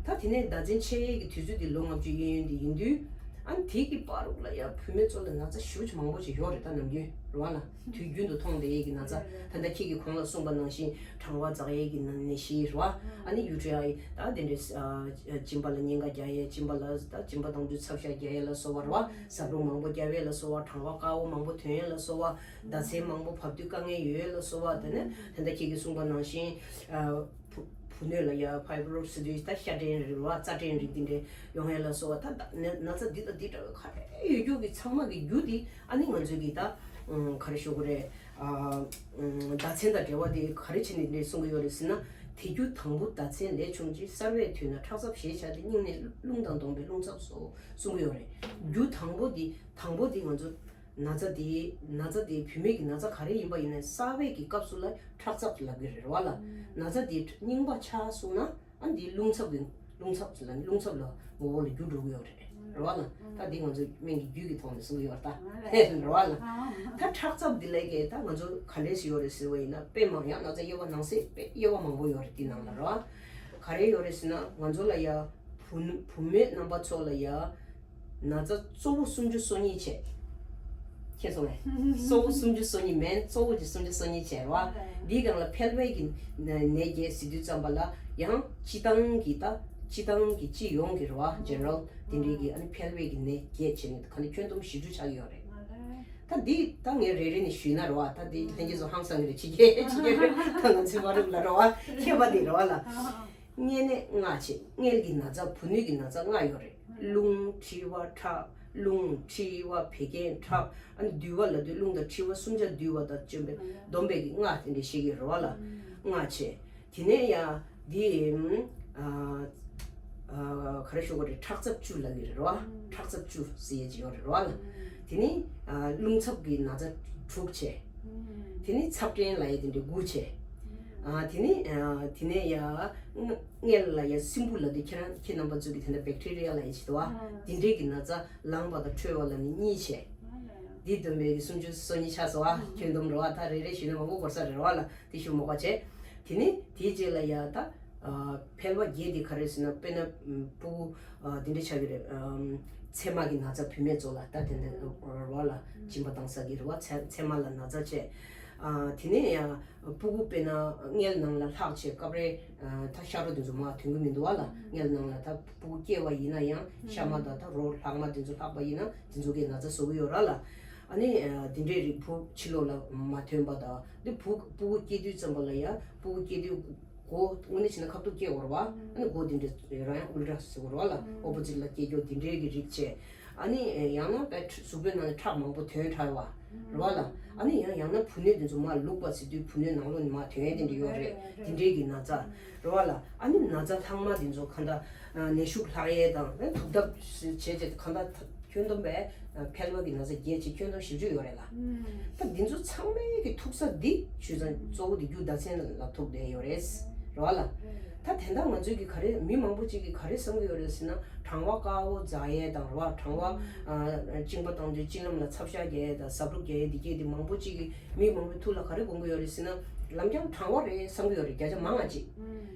ད་དེ་ནས་ཟླ་མཚན་ཆད་ཡས་ཀྱི་དུས་ཚོད་འདི་ལོ་ལྔ་བཅུ་གཡས་གཡོན་འདི་ཡིན་དུས། ཨ་ནི་དེ་གི་བར་དུ་ལ་ཡ་བུད་མེད་ཚོ་ལ་ན་ཚ་ཞེ་པོ་ཅིག་མང་པོ་ཅིག་ཡོད་རེད། ད་ནམ་རྒྱུན་རེད་བ་ལ། དུས་རྒྱུན་དུ་མཐོང་བསྡད་ཡས་ཀྱི་ན་ཚ། ད་ལྟ་ཁྱེད་ཀྱིས་གོང་ལ་གསུངས་པ་ནང་བཞིན་གྲང་བ་འཛག་ཡས་ཀྱི་ནད་གཞི་རེད་བ། ཨ་ནི་ཡུ་ཊི་ཨའི་ད་དེ་འདྲའི་ཨ་གཅིན་པ་ལ་གཉན་ཁ་རྒྱག་ཡས། གཅིན་པ་ལ་ད་གཅིན་པ་དང་དུས་ཚབ་ཤ་རྒྱག་ཡས་ལ་སོགས་པ་རེད་བ། ཟ་འཕྲུག་མང་པོ་རྒྱབ་ཡས་ལ་སོགས་པ། གྲང་བ་དཀར་པོ་མང་པོ་ཐོན་ཡས་ལ་སོགས་པ། ཟླ་མཚན་མང་པོ་བབས་དུས་དཀའ་ངལ་ཡོད་ལ་སོགས་པ། དེ་ནས་ད་ལྟ་ཁྱེད་ཀྱིས་གསུངས་པ་ནང་བཞིན་ཨ་བུ་བུ་སྣོད་ལ་ཡ་ཕའི་བྷི་རོ་སི་དེ་ད་ཤ་སྐྲན་རིགས་རེད་བ། རྩ་སྐྲན་རིགས་འདི་འདྲའི་ཡོང་ཡས་ལ་སོགས་པ། ད་ད་ན་ན་ཚ་འདི་དང་འདི་འདྲ་བའི་ག་རེ་ཡོད་རྒྱུ་གི་ཚང་མ་གི་རྒྱུ་དེ་ཨ་ནི་ང་ཚོས་ཀྱི་ད་ཨ་ག་རེ་ཞུ་དགོས་རེད། ཨ་ཨ་ཟླ་མཚན་དང་འབྲེལ་བ་དེ་ག་རེ་བྱས་ནས་འདི་འདྲ་གསུང་གི་ཡོད་རེད་ཟེར་ན། དེ་རྒྱུ་དང་པོ་ཟླ་མཚན་ལས་བྱུང་ཅིང་། གསར་བས་དུས་ན་ཁྲག་ཚབས་ཞེས་བྱ་སྟེ། སྙིང་ནས་རླུང་དང་བསྡོངས་པས་རླུང་ཚབས་སོ་གསུང་གི་ཡོད་རེད། རྒྱུ་དང་པོ་དེ་དང་པོ་དེ་ང་ཚོ་ན་ཚ་དེ་ན་ཚ་དེ་བུད་མེད་ཀྱི་ན་ཚ་ག་རེ་ཡིན་པ་ཡིན་ན་གསར་བའི་གི་སྐབས་སུ་ལ་ཁྲག་ཚབས་ལབ་ཀྱི་རེད་བ་ལ། ན་ཚ་དེ་རྙིང་པ་ཆགས་སོང་ན་ཨ་འདི་རླུང་ཚབ་ཀྱི་རླུང་ཚབས་ལ་རླུང་ཚབས་ལ་ངོ་བོ་ལ་འགྱུར་འགྲོ་གི་ཡོད་རེད། རེད་བ་ལ། ད་འདི་ང་ཚོ་སྨན་གྱི་རྒྱུད་ཀྱི་ཐོག་ནས་གསུང་གི་ཡོད་རེད་ད། རེད་བ་ལ། ད་ཁྲག་ཚབས་འདི་ལས་ཀྱི་ད་ང་ཚོ་ག་འདྲས་ཡོད་རེད་ཟེར་བ་ཡིན་ན། དཔེ་མང་ཡང་ན་ཚ་དབྱེ་བ་ནང་གསེས་དཔེ་དབྱེ་བ་མང་པོ་ཡོད་རེད། འདི་ནང་ལ་རེད་བ། ག་རེ་ཡོད་རེད་ཟེར་ན་ང་ཚོ་ལ་ཡ་བུ་བུད་མེད་རྣམ་པ་ཚོ་ལ་ཡ་ན་ཚ་གཙོ་བོ་སུམ་ཅུ་སོ་གཉིས་བྱས། ཁྱེད་སོང་ངས། གཙོ་བོ་སུམ་ཅུ་སོ་གཉིས། མེན་གཙོ་བོ་གི་སུམ་ཅུ་སོ་གཉིས་བྱས་རེད་བ། འདིའི་སྒང་ལ་འཕེལ་བའི་གི་ནད་ནད་བརྒྱད་ཟེར་དུས་ཙམ་པ་ལ་ཡང་སྤྱི་བཏང་གི་ད་སྤྱི་བཏང་གི་སྤྱི་ཡོངས་ཀྱི་རེད་བ། ཇེ་ནེ་རལ་དེ་འདྲའི་གི་ཨ་ནི་འཕེལ་བའི་གི་ནད་བརྒྱད་བྱས་ནས་ག་ནི་ཁྱོན་བསྡོམས་བཞི་བཅུ་ཆགས་ཀྱི་ཡོད་རེད། ད་འདི་ད་ངས་རེ་རེ་ནས་ཞུས་ན་རེད་བ། ད་འདི་ལྷན་རྒྱས་ཚོ་ཧང་སང་གི་རེད། ཕྱི་རྒྱལ་ཕྱི་རྒྱལ་རེད། ད་ང་ཚོའི་བར་རུ་ལ་རེད་བ། མཁས་པ་འདི་རེད་བ་ལ། མངལ་ནད་ལྔ་བྱས། མངལ་གྱི་ན་ཚ། བུ་སྣོད་ཀྱི་ན་ཚ་ལྔ་ཡོད་རེད། རླུང་མཁྲིས་པ་ཁྲག་རླུང་མཁྲིས་པ་བད་ཀན་ཁྲག་ཨ་ནི་འདུས་པ་ལབ་དུས་རླུང་དང་མཁྲིས་པ་གསུམ་ཆ་འདུས་པ་དང་བཅོམ་པས་བསྡོམས་པས་ཀྱི་ལྔ་དེ་འདྲ་བཤད་ཀྱི་རེད་བ་ལ། ལྔ་བྱས། དེ་ནས་ཡང་འདི་ཨ་ཨ་ག་རེ་ཞུ་དགོས་རེད། ཁྲག་ཚབས་བཅུ་ལབ་ཀྱི་རེད་བ། ཁྲག་ཚབས་བཅུ་ཟེར་ཡས་ཅིག་ཡོད་རེད་བ་ལ། དེ་ནས་ཨ་རླུང་ཚབས་ཀྱི་ན་ཚ་དྲུག་བྱས། དེ་ནས་ཚབས་སྐྲན་ལབ་ཡས་དེ་འདྲ་དགུ་བྱས། ཨ་དེ་ནས་ཨ་དེ་ནས་ཡ་མངལ་ལ་ཡ་སྲིན་འབུ་ལབ་དུས་ཁྱེད་རང་ཁྱེད་རྣམ་པ་ཚོ་གི་དེ་འདྲ་བེག་ཊི་རི་ཡ་ལབ་ཡས་ཅིག་འདུག་བ། དེ་འདྲའི་གི་ན་ཚ་ལངས་པ་དང་འཕྲོད་པ་ལ་ནི་གཉིས་བྱས། འདི་བསྡོམས་པས་སུམ་ཅུ་སོ་གཉིས་ཆགས་སོང་བ། ཁྱོན་བསྡོམས་རེད་བ། ད་རེ་རེ་ཞུས་ན་མང་པོ་འགོར་ས་རེད་བ་ལ། དེ་ཞུ་མ་དགོས་བྱས། དེ་ནས་དེའི་རྗེས་ལ་ཡ་ད་ཨ་འཕེལ་བ་བརྒྱད་དེ་ག་རེ་ཟེར་ན། དཔེར་ན་ཨ་སྤུ་གུ་ཨ་དེ་འདྲ་ཆགས་ཀྱི་རེད། ཨམ་མཚེ་མ་གི་ན་ཚ་བུད་མེད་ཚོ་ལ་ད་དེ་འདྲ་རེད་བ་ལ། སྦྱིན་པ་བཏང་ས་གི་རེད་བ། མཚེ་མཚེ་མ་ལ་ན་ཚ་བྱས། ཨ་དེ་ནས་ཡང་སྤུ་གུ་དཔེར་ན་མངལ་ནང་ལ་ལྷག་བྱས་སྐབས་རེ་ཨ་ད་ཤ་རོ་དེ་ཚོ་མར་ཐོན་གི་མི་འདུག་བ་ལ། མངལ་ནང་ལ་ད་སྤུ་གུ་སྐྱེས་པ་ཡིན་ན་ཡང་ཤ་མ་དང་ད་རོ་ལྷག་མ་དེ་ཚོ་ལྷག་པ་ཡིན་ན་དེ་ཚོ་གིས་ན་ཚ་བཟོ་གི་ཡོད་ར་ལ། ཨ་ནི་ཨ་དེ་འདྲའི་རིགས་བུ་ཕྱི་ལོགས་ལ་མ་ཐོན་པ་དང་། འདི་བུ་སྤུ་གུ་སྐྱེ་དུས་ཙམ་པ་ལ་ཡང་སྤུ་གུ་སྐྱེ་དུས་ མགོ་དངོས་གནས་བྱས་ན་ཁ་ཐུག་སྐྱེ་བ་རེད་བ། ཨ་ནི་མགོ་འདི་འདྲ་རང་ཡང་ཨུལ་ཊ་ཟེར་བ་རེད་བ་ལ། ཨོ་པོ་ཛིཊ་ལ་སྐྱེ་རྒྱུ་འདི་འདྲའི་གི་རིགས་བྱས། ཨ་ནི་ཡང་ན་དཔེ་གཟུགས་པོའི་ནང་ནས་ཁྲག་མང་པོ་ཐོན་ཚར་བ་རེད་བ་ལ། ཨ་ནི་ཡང་ཡང་ན་བུ་སྣོད་དེ་ཚོ་མར་ལུག་པ་ཟེར་དུས་བུ་སྣོད་ནང་ལོགས་ནས་མར་ཐོན་ཡས་དེ་འདྲ་ཡོད་རེད། དེ་འདྲའི་གི་ན་ཚ་རེད་བ་ལ། ཨ་ནི་ན་ཚ་ལྷག་མ་དེ་ཚོ་གང་ལྟར་ནད་ཤུགས་ལྷག་ཡས་དང་ཐུག་ཐབས་བྱས་ཏེ་གང་ལྟར་ཁྱོན་བསྡོམས་པས་ཕལ་པ་གི་ན་ཚ་བརྒྱད་ཅིག་ཁྱོན་བསྡོམས་བཞི་བཅུ་ཡོད་རེད་ལ། ད་འདི་ཚོ་ཚང་མའི་གི་ཐུག་ས་འདི་ཞུས་ཙང་གཙོ་བོ་འདི་རྒྱུ་ཟླ་མཚན་ལ་ཐུག་བསྡད་ཡོད་རེད། རེད་བ་ལ། ད་དེ་འདྲ་ང་ཚོས་ཀྱི་ག་རེ་མི་མང་པོ་ཅིག་གིས་ག་རེ་བསམ་གྱི་ཡོད་རེད་ཟེར་ན། གྲང་བ་དཀར་པོ་འཛག་ཡས་དང་རེད་བ། གྲང་བ་ཨ་གཅིན་པ་བཏང་དུས་གཅིན་ལམ་ལ་ཚབ་ཤ་རྒྱག་ཡས་དང་ཟབ་རུབ་རྒྱག་ཡས་འདི་སྐད་འདི་མང་པོ་ཅིག་གིས་མི་མང་པོའི་ཐུགས་ལ་ག་རེ་དགོངས་ཀྱི་ཡོད་རེད་ཟེར་ན། ལམ་རྐྱང་གྲང་བ་རེད་བསམ་གྱི་ཡོད་རེད། བརྒྱ་ཆ་མང་ང་ཅིག་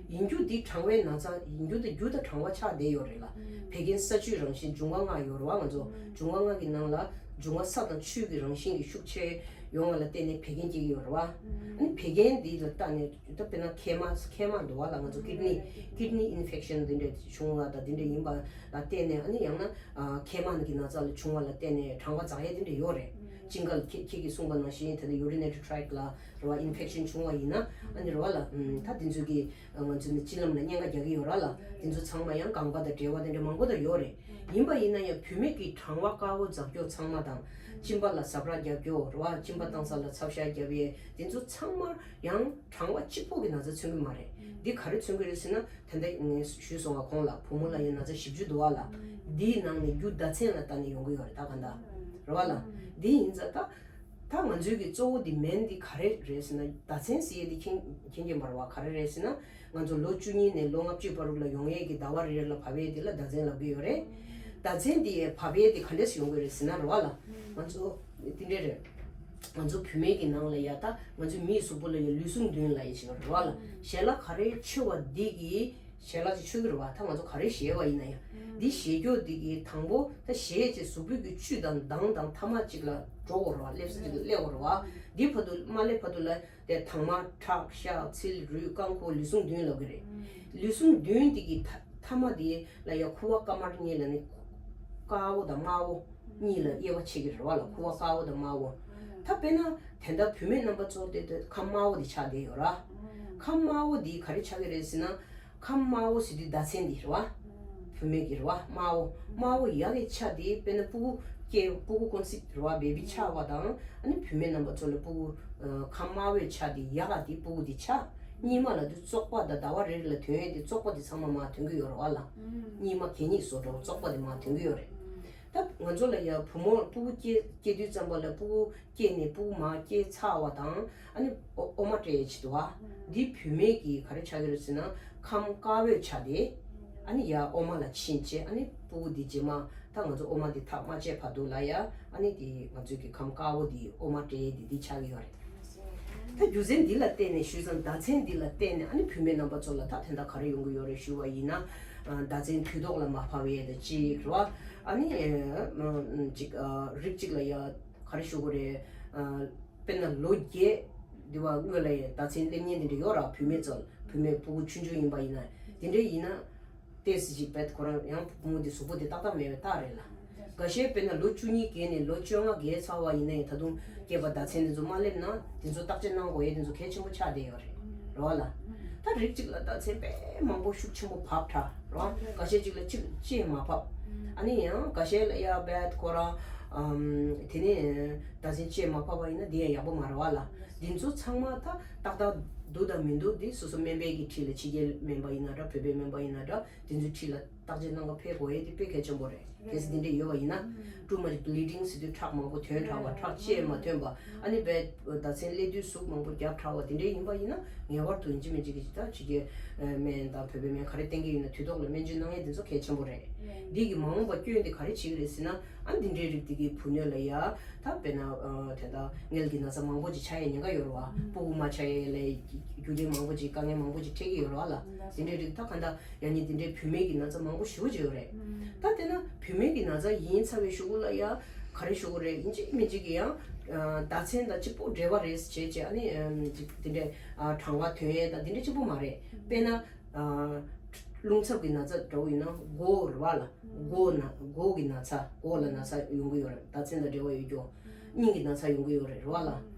ཡིན་རྒྱུ་འདི་གྲང་བའི་ན་ཚ་ཡིན་རྒྱུ་དང་རྒྱུ་དང་གྲང་བ་ཆགས་བསྡད་ཡོད་རེད་ལ། བད་ཀན་ས་བཅུད་རང་བཞིན་འབྱུང་བ་ལྔ་ཡོད་རེད་བ། ང་ཚོ་འབྱུང་བ་ལྔ་གི་ནང་ལ་འབྱུང་བ་ས་དང་ཆུ་གི་རང་བཞིན་གྱི་ཤུགས་ཆེ་ཡོང་བ་ལ་བརྟེན་ནས་བད་ཀན་སྐྱེ་གི་ཡོད་རེད་བ། ཨ་ནི་བད་ཀན་འདི་ལ་བལྟས་ནས་ད་དཔེར་ན་མཁལ་མ་མཁལ་མ་འདུག་བ་ལ། ང་ཚོ་ཀིཌ་ནི་ཀིཌ་ནི་ཨིན་ཕེག་ཤན་འདི་འདྲ་བྱུང་བ་དང་འདི་འདྲ་ཡིན་པ་ལ་བརྟེན་ནས། ཨ་ནི་ཡང་ན་མཁལ་མ་གི་ན་ཚ་ལ་བྱུང་བ་ལ་བརྟེན་ནས་གྲང་བ་འཛག་ཡས་འདི་འདྲ་ཡོད་རེད། གཅིན་སྐལ་ཁྱེད་ཁྱེད་ཀྱིས་གསུངས་པ་ནང་བཞིན་དེ་ལ་ཡུ་རི་ནེ་ཊི་རི་ཊྲེག་ལ་རེད་བ། ཨིན་ཕེག་ཤན་བྱུང་བ་ཡིན་ན། ཨ་ནི་རེད་བ་ལ། ད་འདི་ཚོ་གི་ང་ཚོ་ནི་གཅིན་ལམ་ལ་གཉན་ཁ་རྒྱག་གི་ཡོད་ར་ལ། དེ་ཚོ་ཚང་མ་ཡང་རྐང་པ་དང་འབྲེལ་བ་དེ་འདྲ་མང་པོ་དང་ཡོད་རེད། ཡིན་པ་ཡིན་ན་ཡང་བུད་མེད་ཀྱི་གྲང་བ་དཀར་པོ་འཛག་རྒྱུ་ཚང་མ་དང་། གཅིན་པ་ལ་ཟབ་ར་རྒྱག་རྒྱུ་རེད་བ། གཅིན་པ་བཏང་ས་ལ་ཚབ་ཤ་རྒྱབ་ཡས་དེ་ཚོ་ཚང་མ་ཡང་གྲང་བ་གཅིག་པོ་གི་ན་ཚ་མཚོན་གི་མ་རེད། འདི་ག་རེ་མཚོན་གི་རེད་ཟེར་ན། ད་ལྟ་ངས་ཞུས་སོང་བ་གོང་ལ་བུ་མོ་ལ་ཡང་ན་ཚ་བཞི་བཅུ་འདུག་བ་ལ། འདིའི་ནང་ནས་རྒྱུ་ཟླ་མཚན་ལ་བལྟས་ནས་ཡོང་གི་ཡོད་རེད། ད་ག་འདྲ་རེད་བ་ལ། འདི་ཡིན་ཙང་ད། ད་ང་ཚོའི་གི་གཙོ་བོ་འདི་མེན་འདི་ག་རེ་རེད་ཟེར་ན། ཟླ་མཚན་ཟེར་ཡས་འདི་མཁྱེན་མཁྱེན་གྱི་མ་རེད་བ། ག་རེ་རེད་ཟེར་ན། ང་ཚོ་ལོ་བཅུ་གཉིས་ནས་ལོ་ལྔ་བཅུའི་བར་དུ་ལ་ཡོང་ཡས་ཀྱི་ཟླ་བ་རེ་རེ་ལ་བབས་ཡས་འདི་ལ་ཟླ་མཚན་ལབ་ཀྱི་ཡོད་རེད། ཟླ་མཚན་འདི་བབས་ཡས་འདི་ག་འདྲས་སེ་ཡོང་གི་རེད་ཟེར་ན་རེད་བ་ལ། ང་ཚོ་འདི་འདྲས་རེད། ང་ཚོ་བུད་མེད་ཀྱི་ནང་ལ་ཡ། ད་ང་ཚོ་མིའི་གཟུགས་པོ་ལ་ཡ་ལུས་ཟུངས་བདུན་ལབ་ཡས་ཅིག་ཡོད་རེད་བ་ལ། ཞལ་ལག་ག་རེ་མཆོད་པ་འདི་གི་ཞལ་ལག་ཅིག་མཆོད་ཀྱི་རེད་བ། ད་ང་ཚོ་ག་རེ་བཞེས་པ་ཡིན་ན་ཡང་། འདི་བཞེས་རྒྱུ་འདི་གི་དང་པོ་ད་བཞེས་བྱས་གཟུགས་པོའི་གི་བཅུད་དང་མདངས་དང་ཐ་མག་ཅིག་ལ་འགྲོ་དགོས་རེད་བ། སླེབས་ས་ཅིག་ལ་སླེབས་དགོས་རེད་བ། འདི་བར་དུ་མ་སླེབས་བར་དུ་ལ་དེ་དྭངས་མ། ཁྲག་ཤ། ཚིལ། རུས། རྐང་ཁོག་ལུས་ཟུངས་བདུན་ལབ་ཀྱི་རེད། ལུས་ཟུངས་བདུན་འདི་གི་ཐ་ཐ་མག་འདི་ལ་ཡ་ཁུ་བ་དཀར་དམར་གཉིས་ལ་ནི། དཀར་པོ་དང་དམར་པོ་གཉིས་ལ་དབྱེ་བ་ཕྱེ་གི་རེད་བ་ལ། ཁུ་བ་དཀར་པོ་དང་དམར་པོ། ད་དཔེར་ན་དེ་འདྲ་བུད་མེད་རྣམ་པ་ཚོ་དེ་དེ་ཁམས་དམར་པོ་འདི་ཆགས་བསྡད་ཡོད་ར། ཁམས་དམར་པོ་འདི་ག་རེ་ཆགས་ཀྱི་རེད་ཟེར་ན། ཁམས་དམར་པོ་ཟེར་དུས་ཟླ་མཚན་འདི་རེད་བ། བུད་མེད་ཀྱི་རེད་བ། དམར་པོ་དམར་པོ་ཡག་གི་ཆ་དེ་དཔེར་ན་སྤུ་གུ་སྐྱེ། སྤུ་གུ་ཀོན་སིབ་རེད་བ། བེ་བི་ཆགས་པ་དང་། ཨ་ནི་བུད་མེད་རྣམ་པ་ཚོ་ལ་སྤུ་གུ་ཁམས་དམར་པོའི་ཆ་དེ་ཡག་ག་དེ་སྤུ་གུ་དེ་ཆགས། གཉིས་མ་ལ་དུ་བཙོག་པ་དང་ཟླ་བ་རེ་རེ་ལ་ཐོན་ཡས་དེ་བཙོག་པ་དེ་ཚང་མ་མར་ཐོན་གི་ཡོད་རེད་བ་ལ། གཉིས་མ་གད་སྙིགས་བཟོ་འདྲ་བོ་བཙོག་པ་དེ་མར་ཐོན་གི་ཡོད་རེད། ད་ང་ཚོ་ལ་ཡ་བུ་མོ་སྤུ་གུ་སྐྱེ་སྐྱེ་དུས་ཙམ་པ་ལ་སྤུ་གུ་སྐྱེས་ནས་སྤུ་གུ་མར་སྐྱེས་ཚར་བ་དང་། ཨ་ནི་ཨོ་ཨོ་མ་སྤྲད་ཡས་ཆེད་དུ་བ། འདི་བུད་མེད་ཀྱི་ག་རེ་ཆགས་ཀྱི་རེད་ཟེར་ན། ཁམས་དཀར་པོའི་ཆ་དེ་ཨ་ནི་ཡ་ཨོ་མ་ལ་ཕྱིན་བྱས། ཨ་ནི་སྤུ་གུ་འདི་རྗེས་མ་ད་ང་ཚོ་ཨོ་མ་འདི་ཐག་མ་བཅད་བར་དུ་ལ་ཡ། ཨ་ནི་དེ་ང་ཚོའི་གི་ཁམས་དཀར་པོ་འདི་ཨོ་མ་སྤྲད་ཡས་འདི་འདི་ཆགས་ཀྱི་ཡོད་རེད། ད་རྒྱུ་མཚན་འདི་ལ་བརྟེན་ནས་ཞུས་ཙང་། ཟླ་མཚན་འདི་ལ་བརྟེན་ནས་ཨ་ནི་བུད་མེད་རྣམ་པ་ཚོ་ལ་ད་དེ་འདྲ་ག་རེ་ཡོང་གི་ཡོད་རེད་ཞུ་བ་ཡིན་ན། ཨ་ཟླ་མཚན་དུས་ཐོག་ལ་མ་བབས་ཡས་དང་གཅིག་རེད་བ། ཨ་ནི་ཨ་ཅིག་ཨ་རིགས་གཅིག་ལ་ཡ་ག་རེ་ཞུ་དགོས་རེད། ཨ་དཔེར་ན་ལོ་བརྒྱད་འདི་བ་སྔོན་ལ་ཡ་ཟླ་མཚན་སླེབས་མཁན་དེ་འདྲ་ཡོད་ར། བུད་མེད་ཚོ་ལ། བུད་མེད་སྤུ་གུ་ཆུང་ཆུང་ཡིན་པ་ཡིན་ན། དེ་འདྲ་ཡིན་ན། ཏོག་ཙམ་ཅིག་བེད་ཁོ་རང་ཡང་བུ་མོ་དེ་གཟུགས་པོ་དེ་ཏག་ཏག་མེད་པའི་རྟགས་རེད་ལ། འགའ་ཤས་དཔེར་ན་ལོ་བཅུ་གཉིས་བརྒལ་ནས་ལོ་བཅོ་ལྔ་བརྒལ་ཚར་བ་ཡིན་ན་ཡང་། ད་དུང་སྐྱེས་པ་ཟླ་མཚན་དེ་ཚོ་མ་སླེབས་ན་དེ་ཚོ་བརྟག་དཔྱད་གནང་དགོས་ཡས་དེ་ཚོ་གལ་ཆེན་པོ་ཆགས་བསྡད་ཡོད་རེད། རེད་བ་ལ། ད་རིགས་གཅིག་ལ་ཟླ་མཚན་དཔེ་མང་པོ་ཤུགས་ཆེན་པོ་བབས་དྲགས་རེད་བ། འགའ་ཤས་གཅིག་ལ་གཅིག་ཅིག་མ་བབས། ཨ་ནི་ཡང་འགའ་ཤས་ལ་ཡ་བེད་ཁོ་རང་ཨམ་དེ་ནས་ཟླ་མཚན་གཅིག་མ་བབས་པ་ཡིན་ན་དེ་ཡང་ཡག་པོ་མ་རེད་བ་ལ། དེ་ཚོ་ཚང་མ་ད་ཏག་ཏག་འདུག་དང་མི་འདུག་དེ་སོ་སོ་སྨན་པའི་གི་འཁྲིས་ལ། ཕྱི་རྒྱལ་སྨན་པ་ཡིན་ན་འདྲ། བོད་པའི་སྨན་པ་ཡིན་ན་འདྲ། དེ་ཚོའི་འཁྲིས་ལ་བརྟག་དཔྱད་གནང་ག་ཕེབས་དགོས་ཡས་དེ་དཔེ་གལ་ཆེན་པོ་རེད། གལ་སྲིད་དེ་འདྲས་ཡོད་པ་ཡིན་ན། ཊུ་མཆ་བྷི་ལི་ཌིང་ཟེར་དུས་ཁྲག་མང་པོ་ཐོན་དྲགས་པ། ཁྲག་ཅིག་མ་ཐོན་པ། ཨ་ནི་བེད་ཟླ་མཚན་སླེབས་དུས་ཟུག་མང་པོ་བརྒྱབ་དྲགས་པ་དེ་འདྲས་ཡིན་པ་ཡིན་ན། ངེས་པར་དུ་ཡིན་གཅིག་མིན་གཅིག་གི་ད་ཕྱི་རྒྱལ་སྨན་དང་བོད་པའི་སྨན་ག་རེ་བསྟེན་གྱི་ཡོད་ན་དུས་ཐོག་ལ་སྨན་བཅོས་གནང་ཡས་དེ་ཚོ་གལ་ཆེན་པོ་རེད། འདི་གི་མ་འོངས་པ་སྐྱོན་དེ་ག་རེ་བྱེད་ཀྱི་རེད་ཟེར་ན། ཨ་འདི་འདྲའི་རིགས་དེ་གི་བུ་སྣོད་ལ་ཡ། ད་དཔེར་ན་ཨ་དེ་འདྲ་མངལ་གྱི་ན་ཚ་མང་པོ་ཅིག་ཆགས་ཡས་ཉེན་ཁ་ཡོད་རེད་བ། སྤུ་གུ་མ་ཆགས་ཡས་ལ་རྒྱུ་རྐྱེན་མང་པོ་ཅིག་དཀའ་ངལ་མང་པོ་ཅིག་འཕྲད་ཀྱི་ཡོད་རེད་བ་ལ། དེ་འདྲའི་རིགས་ད་ག་འདྲ་ཡང་ནི་དེ་འདྲའི་བུད་མེད་ཀྱི་ན་ཚ་མང་པོ་ཞེ་པོ་ཅིག་ཡོད་རེད། ད་དེ་ན་བུད་མེད་ཀྱི་ན་ཚ་ཡིན་ཚར་བའི་གཞུག་གུ་ལ་ཡ་ག་རེ་ཞུ་དགོས་རེད། ཡིན་གཅིག་མིན་གཅིག་གི་ཡང་ཟླ་མཚན་དང་གཅིག་པོ་འབྲེལ་བ་རེད་བྱས་བྱས། ཨ་ནི་དེ་འདྲའི་གྲང་བ་ཐོན་ཡས་དང་དེ་འདྲ་གཅིག་པོ་མ་རེད། དཔེར་ན། རླུང་འཚུབ་ཀྱི་ན་ཚ་འདྲ་བོ་ཡིན་ན་མགོ་རེད་བ་ལ། མགོ་ན་མགོ་གི་ན་ཚ། མགོ་ལ་ན་ཚ་ཡོང་གི་ཡོད་རེད། ཟླ་མཚན་དང་འབྲེལ་བ་ཡོད་རྒྱུ། སྙིང་གི་ན་ཚ་ཡོང་གི་ཡོད་རེད། རེད་བ་ལ།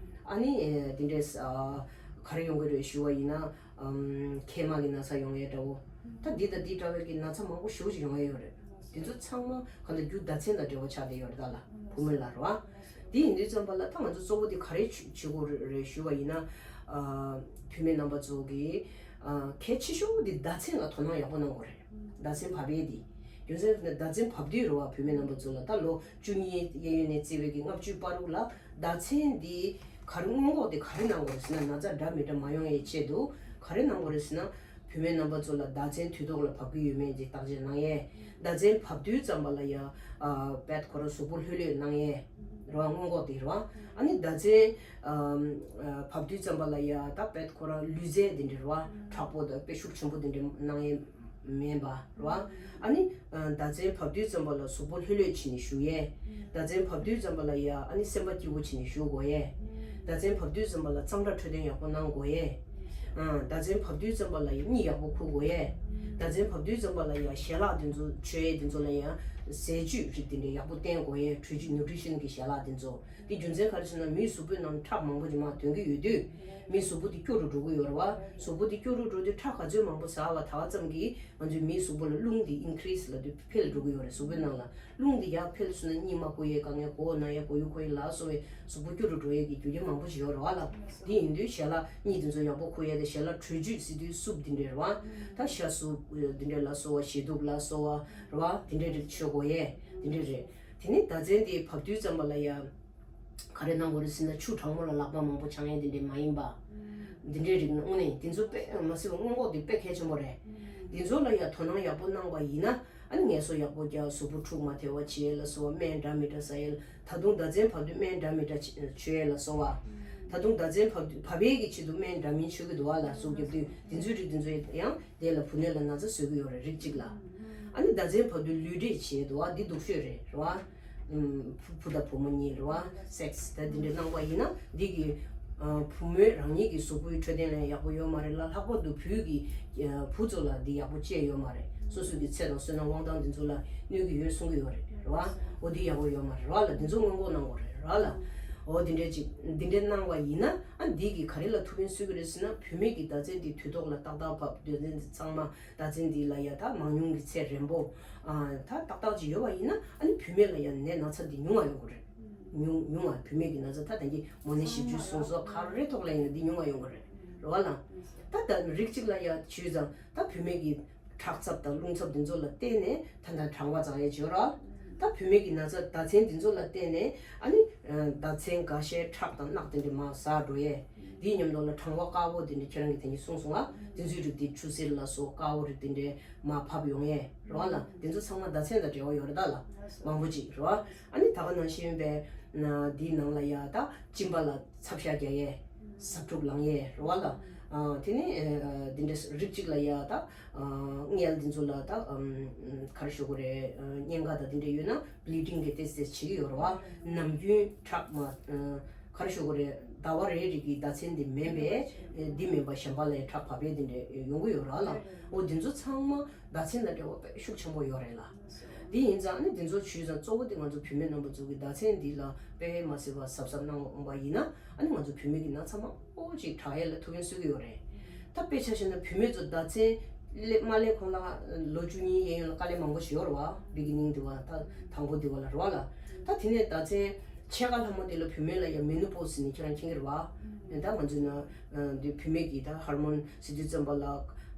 ཨ་ནི་དེ་འདྲས་ག་རེ་ཡོང་གི་རེད་ཞུ་བ་ཡིན་ན། ཨམ་མཁལ་མ་གི་ན་ཚ་ཡོང་ཡས་འདྲ་བོ། ད་འདི་དང་འདི་འདྲ་བའི་གི་ན་ཚ་མང་པོ་ཞེ་པོ་ཅིག་ཡོང་ཡས་ཡོད་རེད། དེ་ཚོ་ཚང་མ་གང་ལྟར་རྒྱུ་ཟླ་མཚན་དང་འབྲེལ་བ་ཆགས་བསྡད་ཡོད་རེད་ད་ལ། བུ་མོ་ལ་རེད་བ། དེ་ཡིན་དུས་ཙམ་པ་ལ་ད་ང་ཚོ་གཙོ་བོ་དེ་ག་རེ་བྱེད་དགོས་རེད་ཞུས་པ་ཡིན་ན། ཨ་བུད་མེད་རྣམ་པ་ཚོ་གིས་ཨ་གལ་ཆེ་ཤོས་དེ་ཟླ་མཚན་ལ་དོ་སྣང་ཡག་པོ་གནང་དགོས་རེད། ཟླ་མཚན་བབས་ཡས་དེ། རྒྱུ་མཚན་དེ་ཟླ་མཚན་བབས་དུས་རེད་བ། བུད་མེད་རྣམ་པ་ཚོ་ལ་ད་ལོ་བཅུ་གཉིས་གཡས་གཡོན་ནས་བརྩིས་པའི་གི་ལྔ་བཅུ་བར་དུ་ལ་ཟླ་མཚན་འདི་ག་རེ་སྔོན་འགོག་དེ་ག་རེ་གནང་དགོས་རེད་ཟེར་ན། ན་ཚ་འདྲ་མི་འདྲ་མ་ཡོང་ཡའི་ཆེད་དུ་ག་རེ་གནང་དགོས་རེད་ཟེར་ན། བུད་མེད་རྣམ་པ་ཚོ་ལ་ཟླ་མཚན་དུས་ཐོག་ལ་བབས་ཀྱི་ཡོད་མེད་ཅིག་བརྟག་དཔྱད་གནང་ཡས། ཟླ་མཚན་བབས་དུས་ཙམ་པ་ལ་ཡ་ཨ་བེད་ཁོ་རང་གཟུགས་པོ་ལྷོད་ལྷོད་གནང་ཡས་རེད་བ། སྔོན་འགོག་དེ་རེད་བ། ཨ་ནི་ཟླ་མཚན་ཨ་བབས་དུས་ཙམ་པ་ལ་ཡ་ད་བེད་ཁོ་རང་ལུས་རྩལ་དེ་འདྲ་རེད་བ། མཁྲེགས་པོ་དང་དཔེ་ཤུགས་ཆེན་པོ་དེ་འདྲ་གནང་ཡས་མེད་པ་རེད་བ། ཨ་ནི་ཨ་ཟླ་མཚན་བབས་དུས་ཙམ་པ་ལ་གཟུགས་པོ་ལྷོད་ལྷོད་བྱས་ནས་བཞུགས་ཡས། ཟླ་མཚན་བབས་དུས་ཙམ་པ་ལ་ཡ་ཨ་ནི་སེམས་པ་སྐྱིད་པོ་བྱས་ནས་བཞུགས་དགོས་ཡས། ཟླ་མཚན་བབས་དུས་ཙམ་པ་ལ་གཙང་སྦྲ་འཕྲོད་བསྟེན་ཡག་པོ་གནང་དགོས་ཡས། ཨ་ཟླ་མཚན་བབས་དུས་ཙམ་པ་ལ་ཡ་གཉིད་ཡག་པོ་ཁུག་དགོས་ཡས། ཟླ་མཚན་བབས་དུས་ཙམ་པ་ལ་ཡ་ཞལ་ལག་དེ་ཚོ་མཆོད་ཡས་དེ་ཚོ་ལ་ཡ་ཟས་བཅུད་རིགས་དེ་འདྲ་ཡག་པོ་བསྟེན་དགོས་ཡས། དྲོད་བཅུད་ནུ་ཊི་རི་ཤན་གྱི་ཞལ་ལག་དེ་ཚོ། དེ་རྒྱུ་མཚན་ག་རེ་ཟེར་ན། མིའི་གཟུགས་པོའི་ནང་ཁྲག་མང་པོ་ཅིག་མར་ཐོན་གྱི་ཡོད་དུས། མིའི་གཟུགས་པོ་དེ་སྐྱོ་རུ་འགྲོ་གི་ཡོད་རེད་བ། གཟུགས་པོ་དེ་སྐྱོ་རུ་འགྲོ་དུས་ཁྲག་ག་ཚོད་མང་པོ་ཟ་བ་ད་ག་ཙམ་གྱིས་ང་ཚོའི་མིའི་གཟུགས་པོ་ལ་རླུང་དེ་ཨིན་ཀི་རི་སི་ལབ་དུས་འཕེལ་འགྲོ་གི་ཡོད་རེད། གཟུགས་པོའི་ནང་ལ་རླུང་དེ་ཡར་འཕེལ་སོང་ན་གཉིད་མ་ཁུག་ཡས། དཀའ་ངལ། མགོ་ན་ཡས། མགོ་ཡུ་འཁོར་ཡས་ལ་སོགས་པའི་གཟུགས་པོ་སྐྱོ་རུ་འགྲོ་ཡས་ཀྱི་རྒྱུ་རྐྱེན་མང་པོ་ཞིག་ཡོད་རེད་བ་ལ། དེ་ཡིན་དུས་ཞལ་ལག་གཉིད་དེ་ཚོ་ཡག་པོ་ཁུག་ཡས་དང་། ཞལ་ལག་དྲོད་བཅུད་ཟེར་དུས་སུབ་དེ་འདྲ་རེད་བ། ད་ཤ་སུབ་དེ་འདྲ་ལ་སོགས་པ། ཞལ་དུག་ལ་སོགས་པ་རེད་བ། དེ་འདྲ་རིགས་མཆོད་དགོས་ཡས་དེ་འདྲ་རེད། དེ་ནས་ཟླ་མཚན་དེ་བབས་དུས་ཙམ་པ་ལ་ཡ། ག་རེ་གནང་དགོས་རེད་ཟེར་ན། ཆུ་གྲང་མོ་ལ་ལག་པ་མང་པོ་འཆང་ཡས་དེ་འདྲ་མ་ཡིན་པ། འདི་འདྲའི་རིགས་ནི་དངོས་གནས་དེ་ཚོ་དཔེ་མ་སྲིད་པ་སྔོན་འགོག་དེ་དཔེ་གལ་ཆེན་པོ་རེད། དེ་ཚོ་ལ་ཡ་དོ་སྣང་ཡག་པོ་གནང་བ་ཡིན་ན། ཨ་ནི་ངལ་གསོ་ཡག་པོ་རྒྱག་གཟུགས་པོ་འཁྲུག་མ་ཐེབས་པ་བྱེད་ཡས་ལ་སོགས་པ། སྨན་འདྲ་མི་འདྲ་ཟ་ཡས་ལ། ད་དུང་ཟླ་མཚན་བབས་དུས་སྨན་འདྲ་མི་འདྲ་མཆོད་ཡས་ལ་སོགས་པ། ད་དུང་ཟླ་མཚན་བབས་དུས་བབས་ཡས་ཀྱི་ཆེད་དུ་སྨན་འདྲ་མིན་མཆོད་ཀྱི་འདུག་བ་ལ། གཟུགས་རྒྱབ་དུས་དེ་ཚོའི་རིགས་དེ་ཚོ་ཡང་། དེ་ལ་བུ་ནད་ལ་ན་ཚ་བཟོ་གི་ཡོད་རེད། རིགས་གཅིག་ལ། ཨ་ནི་ཟླ་མཚན་བབས་དུས་ལུས་འབྲེལ་བྱེད་འདུག་བ། འདི་སྡུག་ཤོས་རེད། རེད་བ། ཨུམ། བུ་བུ་དང་བུ་མོ་གཉིས་རེད་བ། སེག་སི་ད་འདི་འདྲ་གནང་བ་ཡིན་ན། འདི་གི་ཨ་བུ་མོའི་རང་ཉིད་ཀྱི་གཟུགས་པོའི་འཕྲོད་བསྟེན་ལ་ཡག་པོ་ཡོད་མ་རེད་ལ། ལྷག་པར་དུ་བུ་གི་ཨ་བུ་ཚོ་ལ་འདི་ཡག་པོ་བཅས་ཡོད་མ་རེད། སོ་སོ་གི་ཚེ་དང་བསོད་ནམས་དབང་ཐང་འདི་ཚོ་ལ་གནོད་ཀྱི་ཡོད་གསུང་གི་ཡོད་རེད། རེད་བ། འོ་འདི་ཡག་པོ་ཡོད་མ་རེད། རེད་བ་ལ། འདི་ཚོ་སྔོན་འགོག་གནང་དགོས་རེད། རེད་བ་ལ། འོ་འདི་འདྲ་ཅིག་འདི་འདྲ་གནང་བ་ཡིན་ན། ཨ་འདི་གི་ག་རེ་ལ་ཐུགས་ཕན་གསོས་ཀྱི་རེད་ཟེར་ན། བུད་མེད་ཀྱི་ཟླ་མཚན་འདི་དུས་ཐོག་ལ་ཏག་ཏག་བབས། ཟླ་མཚན་འདི་ཚང་མ། ཟླ་མཚན་འདི་ལ་ཡ་ད་མང་ཉུང་གི་ཚད་རན་པོ། ཨ་ད་ཏག་ཏག་ཅིག་ཡོད་པ་ཡིན་ན། ཨ་ནི་བུད་མེད་ལ་ཡ་ནད་ན་ཚ་འདི་ཉུང་བ་ཡོང་གི་རེད། ཉུང་ཉུང་བ། བུད་མེད་ཀྱི་ན་ཚ་ད་ལྟ་གི་མོ་ནད་བཞི་བཅུ་གསུངས་སོགས་ག་རེ་ཐོག་ལ་ཡིན་ན་འདི་ཉུང་བ་ཡོང་གི་རེད། རེད་བ་ལ། ད་ད་རིགས་གཅིག་ལ་ཡ་ཞུས་ཙང་། ད་བུད་མེད་ཀྱི་ཁྲག་ཚབས་དང་རླུང་ཚབས་འདི་ཚོ་ལ་བརྟེན་ནས་ད་ལྟ་གྲང་བ་འཛག་ཡས་ཅིག་ཡོད་རེད། ད་བུད་མེད་ཀྱི་ན་ཚ་ཟླ་མཚན་འདི་ཚོ་ལ་བརྟེན་ནས། ཨ་ནི་ཟླ་མཚན་འགའ་ཤས་ཁྲག་དང་རྣག་དེ་འདྲ་མར་ཟག་འགྲོ་ཡས། དེའི་མཉམ་དུ་ལ་གྲང་བ་དཀར་པོ་དེ་འདྲ་ཁྱེད་རང་གིས་དེ་ནས་གསུངས་སོང་ང་། དེ་ཚོའི་རིགས་དེ་ཆུ་སེར་ལ་སོགས་དཀར་པོ་རིགས་དེ་འདྲ་མར་བབས་ཡོང་ཡས་རེད་བ་ལ། དེ་ཚོ་ཚང་མ་ཟླ་མཚན་དང་འབྲེལ་བ་ཡོད་རེད་ད་ལ། མང་པོ་ཅིག་རེད་བ། ཨ་ནི་ད་ག་ནང་བཞིན་པའི་ན་འདིའི་ནང་ལ་ཡ་ད་གཅིན་པ་ལ་ཚབ་ཤ་རྒྱག་ཡས། ཟ་འཕྲུག་ལངས་ཡས་རེད་བ་ལ། ཨ་དེ་ནས་ཨ་འདི་འདྲ་རིགས་གཅིག་ལ་ཡ་ད་ཨ་མངལ་འདི་ཚོ་ལ་ད་ཨམ་ག་རེ་ཞུ་དགོས་རེད། ཨ་གཉན་ཁ་དང་འདི་འདྲ་ཡོད་ན། བྷི་ལི་ཌིང་གི་ཏོག་ཙམ་བྱེད་ཀྱི་ཡོད་རེད་བ། ནམ་རྒྱུན་ཁྲག་མ་ཨ་ག་རེ་ཞུ་དགོས་རེད། ཟླ་བ་རེའི་རིགས་ཀྱི་ཟླ་མཚན་འདི་མིན་པའི་ཨ་འདི་མིན་པ་གཞན་པ་ལ་ཡང་ཁྲག་བབས་པའི་དེ་འདྲ་ཡོང་གི་ཡོད་རེད་བ་ལ། འོ་འདི་ཚོ་ཚང་མ་ཟླ་མཚན་དང་འབྲེལ་བ་དཔེ་ཤུགས་ཆེན་པོ་ཡོད་རེད་ལ། འདི་ཡིན་ཙང་ནི་འདི་ཚོ་ཞུས་ཙང་། གཙོ་བོ་དེ་ང་ཚོ་བུད་མེད་རྣམ་པ་ཚོ་གི་ཟླ་མཚན་འདི་ལ་དཔེ་མ་སྲིད་པ་གཟབ་གཟབ་གནང་བ་ཡིན་ན། ཨ་ནི་ང་ཚོ་བུད་མེད་ཀྱི་ན་ཚ་མང་པོ་ཅིག་དྲག་ཡས་ལ་ཐུགས་ཕན་གསོས་ཀྱི་ཡོད་རེད། ད་དཔེ་ཆ་བཞག་ན་བུད་མེད་ཚོ་ཟླ་མཚན་སླེབས་མ་སླེབས་གོང་ལ་ལོ་བཅུ་གཉིས་གཡས་གཡོན་ལ་དཀའ་ལས་མང་པོ་ཞིག་ཡོད་རེད་བ། བི་གི་ནིང་དེ་བ། ད་དང་པོ་དེ་བ་ལ་རེད་བ་ལ། ད་དེ་ནས་ཟླ་མཚན་ཕྱེད་ཀ་ལྷག་མ་དེ་ལ་བུད་མེད་ལ་ཡང་མེ་ནོ་པོ་སི་ཟེར་ནས་ཁྱེད་རང་མཁྱེན་གྱི་རེད་བ། ད་ང་ཚོའི་ན་འདི་བུད་མེད་ཀྱི་ད་ཧར་མོན་ཟེར་དུས་ཙམ་པ་ལ།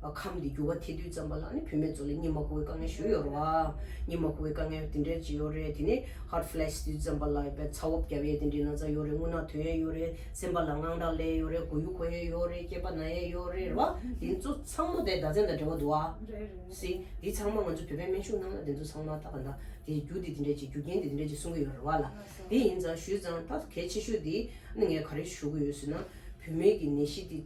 ཨ་ཁམས་འདི་འགྱུར་བ་ཐེབས་དུས་ཙམ་པ་ལ་ནི་བུད་མེད་ཚོ་ལ་གཉིད་མ་ཁུག་པའི་དཀའ་ངལ་ཞེ་པོ་ཡོད་རེད་བ། གཉིད་མ་ཁུག་པའི་དཀའ་ངལ་དེ་འདྲ་ཅིག་ཡོད་རེད། དེ་ནས་ཧོཊ་ཕི་ལེ་ཤི་དུས་ཙམ་པ་ལ་ཡང་ཚ་བབ་རྒྱབ་ཡས་དེ་འདྲའི་ན་ཚ་ཡོད་རེད། རྔུལ་ནག་ཐོན་ཡས་ཡོད་རེད། སེམས་པ་ལ་དངངས་སྐྲག་སླེབས་ཡོད་རེད། མགོ་ཡུ་འཁོར་ཡས་ཡོད་རེད། སྐེད་པ་ན་ཡས་ཡོད་རེད། རེད་བ། དེ་ཚོ་ཚང་མ་དེ་ཟླ་མཚན་དང་འབྲེལ་བ་འདུག་བ། རེད་རེད། སི། དེ་ཚང་མ་ང་ཚོ་བོད་པའི་སྨན་གཞུང་ནང་ལ་དེ་ཚོ་ཚང་མ་ད་ག་འདྲ་དེ་རྒྱུ་དེ་དེ་འདྲ་ཅིག་རྒྱུ་རྐྱེན་དེ་དེ་འདྲ་ཅིག་གསུང་གི་ཡོད་རེད་བ་ལ། དེ་ཡིན་ཙང་ཞུས་ཙང་ད་གལ་ཆེ་ཤོས་དེ་ནི་ངས་ག་རེ་ཞུ་གི་ཡོད་ཟེར་ན། བུད་མེད་ཀྱི་ནད་གཞི་དེ་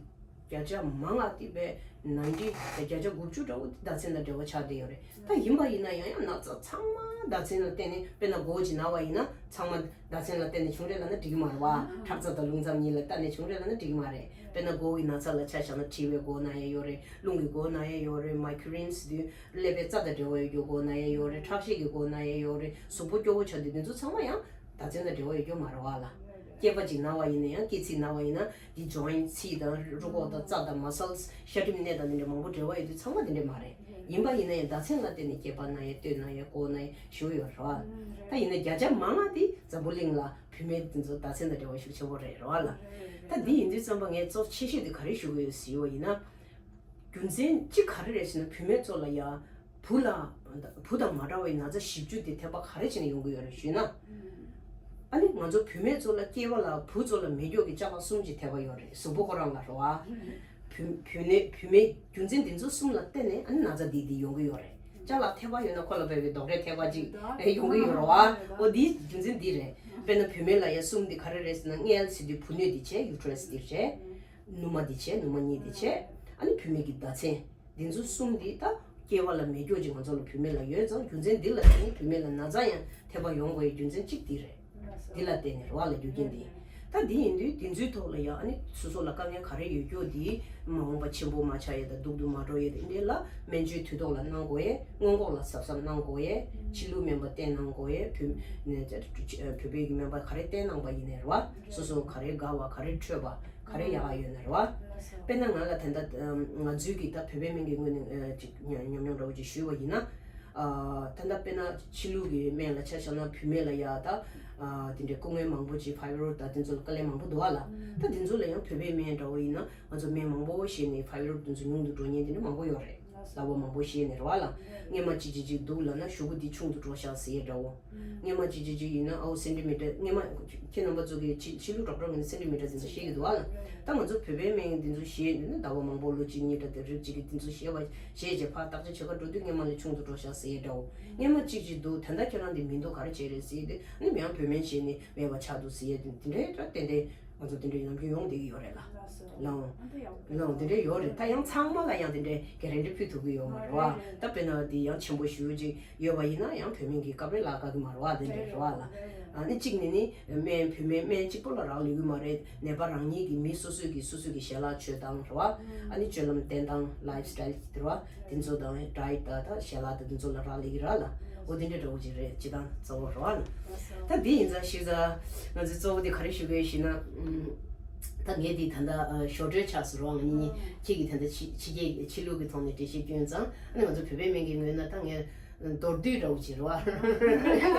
བརྒྱ་ཆ་མང་ང་དེ་བས་ནའིན་ཊི། བརྒྱ་ཆ་དགུ་བཅུ་འདྲ་བོ་དེ་ཟླ་མཚན་དང་འབྲེལ་བ་ཆགས་བསྡད་ཡོད་རེད། ད་ཡིན་པ་ཡིན་ན་ཡང་ཡང་ན་ཚ་ཚང་མ་ཟླ་མཚན་ལ་བརྟེན་ནས། དཔེར་ན་མགོ་བོ་ཅིག་ན་བ་ཡིན་ན་ཚང་མ་ཟླ་མཚན་ལ་བརྟེན་ནས་བྱུང་རེད་ལབ་ན་འགྲིག་གི་མ་རེད་བ། ཁྲག་རྩ་དང་རླུང་རྩ་གཉིས་ལ་བརྟེན་ནས་བྱུང་རེད་ལབ་ན་འགྲིག་གི་མ་རེད། དཔེར་ན་མགོ་བོ་གི་ན་ཚ་ལ་ཆ་བཞག་ན། མཁྲིས་པའི་མགོ་ན་ཡས་ཡོད་རེད། རླུང་གི་མགོ་ན་ཡས་ཡོད་རེད། མའི་གྷི་རེན་ཟེར་དུས་ཀླད་པའི་རྩ་དང་འབྲེལ་བ་ཡོད་རྒྱུ་མགོ་ན་ཡས་ཡོད་རེད། ཁྲག་ཤེད་ཀྱི་མགོ་ན་ཡས་ཡོད་རེད། གཟུགས་པོ་སྐྱོ་བོ་ཆགས་དུས་དེ་ཚོ་ཚང་མ་ཡང་ཟླ་མཚན་དང་འབྲེལ་བ་ཡོད་རྒྱུ་མ་རེད་བ་ལ། སྐེད་པ་ཅིག་ན་བ་ཡིན་ན་ཡང་སྐེད་ཚིགས་ན་བ་ཡིན་ན་འདི་ཇོ་ཡིན་ཚིགས་དང་རུས་ཁོག་དང་རྩ་དང་མ་སལ་ཤ་གྲིམ་གནས་དང་འདི་འདྲ་མང་པོ་འབྲེལ་བ་ཡོད་དུས་ཚང་མ་འདི་འདྲ་མ་རེད། ཡིན་པ་ཡིན་ན་ཡང་ཟླ་མཚན་ལ་བརྟེན་ནས་སྐེད་པ་ན་ཡ་སྟོད་ན་ཡ་མགོ་ན་ཡ་ཞུ་ཡོད་རེད་བ། ད་ཡིན་ན་བརྒྱ་ཆ་མང་ང་དེ་འཛམ་བུ་གླིང་ལ་བུད་མེད་དེ་ཚོ་ཟླ་མཚན་དང་འབྲེལ་བ་ཤུགས་ཆེན་པོ་རེད་རེད་བ་ལ། ད་འདི་ཡིན་དུས་ཙམ་པ་ངས་གཙོ་ཆེ་ཤོས་དེ་ག་རེ་ཞུ་གི་ཡོད་ཟེར་བ་ཡིན་ན། རྒྱུ་མཚན་གཅིག་ག་རེ་རེད་ཟེར་ན་བུད་མེད་ཚོ་ལ་ཡ། བུ་ལ། བུ་དང་མ་འདྲ་བའི་ན་ཚ་བཞི་བཅུ་དེ་ཐེབས་པ་ག་རེ་བྱས་ནས་ཡོང་གི་ཡོད་རེད་ཞུས་ན། ཨ་ནི་ང་ཚོ་བུད་མེད་ཚོ་ལ་སྐྱེ་བ་ལ་བུ་ཚོ་ལ་མེ་སྒྱོགས་ཀྱི་ཅ་ལག་གསུམ་ཅིག་ཐེབས་པ་ཡོད་རེད། གཟུགས་པོ་ཁོ་རང་ལ་རེད་བ། བུ་བུད་ནས་བུད་མེད་རྒྱུ་མཚན་འདི་ཚོ་གསུམ་ལ་བརྟེན་ནས་ཨ་ནི་ན་ཚ་འདི་འདི་ཡོང་གི་ཡོད་རེད། ཅ་ལག་ཐེབས་པ་ཡོད་ན་ཁོ་ལ་བབས་པའི་རྡོག་རས་ཐེབས་པ་ཅིག་ཡོང་གི་ཡོད་རེད་བ། འོ་འདིའི་རྒྱུ་མཚན་འདི་རེད། དཔེར་ན་བུད་མེད་ལ་ཡ་གསུམ་འདི་ག་རེ་རེད་ཟེར་ན་མངལ་ཟེར་དུས་བུ་སྣོད་འདི་བྱས་ཡུ་ཊེ་རས་འདི་བྱས། ནུ་མ་འདི་བྱས་ནུ་མ་གཉིས་འདི་བྱས། ཨ་ནི་བུད་མེད་ཀྱི་ཟླ་མཚན། འདི་ཚོ་གསུམ་འདི་ད་སྐྱེ་བ་ལ་མེ་སྒྱོགས་ཅིག་ང་ཚོ་ལ་བུད་མེད་ལ་ཡོད་ཙང་རྒྱུ་མཚན་འདི་ལ་བརྟེན་ནས་བུད་མེད་ལ་ན་ཚ་ཡང་ཐེབས་པ་ཡོང་དགོས་ཡའི་རྒྱུ་མཚན་གཅིག་འདི་རེད། འདི་ལ་བརྟེན་ནས་རེད་བ་ལ་རྒྱུ་རྐྱེན་འདི། ད་འདི་ཡིན་དུས་འདི་ཚོའི་ཐོག་ལ་ཡང་ཨ་ནི་སོ་སོ་ལ་དཀའ་ངལ་ག་རེ་ཡོད་རྒྱུ་འདི་མ་འོངས་པ་ཆེན་པོ་མ་ཆགས་ཡས་དང་སྡུག་ཏུ་མ་འགྲོ་ཡས་དེ་འདྲའི་ལ་སྨན་བཅོས་དུས་ཐོག་ལ་གནང་དགོས་ཡས། སྔོན་འགོག་ལ་གཟབ་གཟབ་གནང་དགོས་ཡས། ཕྱི་ལུགས་སྨན་པ་བསྟེན་གནང་དགོས་ཡས། བོད་ནས་བོད་པའི་གི་སྨན་པ་ག་རེ་བསྟེན་གནང་པ་ཡིན་ནའི་རེད་བ། སོ་སོ་ག་རེ་དགའ་བ་ག་རེ་འཕྲོད་པ། ག་རེ་ཡག་ཡོད་ན་རེད་བ། དཔེར་ན་ང་ལ་ད་ལྟ་ང་ཚོའི་གི་ད་བོད་པའི་སྨན་གྱི་ངོས་ནས་ཅིག་ཉམས་མྱོང་འདྲ་བོ་ཅིག་ཞུས་པ་ཡིན་ན། ད་ལྟ་དཔེར་ན་ཕྱི་ལུགས་ཀྱི་སྨན་ལ་ཆ་བཞག་ན་བུད་མེད་ལ་ཡ་ད་དེ་འདྲའི་སྐུ་ངལ་མང་པོ་ཅིག་ཕའི་བྷ་རོ་ཌ་ད་དེ་ཚོ་ལ་དཀའ་ལས་མང་པོ་འདུག་བ་ལ། ད་དེ་ཚོ་ལ་ཡང་བོད་པའི་སྨན་འདྲ་བོ་ཡིན་ན་ང་ཚོ་སྨན་མང་པོ་བཞེས་ནས་ཕའི་བྷ་རོ་ཌ་དེ་ཚོ་ཉུང་དུ་འགྲོ་མཁན་དེ་འདྲ་མང་པོ་ཡོད་རེད། ཟླ་བ་མང་པོ་བཞེས་ནས་རེད་བ་ལ། སྔན་མ་གཅིག་གཅིག་གཅིག་འདུག་ལབ་ན་གཞུག་གུ་འདི་ཆུང་དུ་འགྲོ་ཤག་ཟེར་ཡས་འདྲ་བོ། སྔན་མ་གཅིག་གཅིག་གཅིག་ཡིན་ན་ཨའོ་སེན་ཊི་མི་ཊར་སྔན་མ་ཁྱེད་རྣམ་པ་ཚོ་གི་ཕྱི་ཕྱི་ལུགས་ཌོག་ཊར་ངོས་ནས་སེན་ཊི་མི་ཊར་ཟེར་ནས་བཤད་ཀྱི་འདུག་བ་ལ། ད་ང་ཚོ་བོད་པའི་སྨན་འདི་ཚོ་བཞེས་ནས་ཟླ་བ་མང་པོ་ལོ་གཅིག་གཉིས་འདྲ་དེ་རིགས་གཅིག་གི་འདི་ཚོ་བཞེས་པ་བཞེས་རྗེས་ཕར་བརྟག་དཔྱད་བྱེད་ག་འགྲོ་དུས་སྔན་མ་ལས་ཆུང་དུ་འགྲོ་ཤག་ཟེར་ཡས་འདྲ་བོ། སྔན་མ་གཅིག་གཅིག་འདུག་ད་ལྟ་ཁྱེད་རང་འདི་མི་འདུག་ག་རེ་བྱས་རེད་ཟེར་ཡས་དེ་ཨ་ནི་མི་ཡང་བོད་སྨན་བཞེས་ནས་མེད་པ་ཆགས་འདུག་ཟེར་ཡས་དེ་འདི་འདྲའི་ད་ཏན་ཏན་ང་ཚོ་དེ་འདྲའི་ནམ་རྒྱུན་ཡོང་བསྡད་ཀྱི་ཡོད་རེད་ལ། ལའོ། ལའོ་དེ་འདྲའི་ཡོད་རེད། ད་ཡང་ཚང་མ་ལ་ཡང་དེ་འདྲའི་གྷ་རན་ཊི་ཕུལ་ཐུབ་ཀྱི་ཡོད་མ་རེད་བ། ད་དཔེར་ན་དེ་ཡང་ཆེན་པོ་ཞེ་པོ་ཅིག་ཡོད་པ་ཡིན་ན་ཡང་བོད་སྨན་གྱི་སྐབས་རེ་ལ་དགའ་གི་མ་རེད་བ། དེ་འདྲའི་རེད་བ་ལ། ཨ་ནི་གཅིག་ནས་ནི་སྨན་བོད་སྨན་སྨན་གཅིག་པོ་ལ་རག་ལས་ཀྱི་མ་རེད། ནད་པ་རང་ཉིད་ཀྱི་མི་སོ་སོའི་གི་སོ་སོའི་གི་ཞལ་ལག་མཆོད་སྟངས་རེད་བ། ཨ་ནི་སྤྱོད་ལམ་བསྟེན་སྟངས་ལའིབ་སི་ཊའིལ་དེ་རེད་བ། དེ་ཚོ་དང་ཌའེ་ཊི་དང་ད་ཞལ་ལག་དང་དེ་ཚོ་ལ་རག་ལས་ཀྱི་རེད་ལ། འོ་དེ་འདྲའི་འདྲ་བོ་ཅིག་རེད། སྤྱིར་བཏང་གཙོ་བོ་རེད་བ་ལ། ད་དེ་ཡིན་ཙང་གཞི་རྩ་ང་ཚོའི་གཙོ་བོ་དེ་ག་རེ་ཞུ་དགོས་ཞེ་ན། ད་ངས་འདི་ད་ལྟ་ཞོར་འཕྲོས་ཆགས་སོང་རེད་བ། ང་གཉིས་ཁྱེད་ཀྱིས་ད་ལྟ་ཕྱི་ཕྱི་རྒྱལ་ཕྱི་ལུགས་ཀྱི་ཐོག་ནས་འགྲེལ་བཤད་བསྐྱོན་ཙང་ཨ་ནི་ང་ཚོ་བོད་པའི་སྨན་གྱི་ངོས་ན་ད་ངས་མདོར་བསྡུས་འདྲ་བོ་ཅིག་རེད་བ།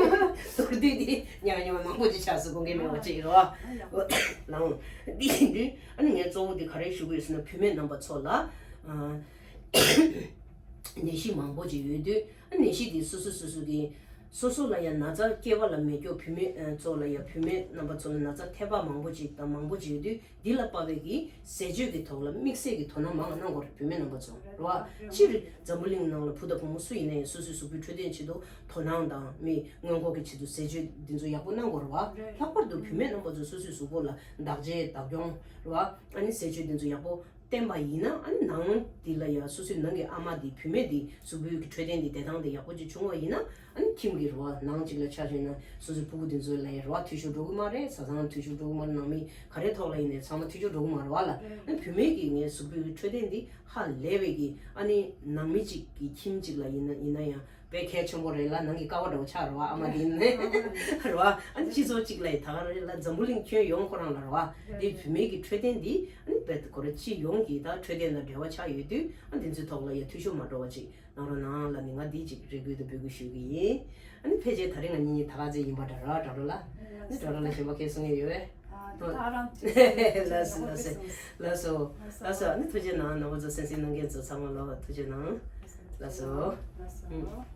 མདོར་བསྡུས་འདི་ཉག་ཉོག་མང་པོ་ཅིག་ཆགས་སོང་། དགོངས་འགལ་མེད་པ་ཅིག་རེད་བ། ལའོ། འདི་ཡིན་དུས་ཨ་ནི་ངས་གཙོ་བོ་འདི་ག་རེ་ཞུ་དགོས་ཟེར་ན་བུད་མེད་རྣམ་པ་ཚོ་ལ། ནད་གཞི་མང་པོ་ཅིག་ཡོད་དུས་ཨ་ནད་གཞི་འདི་སོ་སོ་སོ་སོ་གི་སོ་སོ་ལ་ཡང་ན་ཚ་སྐྱེ་བ་ལ་མེ་སྒྱོགས་བུད་མེད་ཚོ་ལ་ཡང་བུད་མེད་རྣམ་པ་ཚོ་ལ་ན་ཚ་ཐེབས་པ་མང་པོ་ཅིག་དང་མང་པོ་ཅིག་ཡོད་དུས་འདི་ལ་དཔག་པའི་གི་ཟས་སྤྱོད་ཀྱི་ཐོག་ལ་དམིགས་བསལ་གྱི་དོ་སྣང་མང་བ་གནང་དགོས་རེད། བུད་མེད་རྣམ་པ་ཚོ་རེད་བ། སྤྱིར་འཛམ་བུ་གླིང་ནང་ལ་བུ་དང་བུ་མོ་སུ་ཡིན་ན་ཡང་སོ་སོའི་གཟུགས་པོའི་འཕྲོད་བསྟེན་ཆེད་དུ་དོ་སྣང་དང་མི་སྔོན་འགོག་གི་ཆེད་དུ་ཟས་སྤྱོད་འདི་ཚོ་ཡག་པོ་གནང་དགོས་རེད་བ། ལྷག་པར་དུ་བུད་མེད་རྣམ་པ་ཚོ་སོ་སོའི་གཟུགས་པོ་ལ་འདག་བྱེད་འདག་སྐྱོང་རེད་བ། ཨ་ནི་ཟས་སྤྱོད་འདི་ཚོ་ཡག་པོ་བསྟེན་པ་ཡིན་ན་ཨ་ནི་ནང་འདི་ལ་ཡ་སོ་སོའི་ནང་གི་ཨ་མ་འདི་བུད་མེད་འདི་གཟུགས་པོའི་གི་འཕྲོད་བསྟེན་འདི་བདེ་ཐང་འདི་ཡག་པོ་ཅིག་བྱུང་བ་ཡིན་ན་ཨ་ནི་ཁྱིམ་གྱི་རེད་བ། ནང་གཅིག་ལ་ཆ་བཞག་ན་སོ་སོའི་ཕྲུ་གུ་འདི་ཚོ་ལ་ཡ་རེད་བ་འཐུས་ཤོར་འགྲོ་གི་མ་རེད། བཟའ་ཚང་འཐུས་ཤོར་འགྲོ་གི་མ་རེད། ནང་མི་ག་རེ་ཐོག་ལ་ཡིན་ནའི་ཚང་མ་འཐུས་ཤོར་འགྲོ་གི་མ་རེད་བ་ལ། ཨ་ནི་བུད་མེད་ཀྱི་ངའི་གཟུགས་པོའི་འཕྲོད་བསྟེན་འདི་ཧ་ལས་པའི་གི་ཨ་ནི་ནང་མི་གཅིག་གི་ཁྱིམ་གཅིག་ལ་ཡིན་ན་ཡིན་ན་ཡང་དཔེ་གལ་ཆེན་པོ་རེད་ལ། ནང་གི་ཀ་བ་འདྲ་བོ་ཆགས་རེད་བ། ཨ་མ་དེ་ཡིན་ནའི་རེད་བ། ཨ་ནི་སྤྱི་ཚོགས་གཅིག་ལ་ཡི་ད་ག་རེ་ལ་འཛམ་བུ་གླིང་ཁྱོན་ཡོངས་ཁོ་རང་ལ་རེད་བ། དེ་བུད་མེད་ཀྱི་འཕྲོད་བསྟེན་འདི་ཨ་ནི་དཔེ་ཁོ་རང་སྤྱི་ཡོངས་ཀྱི་ད་འཕྲོད་བསྟེན་དང་འབྲེལ་བ་ཆགས་ཡོད་དུས་ཨ་འདི་ཚོའི་ཐོག་ལ་ཡ་འཐུས་ཤོར་མ་འགྲོ་བ་ཅིག་གནང་རོགས་གནང་ལབ་ནས་ང་འདི་ཅིག་རེ་སྐུལ་དང་འབོད་སྐུལ་ཞུ་གི་ཡིན། ཨ་ནི་ཕལ་ཆེར་ད་རེས་ང་གཉིས་གཉིས་ད་ག་ཚོད་ཡིན་པ་འདྲ་ར་འདྲ་རོ་ལ། ཨ་ནི་འདྲ་རོ་ལ་གཞན་པ་ཁྱེད་གསུང་ཡས་ཡོད་པས། ཨ་ད་ད་རང་ལགས་སོ་ལགས་སོ་ལགས་སོ་ལགས་སོ། ཨ་ནི་ཐུགས་རྗེ་གནང་། རྣམ་པ་ཚོ་གསན་གཟིགས་གནང་མཁན་ཚོ་ཚང་མ་ལོ་ཐུགས་རྗེ་གནང་། ལགས་སོ། ལགས་སོ། ཨུམ།